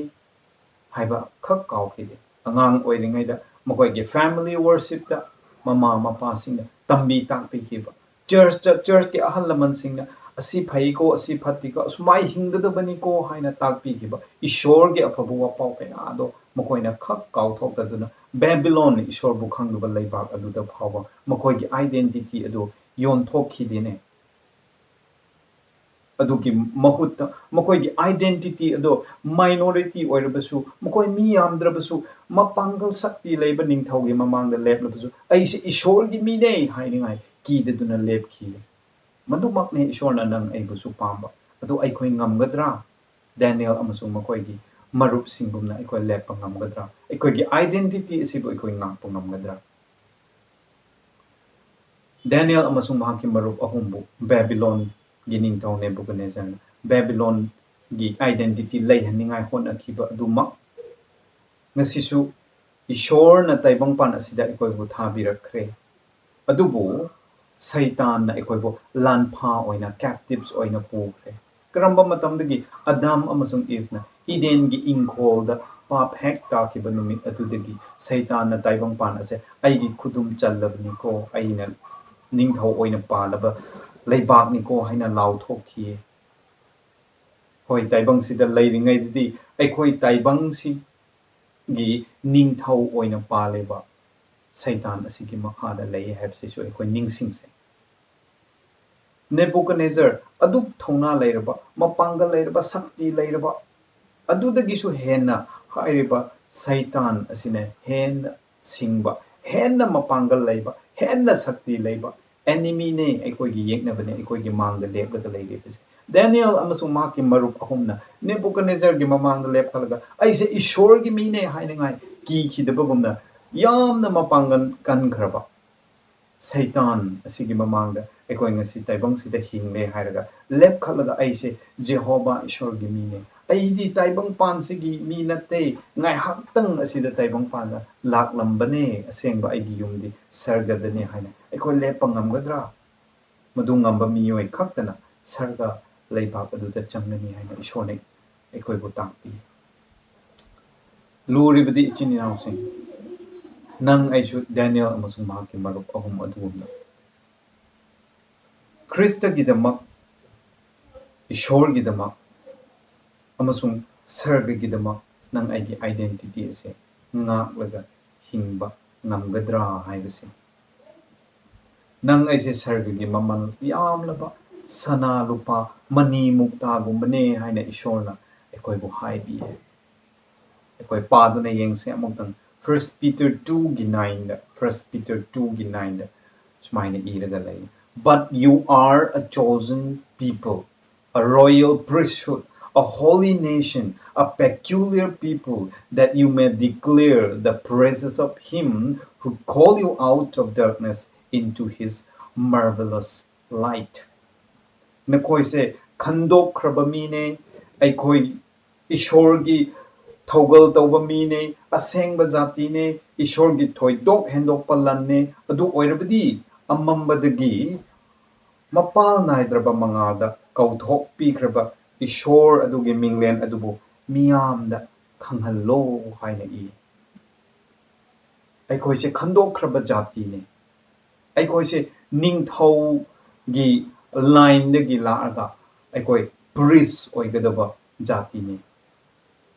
ꯍꯥꯏꯕ ꯈꯛ ꯀꯥꯎꯈꯤꯗꯦ꯫ ꯑꯉꯥꯡ ꯑꯣꯏꯔꯤꯉꯩꯗ ꯃꯈꯣꯏꯒꯤ family worshipꯇ ꯃꯃꯥ ꯃꯄꯥꯁꯤꯡꯅ ꯇꯝꯕꯤ ꯇꯥꯛꯄꯤꯈꯤꯕ, ꯆꯔꯆꯇ, ꯆꯔꯆꯀꯤ ꯑꯍꯜ ꯂꯃꯟꯁꯤꯡꯅ "ꯑꯁꯤ ꯐꯩꯀꯣ, ꯑꯁꯤ ꯐꯠꯇꯦꯀꯣ, ꯑꯁꯨꯃꯥꯏ ꯍꯤꯡꯒꯗꯕꯅꯤꯀꯣ" ꯍꯥꯏꯅ ꯇꯥꯛꯄꯤꯈꯤꯕ ꯏꯁꯣꯔꯒꯤ ꯑꯐꯕ ꯋꯥꯄꯥꯎ ꯀꯌꯥꯗꯣ ꯃꯈꯣꯏꯅ ꯈꯛ ꯀꯥꯎꯊꯣꯛꯇꯗꯨꯅ ꯕꯦꯕꯤꯂꯣꯟ, ꯏꯁꯣꯔꯕꯨ ꯈꯪꯗꯕ ꯂꯩꯕꯥꯛ ꯑꯗꯨꯗ ꯐꯥꯎꯕ ꯃꯈꯣꯏꯒꯤ identity ꯑꯗꯨ ꯌꯣꯟꯊꯣꯛꯈꯤꯗꯦꯅꯦ꯫ ꯑꯗꯨꯒꯤ ꯃꯍꯨꯠꯇ ꯃꯈꯣꯏꯒꯤ identity ꯑꯗꯣ minority ꯑꯣꯏꯔꯕꯁꯨ, ꯃꯈꯣꯏ ꯃꯤ ꯌꯥꯝꯗ꯭ꯔꯕꯁꯨ, ꯃꯄꯥꯡꯒꯜ ꯁꯛꯇꯤ ꯂꯩꯕ ꯅꯤꯡꯊꯧꯒꯤ ꯃꯃꯥꯡꯗ ꯂꯦꯞꯂꯕꯁꯨ, "ꯑꯩꯁꯦ ꯏꯁꯣꯔꯒꯤ ꯃꯤꯅꯦ" ꯍꯥꯏꯅꯤꯡꯉꯥꯏ ꯀꯤꯗꯗꯨꯅ ꯂꯦꯞꯈꯤ꯫ ꯃꯗꯨꯃꯛꯅꯦ ꯏꯁꯣꯔꯅ ꯅꯪ ꯑꯩꯕꯨꯁꯨ ꯄꯥꯝꯕ꯫ ꯑꯗꯨ ꯑꯩꯈꯣꯏ ꯉꯝꯒꯗ꯭ꯔꯥ? ꯗꯥꯅꯤꯌꯦꯜ ꯑꯃꯁꯨꯡ ꯃꯈꯣꯏꯒꯤ ꯃꯔꯨꯞꯁꯤꯡꯒꯨꯝꯅ ꯑꯩꯈꯣꯏ ꯂꯦꯞꯄ ꯉꯝꯒꯗ꯭ꯔꯥ? ꯑꯩꯈꯣꯏꯒꯤ identity ꯑꯁꯤꯕꯨ ꯑꯩꯈꯣꯏ ꯉꯥꯛꯄ ꯉꯝꯒꯗ꯭ꯔꯥ? ꯗꯥꯅꯤꯌꯦꯜ ꯑꯃꯁꯨꯡ ꯃꯍꯥꯛꯀꯤ ꯃꯔꯨꯞ ꯑꯍꯨꯝꯕꯨ ꯕꯦꯕꯤꯂꯣꯟꯒꯤ ꯅꯤꯡꯊꯧ ꯅꯦꯕꯨꯀꯗꯅꯦꯖꯔꯅ ꯕꯦꯕꯤꯂꯣꯟꯒꯤ identity ꯂꯩꯍꯟꯅꯤꯡꯉꯥꯏ ꯍꯣꯠꯅꯈꯤꯕ ꯑꯗꯨꯃꯛ ꯉꯁꯤꯁꯨ ꯏꯁꯣꯔꯅ ꯇꯥꯏꯕꯪꯄꯥꯟ ꯑꯁꯤꯗ ꯑꯩꯈꯣꯏꯕꯨ ꯊꯥꯕꯤꯔꯛꯈ꯭ꯔꯦ꯫ ꯑꯗꯨꯕꯨ ꯁꯩꯇꯥꯟꯅ ꯑꯩꯈꯣꯏꯕꯨ ꯂꯥꯟꯐꯥ ꯑꯣꯏꯅ, captives ꯑꯣꯏꯅ ꯄꯨꯈ꯭ꯔꯦ꯫ ꯀꯔꯝꯕ ꯃꯇꯝꯗꯒꯤ? ꯑꯗꯥꯝ ꯑꯃꯁꯨꯡ ꯏꯚꯅ ꯏꯗꯦꯟꯒꯤ ꯏꯪꯈꯣꯜꯗ ꯄꯥꯞ ꯍꯦꯛ ꯇꯥꯈꯤꯕ ꯅꯨꯃꯤꯠ ꯑꯗꯨꯗꯒꯤ ꯁꯩꯇꯥꯟꯅ ꯇꯥꯏꯕꯪꯄꯥꯟ ꯑꯁꯦ "ꯑꯩꯒꯤ ꯈꯨꯗꯨꯝ ꯆꯜꯂꯕꯅꯤꯀꯣ, ꯑꯩꯅ ꯅꯤꯡꯊꯧ ꯑꯣꯏꯅ ꯄꯥꯜꯂꯕ ꯂꯩꯕꯥꯛꯅꯤꯀꯣ" ꯍꯥꯏꯅ ꯂꯥꯎꯊꯣꯛꯈꯤꯌꯦ꯫ ꯍꯣꯏ, ꯇꯥꯏꯕꯪꯁꯤꯗ ꯂꯩꯔꯤꯉꯩꯗꯗꯤ ꯑꯩꯈꯣꯏ ꯇꯥꯏꯕꯪꯁꯤꯒꯤ ꯅꯤꯡꯊꯧ ꯑꯣꯏꯅ ꯄꯥꯜꯂꯦꯕ, ꯁꯩꯇꯥꯟ ꯑꯁꯤꯒꯤ ꯃꯈꯥꯗ ꯂꯩ ꯍꯥꯏꯕꯁꯤꯁꯨ ꯑꯩꯈꯣꯏ ꯅꯤꯡꯁꯤꯡꯁꯦ꯫ ꯅꯦꯕꯨꯀꯗꯅꯦꯖꯔ ꯑꯗꯨꯛ ꯊꯧꯅꯥ ꯂꯩꯔꯕ, ꯃꯄꯥꯡꯒꯜ ꯂꯩꯔꯕ, ꯁꯛꯇꯤ ꯂꯩꯔꯕ, ꯑꯗꯨꯗꯒꯤꯁꯨ ꯍꯦꯟꯅ ꯍꯥꯏꯔꯤꯕ ꯁꯩꯇꯥꯟ ꯑꯁꯤꯅ ꯍꯦꯟꯅ ꯁꯤꯡꯕ, ꯍꯦꯟꯅ ꯃꯄꯥꯡꯒꯜ ꯂꯩꯕ, ꯍꯦꯟꯅ ꯁꯛꯇꯤ ꯂꯩꯕ enemyꯅꯦ, ꯑꯩꯈꯣꯏꯒꯤ ꯌꯦꯛꯅꯕꯅꯦ, ꯑꯩꯈꯣꯏꯒꯤ ꯃꯥꯡꯗ ꯂꯦꯞꯂꯒ ꯂꯩꯔꯤꯕꯁꯦ꯫ ꯗꯦꯅꯤꯌꯦꯜ ꯑꯃꯁꯨꯡ ꯃꯍꯥꯛꯀꯤ ꯃꯔꯨꯞ ꯑꯍꯨꯝꯅ ꯅꯦꯕꯨꯀꯗꯅꯦꯖꯔꯒꯤ ꯃꯃꯥꯡꯗ ꯂꯦꯞꯈꯠꯂꯒ, "ꯑꯩꯁꯦ ꯏꯁꯣꯔꯒꯤ ꯃꯤꯅꯦ" ꯍꯥꯏꯅꯉꯥꯏ ꯀꯤꯈꯤꯗꯕꯒꯨꯝꯅ, ꯌꯥꯝꯅ ꯃꯄꯥꯡꯒꯜ ꯀꯟꯈ꯭ꯔꯕ ꯁꯩꯇꯥꯟ ꯑꯁꯤꯒꯤ ꯃꯃꯥꯡꯗ ꯑꯩꯈꯣꯏ ꯉꯁꯤ ꯇꯥꯏꯕꯪꯁꯤꯗ ꯍꯤꯡꯂꯦ ꯍꯥꯏꯔꯒ ꯂꯦꯞꯈꯠꯂꯒ, "ꯑꯩꯁꯦ ꯖꯦꯍꯣꯕꯥ ꯏꯁꯣꯔꯒꯤ ꯃꯤꯅꯦ, ꯑꯩꯗꯤ ꯇꯥꯏꯕꯪꯄꯥꯟꯁꯤꯒꯤ ꯃꯤ ꯅꯠꯇꯦ, ꯉꯥꯏꯍꯥꯛꯇꯪ ꯑꯁꯤꯗ ꯇꯥꯏꯕꯪꯄꯥꯟꯗ ꯂꯥꯛꯂꯝꯕꯅꯦ, ꯑꯁꯦꯡꯕ ꯑꯩꯒꯤ ꯌꯨꯝꯗꯤ ꯁꯔꯒꯗꯅꯦ" ꯍꯥꯏꯅ ꯑꯩꯈꯣꯏ ꯂꯦꯞꯄ ꯉꯝꯒꯗ꯭ꯔꯥ? ꯃꯗꯨ ꯉꯝꯕ ꯃꯤꯑꯣꯏ ꯈꯛꯇꯅ ꯁꯔꯒ ꯂꯩꯕꯥꯛ ꯑꯗꯨꯗ ꯆꯪꯒꯅꯤ ꯍꯥꯏꯅ ꯏꯁꯣꯔꯅ ꯑꯩꯈꯣꯏꯕꯨ ꯇꯥꯛꯄꯤ꯫ ꯂꯨꯔꯤꯕꯗꯤ, ꯏꯆꯤꯟ ꯏꯅꯥꯎꯁꯤꯡ, ꯅꯪ, ꯑꯩꯁꯨ, ꯗꯦꯅꯤꯌꯦꯜ ꯑꯃꯁꯨꯡ ꯃꯍꯥꯛꯀꯤ ꯃꯔꯨꯞ ꯑꯍꯨꯝ ꯑꯗꯨꯒꯨꯝꯅ ꯈ꯭ꯔꯤꯁꯇꯒꯤꯗꯃꯛ, ꯏꯁꯣꯔꯒꯤꯗꯃꯛ ꯑꯃꯁꯨꯡ ꯁꯔꯒꯒꯤꯗꯃꯛ ꯅꯪ ꯑꯩꯒꯤ identity ꯑꯁꯦ ꯉꯥꯛꯂꯒ ꯍꯤꯡꯕ ꯉꯝꯒꯗ꯭ꯔꯥ ꯍꯥꯏꯕꯁꯦ꯫ ꯅꯪ ꯑꯩꯁꯦ ꯁꯔꯒꯒꯤ ꯃꯃꯜ ꯌꯥꯝꯂꯕ ꯁꯅꯥ, ꯂꯨꯄꯥ, ꯃꯅꯤ, ꯃꯨꯛꯇꯥꯒꯨꯝꯕꯅꯦ ꯍꯥꯏꯅ ꯏꯁꯣꯔꯅ ꯑꯩꯈꯣꯏꯕꯨ ꯍꯥꯏꯕꯤꯌꯦ꯫ ꯑꯩꯈꯣꯏ ꯄꯥꯗꯨꯅ ꯌꯦꯡꯁꯦ ꯑꯃꯨꯛꯇꯪ꯫ First Peter two ꯒꯤ nine ꯗ, First Peter two ꯒꯤ nine ꯗ ꯁꯨꯃꯥꯏꯅ ꯏꯔꯒ ꯂꯩ, "But you are a chosen people, a royal priesthood, a holy nation, a peculiar people, that you may declare the praises of him who called you out of darkness into his marvelous light." ꯅꯈꯣꯏꯁꯦ ꯈꯟꯗꯣꯛꯈ꯭ꯔꯕ ꯃꯤꯅꯦ, ꯑꯩꯈꯣꯏ ꯏꯁꯣꯔꯒꯤ ꯊꯧꯒꯜ ꯇꯧꯕ ꯃꯤꯅꯦ, ꯑꯁꯦꯡꯕ ꯖꯥꯇꯤꯅꯦ, ꯏꯁꯣꯔꯒꯤ ꯊꯣꯏꯗꯣꯛ ꯍꯦꯟꯗꯣꯛꯄ ꯂꯟꯅꯦ꯫ ꯑꯗꯨ ꯑꯣꯏꯔꯕꯗꯤ ꯑꯃꯝꯕꯗꯒꯤ ꯃꯄꯥꯜ ꯅꯥꯏꯗ꯭ꯔꯕ ꯃꯉꯥꯜꯗ ꯀꯧꯊꯣꯛꯄꯤꯈ꯭ꯔꯕ ꯏꯁꯣꯔ ꯑꯗꯨꯒꯤ ꯃꯤꯡꯂꯦꯟ ꯑꯗꯨꯕꯨ ꯃꯤꯌꯥꯝꯗ ꯈꯪꯍꯜꯂꯣ ꯍꯥꯏꯅ ꯏ꯫ ꯑꯩꯈꯣꯏꯁꯦ ꯈꯟꯗꯣꯛꯈ꯭ꯔꯕ ꯖꯥꯇꯤꯅꯦ꯫ ꯑꯩꯈꯣꯏꯁꯦ ꯅꯤꯡꯊꯧꯒꯤ line ꯗꯒꯤ ꯂꯥꯛꯑꯒ ꯑꯩꯈꯣꯏ priest ꯑꯣꯏꯒꯗꯕ ꯖꯥꯇꯤꯅꯦ꯫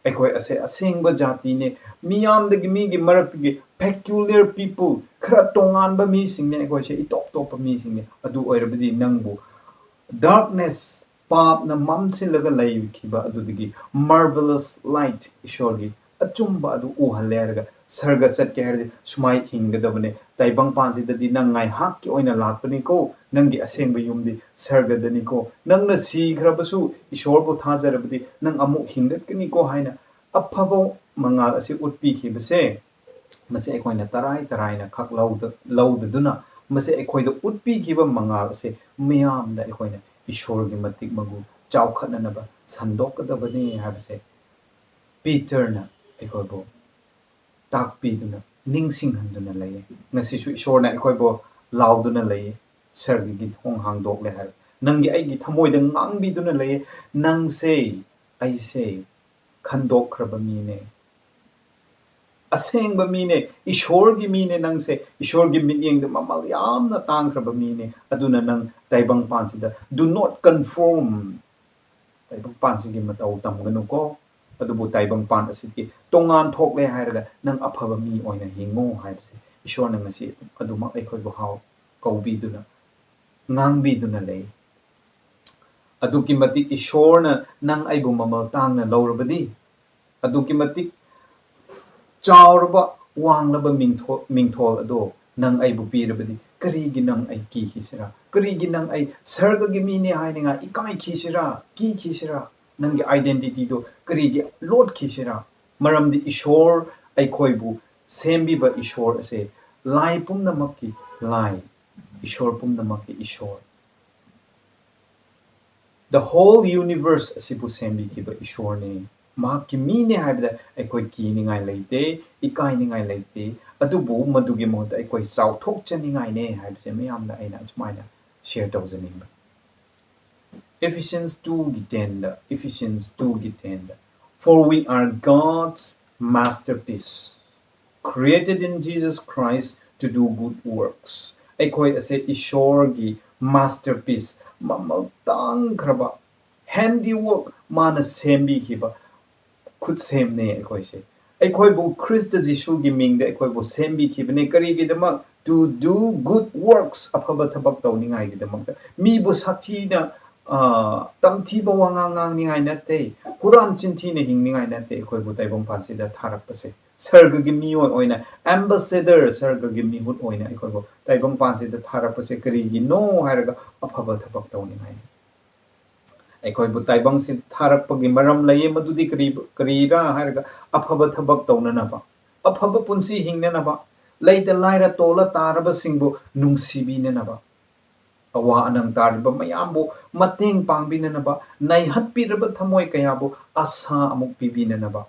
ꯑꯩꯈꯣꯏ ꯑꯁꯦ ꯑꯁꯦꯡꯕ ꯖꯥꯇꯤꯅꯦ꯫ ꯃꯤꯌꯥꯝꯗꯒꯤ, ꯃꯤꯒꯤ ꯃꯔꯛꯇꯒꯤ peculiar people, ꯈꯔ ꯇꯣꯉꯥꯟꯕ ꯃꯤꯁꯤꯡꯅꯦ꯫ ꯑꯩꯈꯣꯏꯁꯦ ꯏꯇꯣꯞ ꯇꯣꯞꯄ ꯃꯤꯁꯤꯡꯅꯦ꯫ ꯑꯗꯨ ꯑꯣꯏꯔꯕꯗꯤ ꯅꯪꯕꯨ darkness, ꯄꯥꯞꯅ ꯃꯝꯁꯤꯜꯂꯒ ꯂꯩꯈꯤꯕ ꯑꯗꯨꯗꯒꯤ marvelous light, ꯏꯁꯣꯔꯒꯤ ꯑꯆꯨꯝꯕ ꯑꯗꯨ ꯎꯍꯜꯂꯦ ꯍꯥꯏꯔꯒ ꯁꯔꯒ ꯆꯠꯀꯦ ꯍꯥꯏꯔꯗꯤ ꯁꯨꯃꯥꯏ ꯍꯤꯡꯒꯗꯕꯅꯦ꯫ ꯇꯥꯏꯕꯪꯄꯥꯟꯁꯤꯗꯗꯤ ꯅꯪ ꯉꯥꯏꯍꯥꯛꯀꯤ ꯑꯣꯏꯅ ꯂꯥꯛꯄꯅꯤꯀꯣ, ꯅꯪꯒꯤ ꯑꯁꯦꯡꯕ ꯌꯨꯝꯗꯤ ꯁꯔꯒꯗꯅꯤꯀꯣ꯫ ꯅꯪꯅ ꯁꯤꯈ꯭ꯔꯕꯁꯨ ꯏꯁꯣꯔꯕꯨ ꯊꯥꯖꯔꯕꯗꯤ ꯅꯪ ꯑꯃꯨꯛ ꯍꯤꯡꯒꯠꯀꯅꯤꯀꯣ ꯍꯥꯏꯅ ꯑꯐꯕ ꯃꯉꯥꯜ ꯑꯁꯤ ꯎꯠꯄꯤꯈꯤꯕꯁꯦ, ꯃꯁꯤ ꯑꯩꯈꯣꯏꯅ ꯇꯔꯥꯏ ꯇꯔꯥꯏꯅ ꯈꯛ ꯂꯧꯗ-, ꯂꯧꯗꯗꯨꯅ, ꯃꯁꯤ ꯑꯩꯈꯣꯏꯗ ꯎꯠꯄꯤꯈꯤꯕ ꯃꯉꯥꯜ ꯑꯁꯤ ꯃꯤꯌꯥꯝꯗ ꯑꯩꯈꯣꯏꯅ ꯏꯁꯣꯔꯒꯤ ꯃꯇꯤꯛ ꯃꯒꯨ ꯆꯥꯎꯈꯠꯅꯅꯕ ꯁꯟꯗꯣꯛꯀꯗꯕꯅꯤ ꯍꯥꯏꯕꯁꯦ ꯄꯤꯇꯔꯅ ꯑꯩꯈꯣꯏꯕꯨ ꯇꯥꯛꯄꯤꯗꯨꯅ, ꯅꯤꯡꯁꯤꯡꯍꯟꯗꯨꯅ ꯂꯩꯌꯦ꯫ ꯉꯁꯤꯁꯨ ꯏꯁꯣꯔꯅ ꯑꯩꯈꯣꯏꯕꯨ ꯂꯥꯎꯗꯨꯅ ꯂꯩꯌꯦ, "ꯁꯔꯒꯒꯤ ꯊꯣꯡ ꯍꯥꯡꯗꯣꯛꯂꯦ" ꯍꯥꯏꯔ ꯅꯪꯒꯤ ꯑꯩꯒꯤ ꯊꯃꯣꯏꯗ ꯉꯥꯡꯕꯤꯗꯨꯅ ꯂꯩꯌꯦ꯫ ꯅꯪꯁꯦ, ꯑꯩꯁꯦ ꯈꯟꯗꯣꯛꯈ꯭ꯔꯕ ꯃꯤꯅꯦ, ꯑꯁꯦꯡꯕ ꯃꯤꯅꯦ, ꯏꯁꯣꯔꯒꯤ ꯃꯤꯅꯦ꯫ ꯅꯪꯁꯦ ꯏꯁꯣꯔꯒꯤ ꯃꯤꯠꯌꯦꯡꯗ ꯃꯃꯜ ꯌꯥꯝꯅ ꯇꯥꯡꯈ꯭ꯔꯕ ꯃꯤꯅꯦ꯫ ꯑꯗꯨꯅ ꯅꯪ ꯇꯥꯏꯕꯪꯄꯥꯟꯁꯤꯗ do not conform, ꯇꯥꯏꯕꯪꯄꯥꯟꯁꯤꯒꯤ ꯃꯇꯧ ꯇꯝꯒꯅꯨꯀꯣ꯫ ꯑꯗꯨꯕꯨ ꯇꯥꯏꯕꯪꯄꯥꯟ ꯑꯁꯤꯗꯒꯤ ꯇꯣꯉꯥꯟ ꯊꯣꯛꯂꯦ ꯍꯥꯏꯔꯒ ꯅꯪ ꯑꯐꯕ ꯃꯤ ꯑꯣꯏꯅ ꯍꯤꯡꯉꯨ ꯍꯥꯏꯕꯁꯦ ꯏꯁꯣꯔꯅ ꯉꯁꯤ ꯑꯗꯨꯃꯛ ꯑꯩꯈꯣꯏꯕꯨ ꯍꯥꯎ ꯀꯧꯕꯤꯗꯨꯅ, ꯉꯥꯡꯕꯤꯗꯨꯅ ꯂꯩ꯫ ꯑꯗꯨꯛꯀꯤ ꯃꯇꯤꯛ ꯏꯁꯣꯔꯅ ꯅꯪ ꯑꯩꯕꯨ ꯃꯃꯜ ꯇꯥꯡꯅ ꯂꯧꯔꯕꯗꯤ, ꯑꯗꯨꯛꯀꯤ ꯃꯇꯤꯛ ꯆꯥꯎꯔꯕ ꯋꯥꯡꯂꯕ ꯃꯤꯡꯊꯣ-, ꯃꯤꯡꯊꯣꯜ ꯑꯗꯣ ꯅꯪ ꯑꯩꯕꯨ ꯄꯤꯔꯕꯗꯤ, ꯀꯔꯤꯒꯤ ꯅꯪ ꯑꯩ ꯀꯤꯈꯤꯁꯤꯔꯥ? ꯀꯔꯤꯒꯤ ꯅꯪ ꯑꯩ ꯁꯔꯒꯒꯤ ꯃꯤꯅꯦ ꯍꯥꯏꯅꯤꯡꯉꯥꯏ ꯏꯀꯥꯏꯈꯤꯁꯤꯔꯥ? ꯀꯤꯈꯤꯁꯤꯔꯥ? ꯅꯪꯒꯤ identityꯗꯣ ꯀꯔꯤꯒꯤ ꯂꯣꯠꯈꯤꯁꯤꯔꯥ? ꯃꯔꯝꯗꯤ ꯏꯁꯣꯔ ꯑꯩꯈꯣꯏꯕꯨ ꯁꯦꯝꯕꯤꯕ ꯏꯁꯣꯔ ꯑꯁꯦ ꯂꯥꯏ ꯄꯨꯝꯅꯃꯛꯀꯤ ꯂꯥꯏ, ꯏꯁꯣꯔ ꯄꯨꯝꯅꯃꯛꯀꯤ ꯏꯁꯣꯔ꯫ The whole universe ꯑꯁꯤꯕꯨ ꯁꯦꯝꯕꯤꯈꯤꯕ ꯏꯁꯣꯔꯅꯤ꯫ ꯃꯍꯥꯛꯀꯤ ꯃꯤꯅꯦ ꯍꯥꯏꯕꯗ ꯑꯩꯈꯣꯏ ꯀꯤꯅꯤꯡꯉꯥꯏ ꯂꯩꯇꯦ, ꯏꯀꯥꯏꯅꯤꯡꯉꯥꯏ ꯂꯩꯇꯦ꯫ ꯑꯗꯨꯕꯨ ꯃꯗꯨꯒꯤ ꯃꯍꯨꯠꯇ ꯑꯩꯈꯣꯏ ꯆꯥꯎꯊꯣꯛꯆꯅꯤꯡꯉꯥꯏꯅꯦ ꯍꯥꯏꯕꯁꯦ ꯃꯌꯥꯝꯗ ꯑꯩꯅ ꯑꯁꯨꯃꯥꯏꯅ share ꯇꯧꯖꯅꯤꯡꯕ꯫ Ephesians twoꯒꯤ tenꯗ, Ephesians twoꯒꯤ tenꯗ, "For we are God's masterpiece, created in Jesus Christ to do good works." ꯑꯩꯈꯣꯏ ꯑꯁꯦ ꯏꯁꯣꯔꯒꯤ masterpiece, ꯃꯃꯜ ꯇꯥꯡꯈ꯭ꯔꯕ handiwork, ꯃꯥꯅ ꯁꯦꯝꯕꯤꯈꯤꯕ ꯈꯨꯠꯁꯦꯝꯅꯦ ꯑꯩꯈꯣꯏꯁꯦ꯫ ꯑꯩꯈꯣꯏꯕꯨ ꯈ꯭ꯔꯤꯁꯇ ꯖꯤꯁꯨꯒꯤ ꯃꯤꯡꯗ ꯑꯩꯈꯣꯏꯕꯨ ꯁꯦꯝꯕꯤꯈꯤꯕꯅꯦ꯫ ꯀꯔꯤꯒꯤꯗꯃꯛ? To do good works, ꯑꯐꯕ ꯊꯕꯛ ꯇꯧꯅꯤꯡꯉꯥꯏꯒꯤꯗꯃꯛꯇ꯫ ꯃꯤꯕꯨ ꯁꯥꯊꯤꯅ, ꯑ, ꯇꯝꯊꯤꯕ ꯋꯥꯉꯥꯡ ꯉꯥꯡꯅꯤꯡꯉꯥꯏ ꯅꯠꯇꯦ, ꯍꯨꯔꯥꯟ ꯆꯤꯟꯊꯤꯅ ꯍꯤꯡꯅꯤꯡꯉꯥꯏ ꯅꯠꯇꯦ ꯑꯩꯈꯣꯏꯕꯨ ꯇꯥꯏꯕꯪꯄꯥꯟꯁꯤꯗ ꯊꯥꯔꯛꯄꯁꯦ꯫ ꯁꯔꯒꯒꯤ ꯃꯤꯑꯣꯏ ꯑꯣꯏꯅ, ambassador, ꯁꯔꯒꯒꯤ ꯃꯤꯍꯨꯠ ꯑꯣꯏꯅ ꯑꯩꯈꯣꯏꯕꯨ ꯇꯥꯏꯕꯪꯄꯥꯟꯁꯤꯗ ꯊꯥꯔꯛꯄꯁꯦ ꯀꯔꯤꯒꯤꯅꯣ ꯍꯥꯏꯔꯒ ꯑꯐꯕ ꯊꯕꯛ ꯇꯧꯅꯤꯡꯉꯥꯏꯅꯤ꯫ ꯑꯩꯈꯣꯏꯕꯨ ꯇꯥꯏꯕꯪꯁꯤ ꯊꯥꯔꯛꯄꯒꯤ ꯃꯔꯝ ꯂꯩꯌꯦ, ꯃꯗꯨꯗꯤ ꯀꯔꯤ, ꯀꯔꯤꯔꯥ ꯍꯥꯏꯔꯒ ꯑꯐꯕ ꯊꯕꯛ ꯇꯧꯅꯅꯕ, ꯑꯐꯕ ꯄꯨꯟꯁꯤ ꯍꯤꯡꯅꯅꯕ, ꯂꯩꯇ ꯂꯥꯏꯔ ꯇꯣꯜꯂ ꯇꯥꯔꯕꯁꯤꯡꯕꯨ ꯅꯨꯡꯁꯤꯕꯤꯅꯅꯕ, ꯑꯋꯥ ꯑꯅꯪ ꯇꯥꯔꯤꯕ ꯃꯌꯥꯝꯕꯨ ꯃꯇꯦꯡ ꯄꯥꯡꯕꯤꯅꯅꯕ, ꯅꯩꯍꯠꯄꯤꯔꯕ ꯊꯃꯣꯏ ꯀꯌꯥꯕꯨ ꯑꯁꯥ ꯑꯃꯨꯛ ꯄꯤꯕꯤꯅꯅꯕ,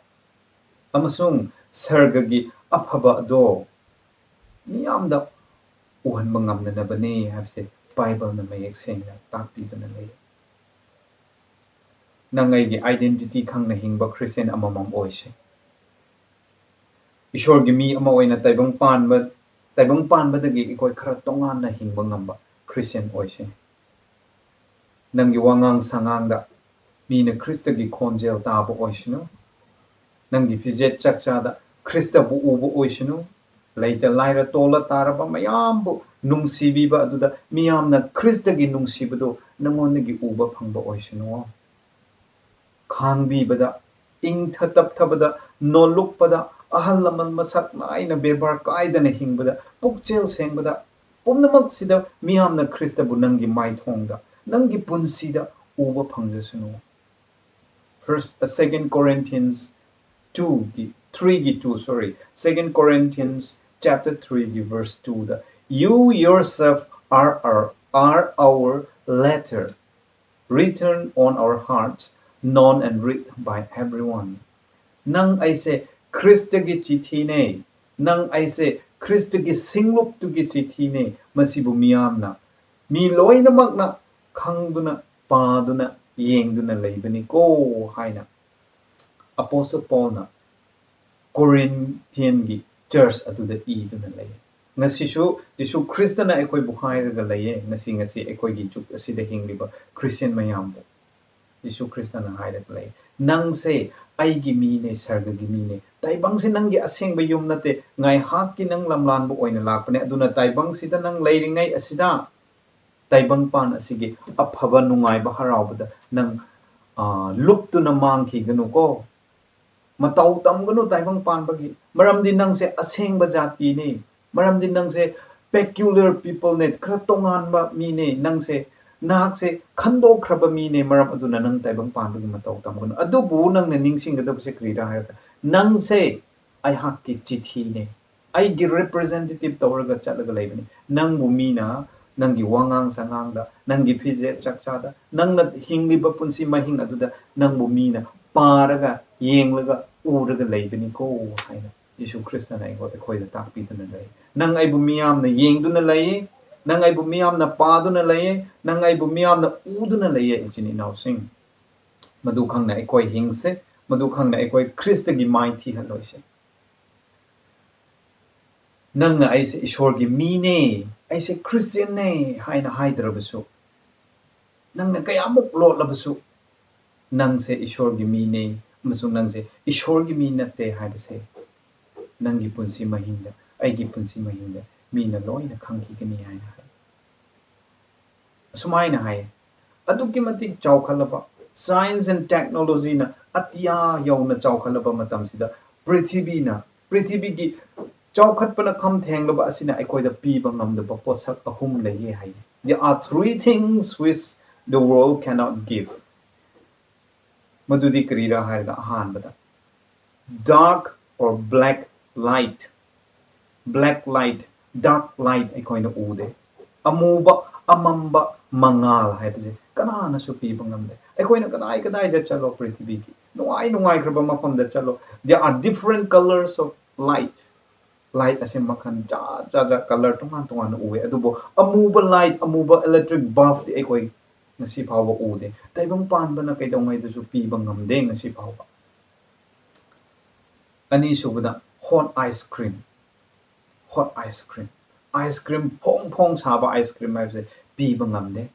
ꯑꯃꯁꯨꯡ ꯁꯔꯒꯒꯤ ꯑꯐꯕ ꯑꯗꯣ ꯃꯤꯌꯥꯝꯗ ꯎꯍꯟꯕ ꯉꯝꯅꯅꯕꯅꯦ ꯍꯥꯏꯕꯁꯦ ꯕꯥꯏꯕꯜꯅ ꯃꯌꯦꯛ ꯁꯦꯡꯅ ꯇꯥꯛꯄꯤꯗꯨꯅ ꯂꯩ꯫ ꯅꯪ ꯑꯩꯒꯤ identity ꯈꯪꯅ ꯍꯤꯡꯕ ꯈ꯭ꯔꯤꯁꯇꯤꯌꯥꯟ ꯑꯃꯃꯝ ꯑꯣꯏꯁꯦ꯫ ꯏꯁꯣꯔꯒꯤ ꯃꯤ ꯑꯃ ꯑꯣꯏꯅ ꯇꯥꯏꯕꯪ ꯄꯥꯟꯕ, ꯇꯥꯏꯕꯪ ꯄꯥꯟꯕꯗꯒꯤ ꯑꯩꯈꯣꯏ ꯈꯔ ꯇꯣꯉꯥꯟꯅ ꯍꯤꯡꯕ ꯉꯝꯕ ꯈ꯭ꯔꯤꯁꯇꯤꯌꯥꯟ ꯑꯣꯏꯁꯦ꯫ ꯅꯪꯒꯤ ꯋꯥꯉꯥꯡ ꯁꯉꯥꯡꯗ ꯃꯤꯅ ꯈ꯭ꯔꯤꯁꯇꯒꯤ ꯈꯣꯟꯖꯦꯜ ꯇꯥꯕ ꯑꯣꯏꯁꯅꯨ꯫ ꯅꯪꯒꯤ ꯐꯤꯖꯦꯠ ꯆꯥꯛꯆꯥꯗ ꯈ꯭ꯔꯤꯁꯇꯕꯨ ꯎꯕ ꯑꯣꯏꯁꯅꯨ꯫ ꯂꯩꯇ ꯂꯥꯏꯔ ꯇꯣꯜꯂ ꯇꯥꯔꯕ ꯃꯌꯥꯝꯕꯨ ꯅꯨꯡꯁꯤꯕꯤꯕ ꯑꯗꯨꯗ ꯃꯤꯌꯥꯝꯅ ꯈ꯭ꯔꯤꯁꯇꯒꯤ ꯅꯨꯡꯁꯤꯕꯗꯨ ꯅꯉꯣꯟꯗꯒꯤ ꯎꯕ ꯐꯪꯕ ꯑꯣꯏꯁꯅꯨ꯫ ꯈꯥꯡꯕꯤꯕꯗ, ꯏꯪꯊ ꯇꯞꯊꯕꯗ, ꯅꯣꯜꯂꯨꯛꯄꯗ, ꯑꯍꯜ ꯂꯃꯟ ꯃꯁꯛ ꯅꯥꯏꯅ ꯕꯦꯕꯥꯔ ꯀꯥꯏꯗꯅ ꯍꯤꯡꯕꯗ, ꯄꯨꯛꯆꯦꯜ ꯁꯦꯡꯕꯗ, ꯄꯨꯝꯅꯃꯛꯁꯤꯗ ꯃꯤꯌꯥꯝꯅ ꯈ꯭ꯔꯤꯁꯇꯕꯨ ꯅꯪꯒꯤ ꯃꯥꯏꯊꯣꯡꯗ, ꯅꯪꯒꯤ ꯄꯨꯟꯁꯤꯗ ꯎꯕ ꯐꯪꯖꯁꯅꯨ꯫ First, uh, Second Corinthians two ꯒꯤ, three ꯒꯤ two, sorry, Second Corinthians chapter three ꯒꯤ verse two the, "You yourself are our, are our letter, written on our hearts, known and read by everyone." ꯅꯪ ꯑꯩꯁꯦ ꯈ꯭ꯔꯤꯁꯇꯒꯤ ꯆꯤꯊꯤꯅꯦ, ꯅꯪ ꯑꯩꯁꯦ ꯈ꯭ꯔꯤꯁꯇꯒꯤ ꯁꯤꯡꯂꯨꯞꯇꯨꯒꯤ ꯆꯤꯊꯤꯅꯦ, ꯃꯁꯤꯕꯨ ꯃꯤꯌꯥꯝꯅ, ꯃꯤ ꯂꯣꯏꯅꯃꯛꯅ ꯈꯪꯗꯨꯅ, ꯄꯥꯗꯨꯅ, ꯌꯦꯡꯗꯨꯅ ꯂꯩꯕꯅꯤꯀꯣ ꯍꯥꯏꯅ ꯑꯄꯣꯁꯇꯜ ꯄꯥꯎꯜꯅ ꯀꯣꯔꯤꯟꯊꯤꯌꯟꯒꯤ ꯆꯔꯆ ꯑꯗꯨꯗ ꯏꯗꯨꯅ ꯂꯩ꯫ ꯉꯁꯤꯁꯨ ꯖꯤꯁꯨ ꯈ꯭ꯔꯤꯁꯇꯅ ꯑꯩꯈꯣꯏꯕꯨ ꯍꯥꯏꯔꯒ ꯂꯩꯌꯦ, ꯉꯁꯤ, ꯉꯁꯤ ꯑꯩꯈꯣꯏꯒꯤ ꯖꯨꯛ ꯑꯁꯤꯗ ꯍꯤꯡꯂꯤꯕ ꯈ꯭ꯔꯤꯁꯇꯤꯌꯟ ꯃꯌꯥꯝꯕꯨ꯫ ꯖꯤꯁꯨ ꯈ꯭ꯔꯤꯁꯇꯅ ꯍꯥꯏꯔꯒ ꯂꯩ, "ꯅꯪꯁꯦ ꯑꯩꯒꯤ ꯃꯤꯅꯦ, ꯁꯔꯒꯒꯤ ꯃꯤꯅꯦ꯫ ꯇꯥꯏꯕꯪꯁꯦ ꯅꯪꯒꯤ ꯑꯁꯦꯡꯕ ꯌꯨꯝ ꯅꯠꯇꯦ, ꯉꯥꯏꯍꯥꯛꯀꯤ ꯅꯪ ꯂꯝꯂꯥꯟꯕ ꯑꯣꯏꯅ ꯂꯥꯛꯄꯅꯦ꯫ ꯑꯗꯨꯅ ꯇꯥꯏꯕꯪꯁꯤꯗ ꯅꯪ ꯂꯩꯔꯤꯉꯩ ꯑꯁꯤꯗ ꯇꯥꯏꯕꯪꯄꯥꯟ ꯑꯁꯤꯒꯤ ꯑꯐꯕ, ꯅꯨꯡꯉꯥꯏꯕ, ꯍꯔꯥꯎꯕꯗ ꯅꯪ, ꯑ, ꯂꯨꯞꯇꯨꯅ ꯃꯥꯡꯈꯤꯒꯅꯨꯀꯣ꯫ ꯃꯇꯧ ꯇꯝꯒꯅꯨ ꯇꯥꯏꯕꯪ ꯄꯥꯟꯕꯒꯤ꯫ ꯃꯔꯝꯗꯤ ꯅꯪꯁꯦ ꯑꯁꯦꯡꯕ ꯖꯥꯇꯤꯅꯤ꯫ ꯃꯔꯝꯗꯤ ꯅꯪꯁꯦ peculiar people ꯅꯦ, ꯈꯔ ꯇꯣꯉꯥꯟꯕ ꯃꯤꯅꯦ꯫ ꯅꯪꯁꯦ, ꯅꯍꯥꯛꯁꯦ ꯈꯟꯗꯣꯛꯈ꯭ꯔꯕ ꯃꯤꯅꯦ꯫ ꯃꯔꯝ ꯑꯗꯨꯅ ꯅꯪ ꯇꯥꯏꯕꯪ ꯄꯥꯟꯕꯒꯤ ꯃꯇꯧ ꯇꯝꯒꯅꯨ꯫ ꯑꯗꯨꯕꯨ ꯅꯪꯅ ꯅꯤꯡꯁꯤꯡꯒꯗꯕꯁꯦ ꯀꯔꯤꯔꯥ ꯍꯥꯏꯔꯒ, ꯅꯪꯁꯦ ꯑꯩꯍꯥꯛꯀꯤ ꯆꯤꯊꯤꯅꯦ꯫ ꯑꯩꯒꯤ representative ꯇꯧꯔꯒ ꯆꯠꯂꯒ ꯂꯩꯕꯅꯤ꯫ ꯅꯪꯕꯨ ꯃꯤꯅ ꯅꯪꯒꯤ ꯋꯥꯉꯥꯡ ꯁꯉꯥꯡꯗ, ꯅꯪꯒꯤ ꯐꯤꯖꯦꯠ ꯆꯥꯛꯆꯥꯗ, ꯅꯪꯅ ꯍꯤꯡꯂꯤꯕ ꯄꯨꯟꯁꯤ ꯃꯍꯤꯡ ꯑꯗꯨꯗ ꯅꯪꯕꯨ ꯃꯤꯅ ꯄꯥꯔꯒ, ꯌꯦꯡꯂꯒ, ꯎꯔꯒ ꯂꯩꯕꯅꯤꯀꯣ ꯍꯥꯏꯅ ꯖꯤꯁꯨ ꯈ꯭ꯔꯤꯁꯇꯅ ꯑꯩꯉꯣꯟ-, ꯑꯩꯈꯣꯏꯗ ꯇꯥꯛꯄꯤꯗꯨꯅ ꯂꯩ꯫ ꯅꯪ ꯑꯩꯕꯨ ꯃꯤꯌꯥꯝꯅ ꯌꯦꯡꯗꯨꯅ ꯂꯩꯌꯦ, ꯅꯪ ꯑꯩꯕꯨ ꯃꯤꯌꯥꯝꯅ ꯄꯥꯗꯨꯅ ꯂꯩꯌꯦ, ꯅꯪ ꯑꯩꯕꯨ ꯃꯤꯌꯥꯝꯅ ꯎꯗꯨꯅ ꯂꯩꯌꯦ, ꯏꯆꯤꯟ ꯏꯅꯥꯎꯁꯤꯡ꯫ ꯃꯗꯨ ꯈꯪꯅ ꯑꯩꯈꯣꯏ ꯍꯤꯡꯁꯦ, ꯃꯗꯨ ꯈꯪꯅ ꯑꯩꯈꯣꯏ ꯈ꯭ꯔꯤꯁꯇꯒꯤ ꯃꯥꯏ ꯊꯤꯍꯜꯂꯣꯏꯁꯦ꯫ ꯅꯪꯅ ꯑꯩꯁꯦ ꯏꯁꯣꯔꯒꯤ ꯃꯤꯅꯦ, ꯑꯩꯁꯦ ꯈ꯭ꯔꯤꯁꯇꯤꯌꯟꯅꯦ ꯍꯥꯏꯅ ꯍꯥꯏꯗ꯭ꯔꯕꯁꯨ, ꯅꯪꯅ ꯀꯌꯥꯃꯨꯛ ꯂꯣꯠꯂꯕꯁꯨ, ꯅꯪꯁꯦ ꯏꯁꯣꯔꯒꯤ ꯃꯤꯅꯦ ꯑꯃꯁꯨꯡ ꯅꯪꯁꯦ ꯏꯁꯣꯔꯒꯤ ꯃꯤ ꯅꯠꯇꯦ ꯍꯥꯏꯕꯁꯦ ꯅꯪꯒꯤ ꯄꯨꯟꯁꯤ ꯃꯍꯤꯡꯗ, ꯑꯩꯒꯤ ꯄꯨꯟꯁꯤ ꯃꯍꯤꯡꯗ ꯃꯤꯅ ꯂꯣꯏꯅ ꯈꯪꯈꯤꯒꯅꯤ ꯍꯥꯏꯅ ꯍꯥꯏ꯫ ꯑꯁꯨꯃꯥꯏꯅ ꯍꯥꯏꯌꯦ, ꯑꯗꯨꯛꯀꯤ ꯃꯇꯤꯛ ꯆꯥꯎꯈꯠꯂꯕ, science and technology ꯅ ꯑꯇꯤꯌꯥ ꯌꯧꯅ ꯆꯥꯎꯈꯠꯂꯕ ꯃꯇꯝꯁꯤꯗ, ꯄ꯭ꯔꯤꯊꯤꯕꯤꯅ, ꯄ꯭ꯔꯤꯊꯤꯕꯤꯒꯤ ꯆꯥꯎꯈꯠꯄꯅ ꯈꯝ ꯊꯦꯡꯂꯕ ꯑꯁꯤꯅ ꯑꯩꯈꯣꯏꯗ ꯄꯤꯕ ꯉꯝꯗꯕ ꯄꯣꯠꯁꯛ ꯑꯍꯨꯝ ꯂꯩꯌꯦ ꯍꯥꯏꯌꯦ꯫ There are three things which the world cannot give. ꯃꯗꯨꯗꯤ ꯀꯔꯤꯔꯥ ꯍꯥꯏꯔꯒ, ꯑꯍꯥꯟꯕꯗ, dark or black light. Black light, dark light ꯑꯩꯈꯣꯏꯅ ꯎꯗꯦ꯫ ꯑꯃꯨꯕ, ꯑꯃꯝꯕ ꯃꯉꯥꯜ ꯍꯥꯏꯕꯁꯦ ꯀꯅꯥꯅꯁꯨ ꯄꯤꯕ ꯉꯝꯗꯦ꯫ ꯑꯩꯈꯣꯏꯅ ꯀꯗꯥꯏ ꯀꯗꯥꯏꯗ ꯆꯠꯂꯣ, ꯄ꯭ꯔꯤꯊꯤꯕꯤꯒꯤ ꯅꯨꯡꯉꯥꯏ ꯅꯨꯡꯉꯥꯏꯈ꯭ꯔꯕ ꯃꯐꯝꯗ ꯆꯠꯂꯣ, there are different colors of light. Light ꯑꯁꯦ ꯃꯈꯜ ꯖꯥꯠ ꯖꯥꯠ ꯖꯥꯠ, color ꯇꯣꯉꯥꯟ ꯇꯣꯉꯥꯟꯅ ꯎꯑꯦ, ꯑꯗꯨꯕꯨ ꯑꯃꯨꯕ light, ꯑꯃꯨꯕ electric bulb ꯇꯤ ꯑꯩꯈꯣꯏ ꯉꯁꯤ ꯐꯥꯎꯕ ꯎꯗꯦ꯫ ꯇꯥꯏꯕꯪ ꯄꯥꯟꯕꯅ ꯀꯩꯗꯧꯉꯩꯗꯁꯨ ꯄꯤꯕ ꯉꯝꯗꯦ ꯉꯁꯤ ꯐꯥꯎꯕ꯫ ꯑꯅꯤꯁꯨꯕꯗ, hot ice cream꯫ Hot ice cream, ice cream, ꯐꯣꯡ ꯐꯣꯡ ꯁꯥꯕ ice cream ꯍꯥꯏꯕꯁꯦ ꯄꯤꯕ ꯉꯝꯗꯦ꯫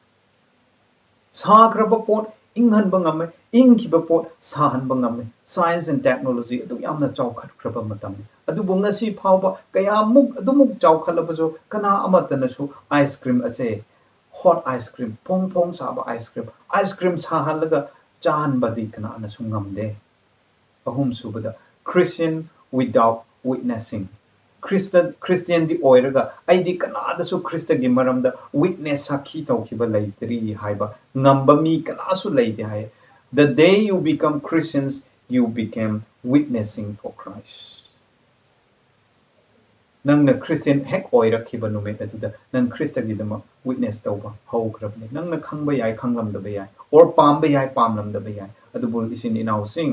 ꯁꯥꯈ꯭ꯔꯕ ꯄꯣꯠ ꯏꯪꯍꯟꯕ ꯉꯝꯃꯦ, ꯏꯪꯈꯤꯕ ꯄꯣꯠ ꯁꯥꯍꯟꯕ ꯉꯝꯃꯦ꯫ Science and technology ꯑꯗꯨ ꯌꯥꯝꯅ ꯆꯥꯎꯈꯠꯈ꯭ꯔꯕ ꯃꯇꯝꯅꯤ꯫ ꯑꯗꯨꯕꯨ ꯉꯁꯤ ꯐꯥꯎꯕ ꯀꯌꯥꯃꯨꯛ, ꯑꯗꯨꯃꯨꯛ ꯆꯥꯎꯈꯠꯂꯕꯁꯨ, ꯀꯅꯥ ꯑꯃꯠꯇꯅꯁꯨ ice cream ꯑꯁꯦ, hot ice cream, ꯐꯣꯡ ꯐꯣꯡ ꯁꯥꯕ ice cream, ice cream ꯁꯥꯍꯜꯂꯒ ꯆꯥꯍꯟꯕꯗꯤ ꯀꯅꯥꯅꯁꯨ ꯉꯝꯗꯦ꯫ ꯑꯍꯨꯝꯁꯨꯕꯗ, Christian without witnessing. ꯈ꯭ꯔꯤꯁꯇ ꯈ꯭ꯔꯤꯁꯇꯤꯌꯟꯗꯤ ꯑꯣꯏꯔꯒ ꯑꯩꯗꯤ ꯀꯅꯥꯗꯁꯨ ꯈ꯭ꯔꯤꯁꯇꯒꯤ ꯃꯔꯝꯗ ꯋꯤꯠꯅꯦꯁ, ꯁꯥꯈꯤ ꯇꯧꯈꯤꯕ ꯂꯩꯇ꯭ꯔꯤ ꯍꯥꯏꯕ ꯉꯝꯕ ꯃꯤ ꯀꯅꯥꯁꯨ ꯂꯩꯇꯦ ꯍꯥꯏ. The day you become Christians, you became witnessing for Christ. ꯅꯪꯅ ꯈ꯭ꯔꯤꯁꯇꯤꯌꯟ ꯍꯦꯛ ꯑꯣꯏꯔꯛꯈꯤꯕ ꯅꯨꯃꯤꯠ ꯑꯗꯨꯗ ꯅꯪ ꯈ꯭ꯔꯤꯁꯇꯒꯤꯗꯃꯛ ꯋꯤꯠꯅꯦꯁ ꯇꯧꯕ ꯍꯧꯈ꯭ꯔꯕꯅꯤ. ꯅꯪꯅ ꯈꯪꯕ ꯌꯥꯏ, ꯈꯪꯂꯝꯗꯕ ꯌꯥꯏ, ꯑꯣꯔ ꯄꯥꯝꯕ ꯌꯥꯏ, ꯄꯥꯝꯂꯝꯗꯕ ꯌꯥꯏ. ꯑꯗꯨꯕꯨ ꯏꯆꯤꯟ ꯏꯅꯥꯎꯁꯤꯡ,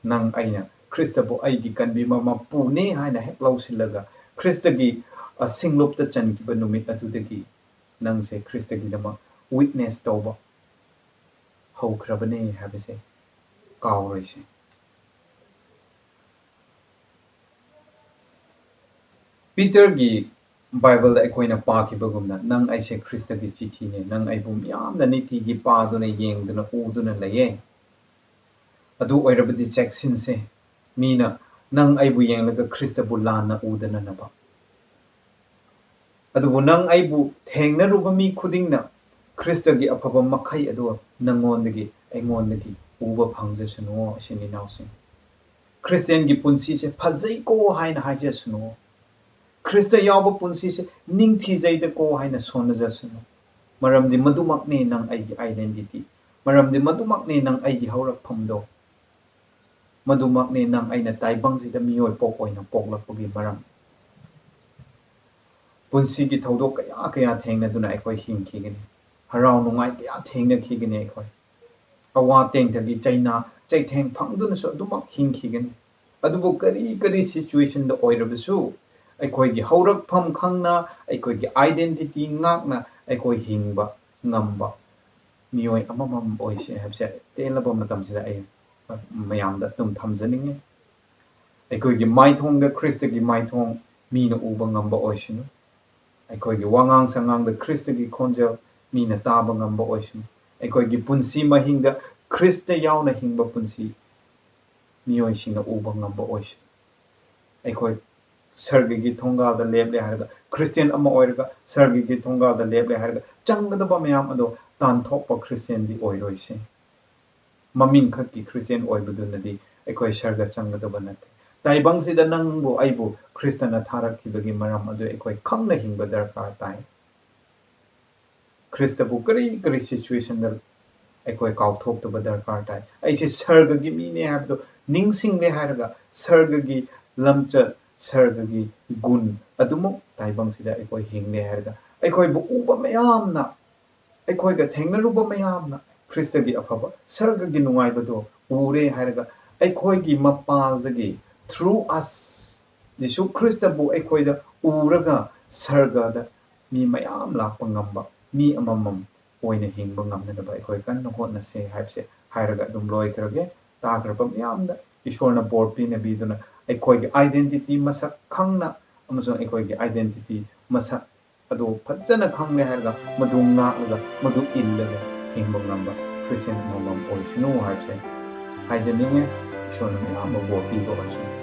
ꯅꯪ ꯑꯩꯅ ꯈ꯭ꯔꯤꯁꯇꯕꯨ ꯑꯩꯒꯤ ꯀꯟꯕꯤꯕ ꯃꯄꯨꯅꯤ ꯍꯥꯏꯅ ꯍꯦꯛ ꯂꯧꯁꯤꯜꯂꯒ ꯈ꯭ꯔꯤꯁꯇꯒꯤ, ꯑ, ꯁꯤꯡꯂꯨꯞꯇ ꯆꯟꯈꯤꯕ ꯅꯨꯃꯤꯠ ꯑꯗꯨꯗꯒꯤ ꯅꯪꯁꯦ ꯈ꯭ꯔꯤꯁꯇꯒꯤꯗꯃꯛ ꯋꯤꯠꯅꯦꯁ ꯇꯧꯕ ꯍꯧꯈ꯭ꯔꯕꯅꯦ ꯍꯥꯏꯕꯁꯦ ꯀꯥꯎꯔꯣꯏꯁꯦ. ꯄꯤꯇꯔꯒꯤ ꯕꯥꯏꯕꯜꯗ ꯑꯩꯈꯣꯏꯅ ꯄꯥꯈꯤꯕꯒꯨꯝꯅ, ꯅꯪ ꯑꯩꯁꯦ ꯈ꯭ꯔꯤꯁꯇꯒꯤ ꯆꯤꯊꯤꯅꯦ, ꯅꯪ ꯑꯩꯕꯨ ꯃꯤꯌꯥꯝꯅ ꯅꯤꯇꯤꯒꯤ ꯄꯥꯗꯨꯅ, ꯌꯦꯡꯗꯨꯅ, ꯎꯗꯨꯅ ꯂꯩꯌꯦ. ꯑꯗꯨ ꯑꯣꯏꯔꯕꯗꯤ ꯆꯦꯛꯁꯤꯟꯁꯦ, ꯃꯤꯅ ꯅꯪ ꯑꯩꯕꯨ ꯌꯦꯡꯂꯒ ꯈ꯭ꯔꯤꯁꯇꯕꯨ ꯂꯥꯟꯅ ꯎꯗꯅꯅꯕ. ꯑꯗꯨꯕꯨ ꯅꯪ ꯑꯩꯕꯨ ꯊꯦꯡꯅꯔꯨꯕ ꯃꯤ ꯈꯨꯗꯤꯡꯅ ꯈ꯭ꯔꯤꯁꯇꯒꯤ ꯑꯐꯕ ꯃꯈꯩ ꯑꯗꯨ ꯅꯪꯉꯣꯟꯗꯒꯤ, ꯑꯩꯉꯣꯟꯗꯒꯤ ꯎꯕ ꯐꯪꯖꯁꯅꯨ, ꯏꯆꯤꯟ ꯏꯅꯥꯎꯁꯤꯡ. ꯈ꯭ꯔꯤꯁꯇꯤꯌꯟꯒꯤ ꯄꯨꯟꯁꯤꯁꯦ ꯐꯖꯩꯀꯣ ꯍꯥꯏꯅ ꯍꯥꯏꯖꯁꯅꯨ. ꯈ꯭ꯔꯤꯁꯇ ꯌꯥꯎꯕ ꯄꯨꯟꯁꯤꯁꯦ ꯅꯤꯡꯊꯤꯖꯩꯗꯀꯣ ꯍꯥꯏꯅ ꯁꯣꯟꯅꯖꯁꯅꯨ. ꯃꯔꯝꯗꯤ ꯃꯗꯨꯃꯛꯅꯤ ꯅꯪ ꯑꯩꯒꯤ ꯑꯥꯏꯗꯦꯟꯇꯤꯇꯤ. ꯃꯔꯝꯗꯤ ꯃꯗꯨꯃꯛꯅꯤ ꯅꯪ ꯑꯩꯒꯤ ꯍꯧꯔꯛꯐꯝꯗꯣ. ꯃꯗꯨꯃꯛꯅꯤ ꯅꯪ ꯑꯩꯅ ꯇꯥꯏꯕꯪꯁꯤꯗ ꯃꯤꯑꯣꯏ ꯄꯣꯛ ꯑꯣꯏꯅ ꯄꯣꯛꯂꯛꯄꯒꯤ ꯃꯔꯝ. ꯄꯨꯟꯁꯤꯒꯤ ꯊꯧꯗꯣꯛ ꯀꯌꯥ ꯀꯌꯥ ꯊꯦꯡꯅꯗꯨꯅ ꯑꯩꯈꯣꯏ ꯍꯤꯡꯈꯤꯒꯅꯤ. ꯍꯔꯥꯎ ꯅꯨꯡꯉꯥꯏ ꯀꯌꯥ ꯊꯦꯡꯅꯈꯤꯒꯅꯤ ꯑꯩꯈꯣꯏ. ꯑꯋꯥ ꯇꯦꯡꯊꯒꯤ ꯆꯩꯅꯥ ꯆꯩꯊꯦꯡ ꯐꯪꯗꯨꯅꯁꯨ ꯑꯗꯨꯃꯛ ꯍꯤꯡꯈꯤꯒꯅꯤ. ꯑꯗꯨꯕꯨ ꯀꯔꯤ ꯀꯔꯤ ꯁꯤꯆꯨꯋꯦꯁꯟꯗ ꯑꯣꯏꯔꯕꯁꯨ ꯑꯩꯈꯣꯏꯒꯤ ꯍꯧꯔꯛꯐꯝ ꯈꯪꯅ, ꯑꯩꯈꯣꯏꯒꯤ ꯑꯥꯏꯗꯦꯟꯇꯤꯇꯤ ꯉꯥꯛꯅ ꯑꯩꯈꯣꯏ ꯍꯤꯡꯕ ꯉꯝꯕ ꯃꯤꯑꯣꯏ ꯑꯃꯃꯝ ꯑꯣꯏꯁꯦ ꯍꯥꯏꯕꯁꯦ ꯇꯦꯜꯂꯕ ꯃꯇꯝꯁꯤꯗ ꯑꯩ ꯃꯌꯥꯝꯗ ꯑꯗꯨꯝ ꯊꯝꯖꯅꯤꯡꯉꯤ. ꯑꯩꯈꯣꯏꯒꯤ ꯃꯥꯏꯊꯣꯡꯗ ꯈ꯭ꯔꯤꯁꯇꯒꯤ ꯃꯥꯏꯊꯣꯡ ꯃꯤꯅ ꯎꯕ ꯉꯝꯕ ꯑꯣꯏꯁꯅꯨ. ꯑꯩꯈꯣꯏꯒꯤ ꯋꯥꯉꯥꯡ ꯁꯉꯥꯡꯗ ꯈ꯭ꯔꯤꯁꯇꯒꯤ ꯈꯣꯟꯖꯦꯜ ꯃꯤꯅ ꯇꯥꯕ ꯉꯝꯕ ꯑꯣꯏꯁꯅꯨ. ꯑꯩꯈꯣꯏꯒꯤ ꯄꯨꯟꯁꯤ ꯃꯍꯤꯡꯗ ꯈ꯭ꯔꯤꯁꯇ ꯌꯥꯎꯅ ꯍꯤꯡꯕ ꯄꯨꯟꯁꯤ ꯃꯤꯑꯣꯏꯁꯤꯡꯅ ꯎꯕ ꯉꯝꯕ ꯑꯣꯏꯁꯅꯨ. ꯑꯩꯈꯣꯏ ꯁꯔꯒꯒꯤ ꯊꯣꯡꯒꯥꯜꯗ ꯂꯦꯞꯂꯦ ꯍꯥꯏꯔꯒ, ꯈ꯭ꯔꯤꯁꯇꯤꯌꯟ ꯑꯃ ꯑꯣꯏꯔꯒ ꯁꯔꯒꯒꯤ ꯊꯣꯡꯒꯥꯜꯗ ꯂꯦꯞꯂꯦ ꯍꯥꯏꯔꯒ, ꯆꯪꯒꯗꯕ ꯃꯌꯥꯝ ꯑꯗꯣ ꯇꯥꯟꯊꯣꯛꯄ ꯈ꯭ꯔꯤꯁꯇꯤꯌꯟꯗꯤ ꯑꯣꯏꯔꯣꯏꯁꯦ. ꯃꯃꯤꯡ ꯈꯛꯀꯤ ꯈ꯭ꯔꯤꯁꯇꯤꯌꯟ ꯑꯣꯏꯕꯗꯨꯅꯗꯤ ꯑꯩꯈꯣꯏ ꯁꯔꯒ ꯆꯪꯒꯗꯕ ꯅꯠꯇꯦ꯫ ꯇꯥꯏꯕꯪꯁꯤꯗ ꯅꯪꯕꯨ ꯑꯩꯕꯨ ꯈ꯭ꯔꯤꯁꯇꯅ ꯊꯥꯔꯛꯈꯤꯕꯒꯤ ꯃꯔꯝ ꯑꯗꯨ ꯑꯩꯈꯣꯏ ꯈꯪꯅ ꯍꯤꯡꯕ ꯗꯔꯀꯥꯔ ꯇꯥꯏ꯫ ꯈ꯭ꯔꯤꯁꯇꯕꯨ ꯀꯔꯤ ꯀꯔꯤ ꯁꯤꯆꯨꯋꯦꯁꯟꯗ ꯑꯩꯈꯣꯏ ꯀꯥꯎꯊꯣꯛꯇꯕ ꯗꯔꯀꯥꯔ ꯇꯥꯏ꯫ ꯑꯩꯁꯦ ꯁꯔꯒꯒꯤ ꯃꯤꯅꯦ ꯍꯥꯏꯕꯗꯨ ꯅꯤꯡꯁꯤꯡꯂꯦ ꯍꯥꯏꯔꯒ ꯁꯔꯒꯒꯤ ꯂꯝꯆꯠ, ꯁꯔꯒꯒꯤ ꯒꯨꯟ ꯑꯗꯨꯃꯛ ꯇꯥꯏꯕꯪꯁꯤꯗ ꯑꯩꯈꯣꯏ ꯍꯤꯡꯂꯦ ꯍꯥꯏꯔꯒ ꯑꯩꯈꯣꯏꯕꯨ ꯎꯕ ꯃꯌꯥꯝꯅ, ꯑꯩꯈꯣꯏꯒ ꯊꯦꯡꯅꯔꯨꯕ ꯃꯌꯥꯝꯅ ꯈ꯭ꯔꯤꯁꯇꯒꯤ ꯑꯐꯕ ꯁꯔꯒꯒꯤ ꯅꯨꯡꯉꯥꯏꯕꯗꯣ ꯎꯔꯦ ꯍꯥꯏꯔꯒ ꯑꯩꯈꯣꯏꯒꯤ ꯃꯄꯥꯜꯗꯒꯤ through us ꯖꯤꯁꯨ ꯈ꯭ꯔꯤꯁꯇꯕꯨ ꯑꯩꯈꯣꯏꯗ ꯎꯔꯒ ꯁꯔꯒꯗ ꯃꯤ ꯃꯌꯥꯝ ꯂꯥꯛꯄ ꯉꯝꯕ ꯃꯤ ꯑꯃꯃꯝ ꯑꯣꯏꯅ ꯍꯤꯡꯕ ꯉꯝꯅꯅꯕ ꯑꯩꯈꯣꯏ ꯀꯟꯅ ꯍꯣꯠꯅꯁꯦ ꯍꯥꯏꯕꯁꯦ ꯍꯥꯏꯔꯒ ꯑꯗꯨꯝ ꯂꯣꯏꯈ꯭ꯔꯒꯦ꯫ ꯇꯥꯈ꯭ꯔꯕ ꯃꯌꯥꯝꯗ ꯏꯁꯣꯔꯅ ꯕꯣꯔ ꯄꯤꯅꯕꯤꯗꯨꯅ ꯑꯩꯈꯣꯏꯒꯤ identity ꯃꯁꯛ ꯈꯪꯅ ꯑꯃꯁꯨꯡ ꯑꯩꯈꯣꯏꯒꯤ identity ꯃꯁꯛ ꯑꯗꯨ ꯐꯖꯅ ꯈꯪꯂꯦ ꯍꯥꯏꯔꯒ ꯃꯗꯨ ꯉꯥꯛꯂꯒ ꯃꯗꯨ ꯏꯜꯂꯒ ꯍꯤꯡꯕ ꯉꯝꯕ ꯈ꯭ꯔꯤꯁꯇꯤꯌꯥꯟ ꯑꯃꯃꯝ ꯑꯣꯏꯁꯅꯨ ꯍꯥꯏꯕꯁꯦ ꯍꯥꯏꯖꯅꯤꯡꯉꯦ꯫ ꯏꯁꯣꯔꯅ ꯃꯌꯥꯝ ꯑꯃ ꯕꯣꯔ ꯄꯤꯕ ꯑꯣꯏꯁꯅꯨ꯫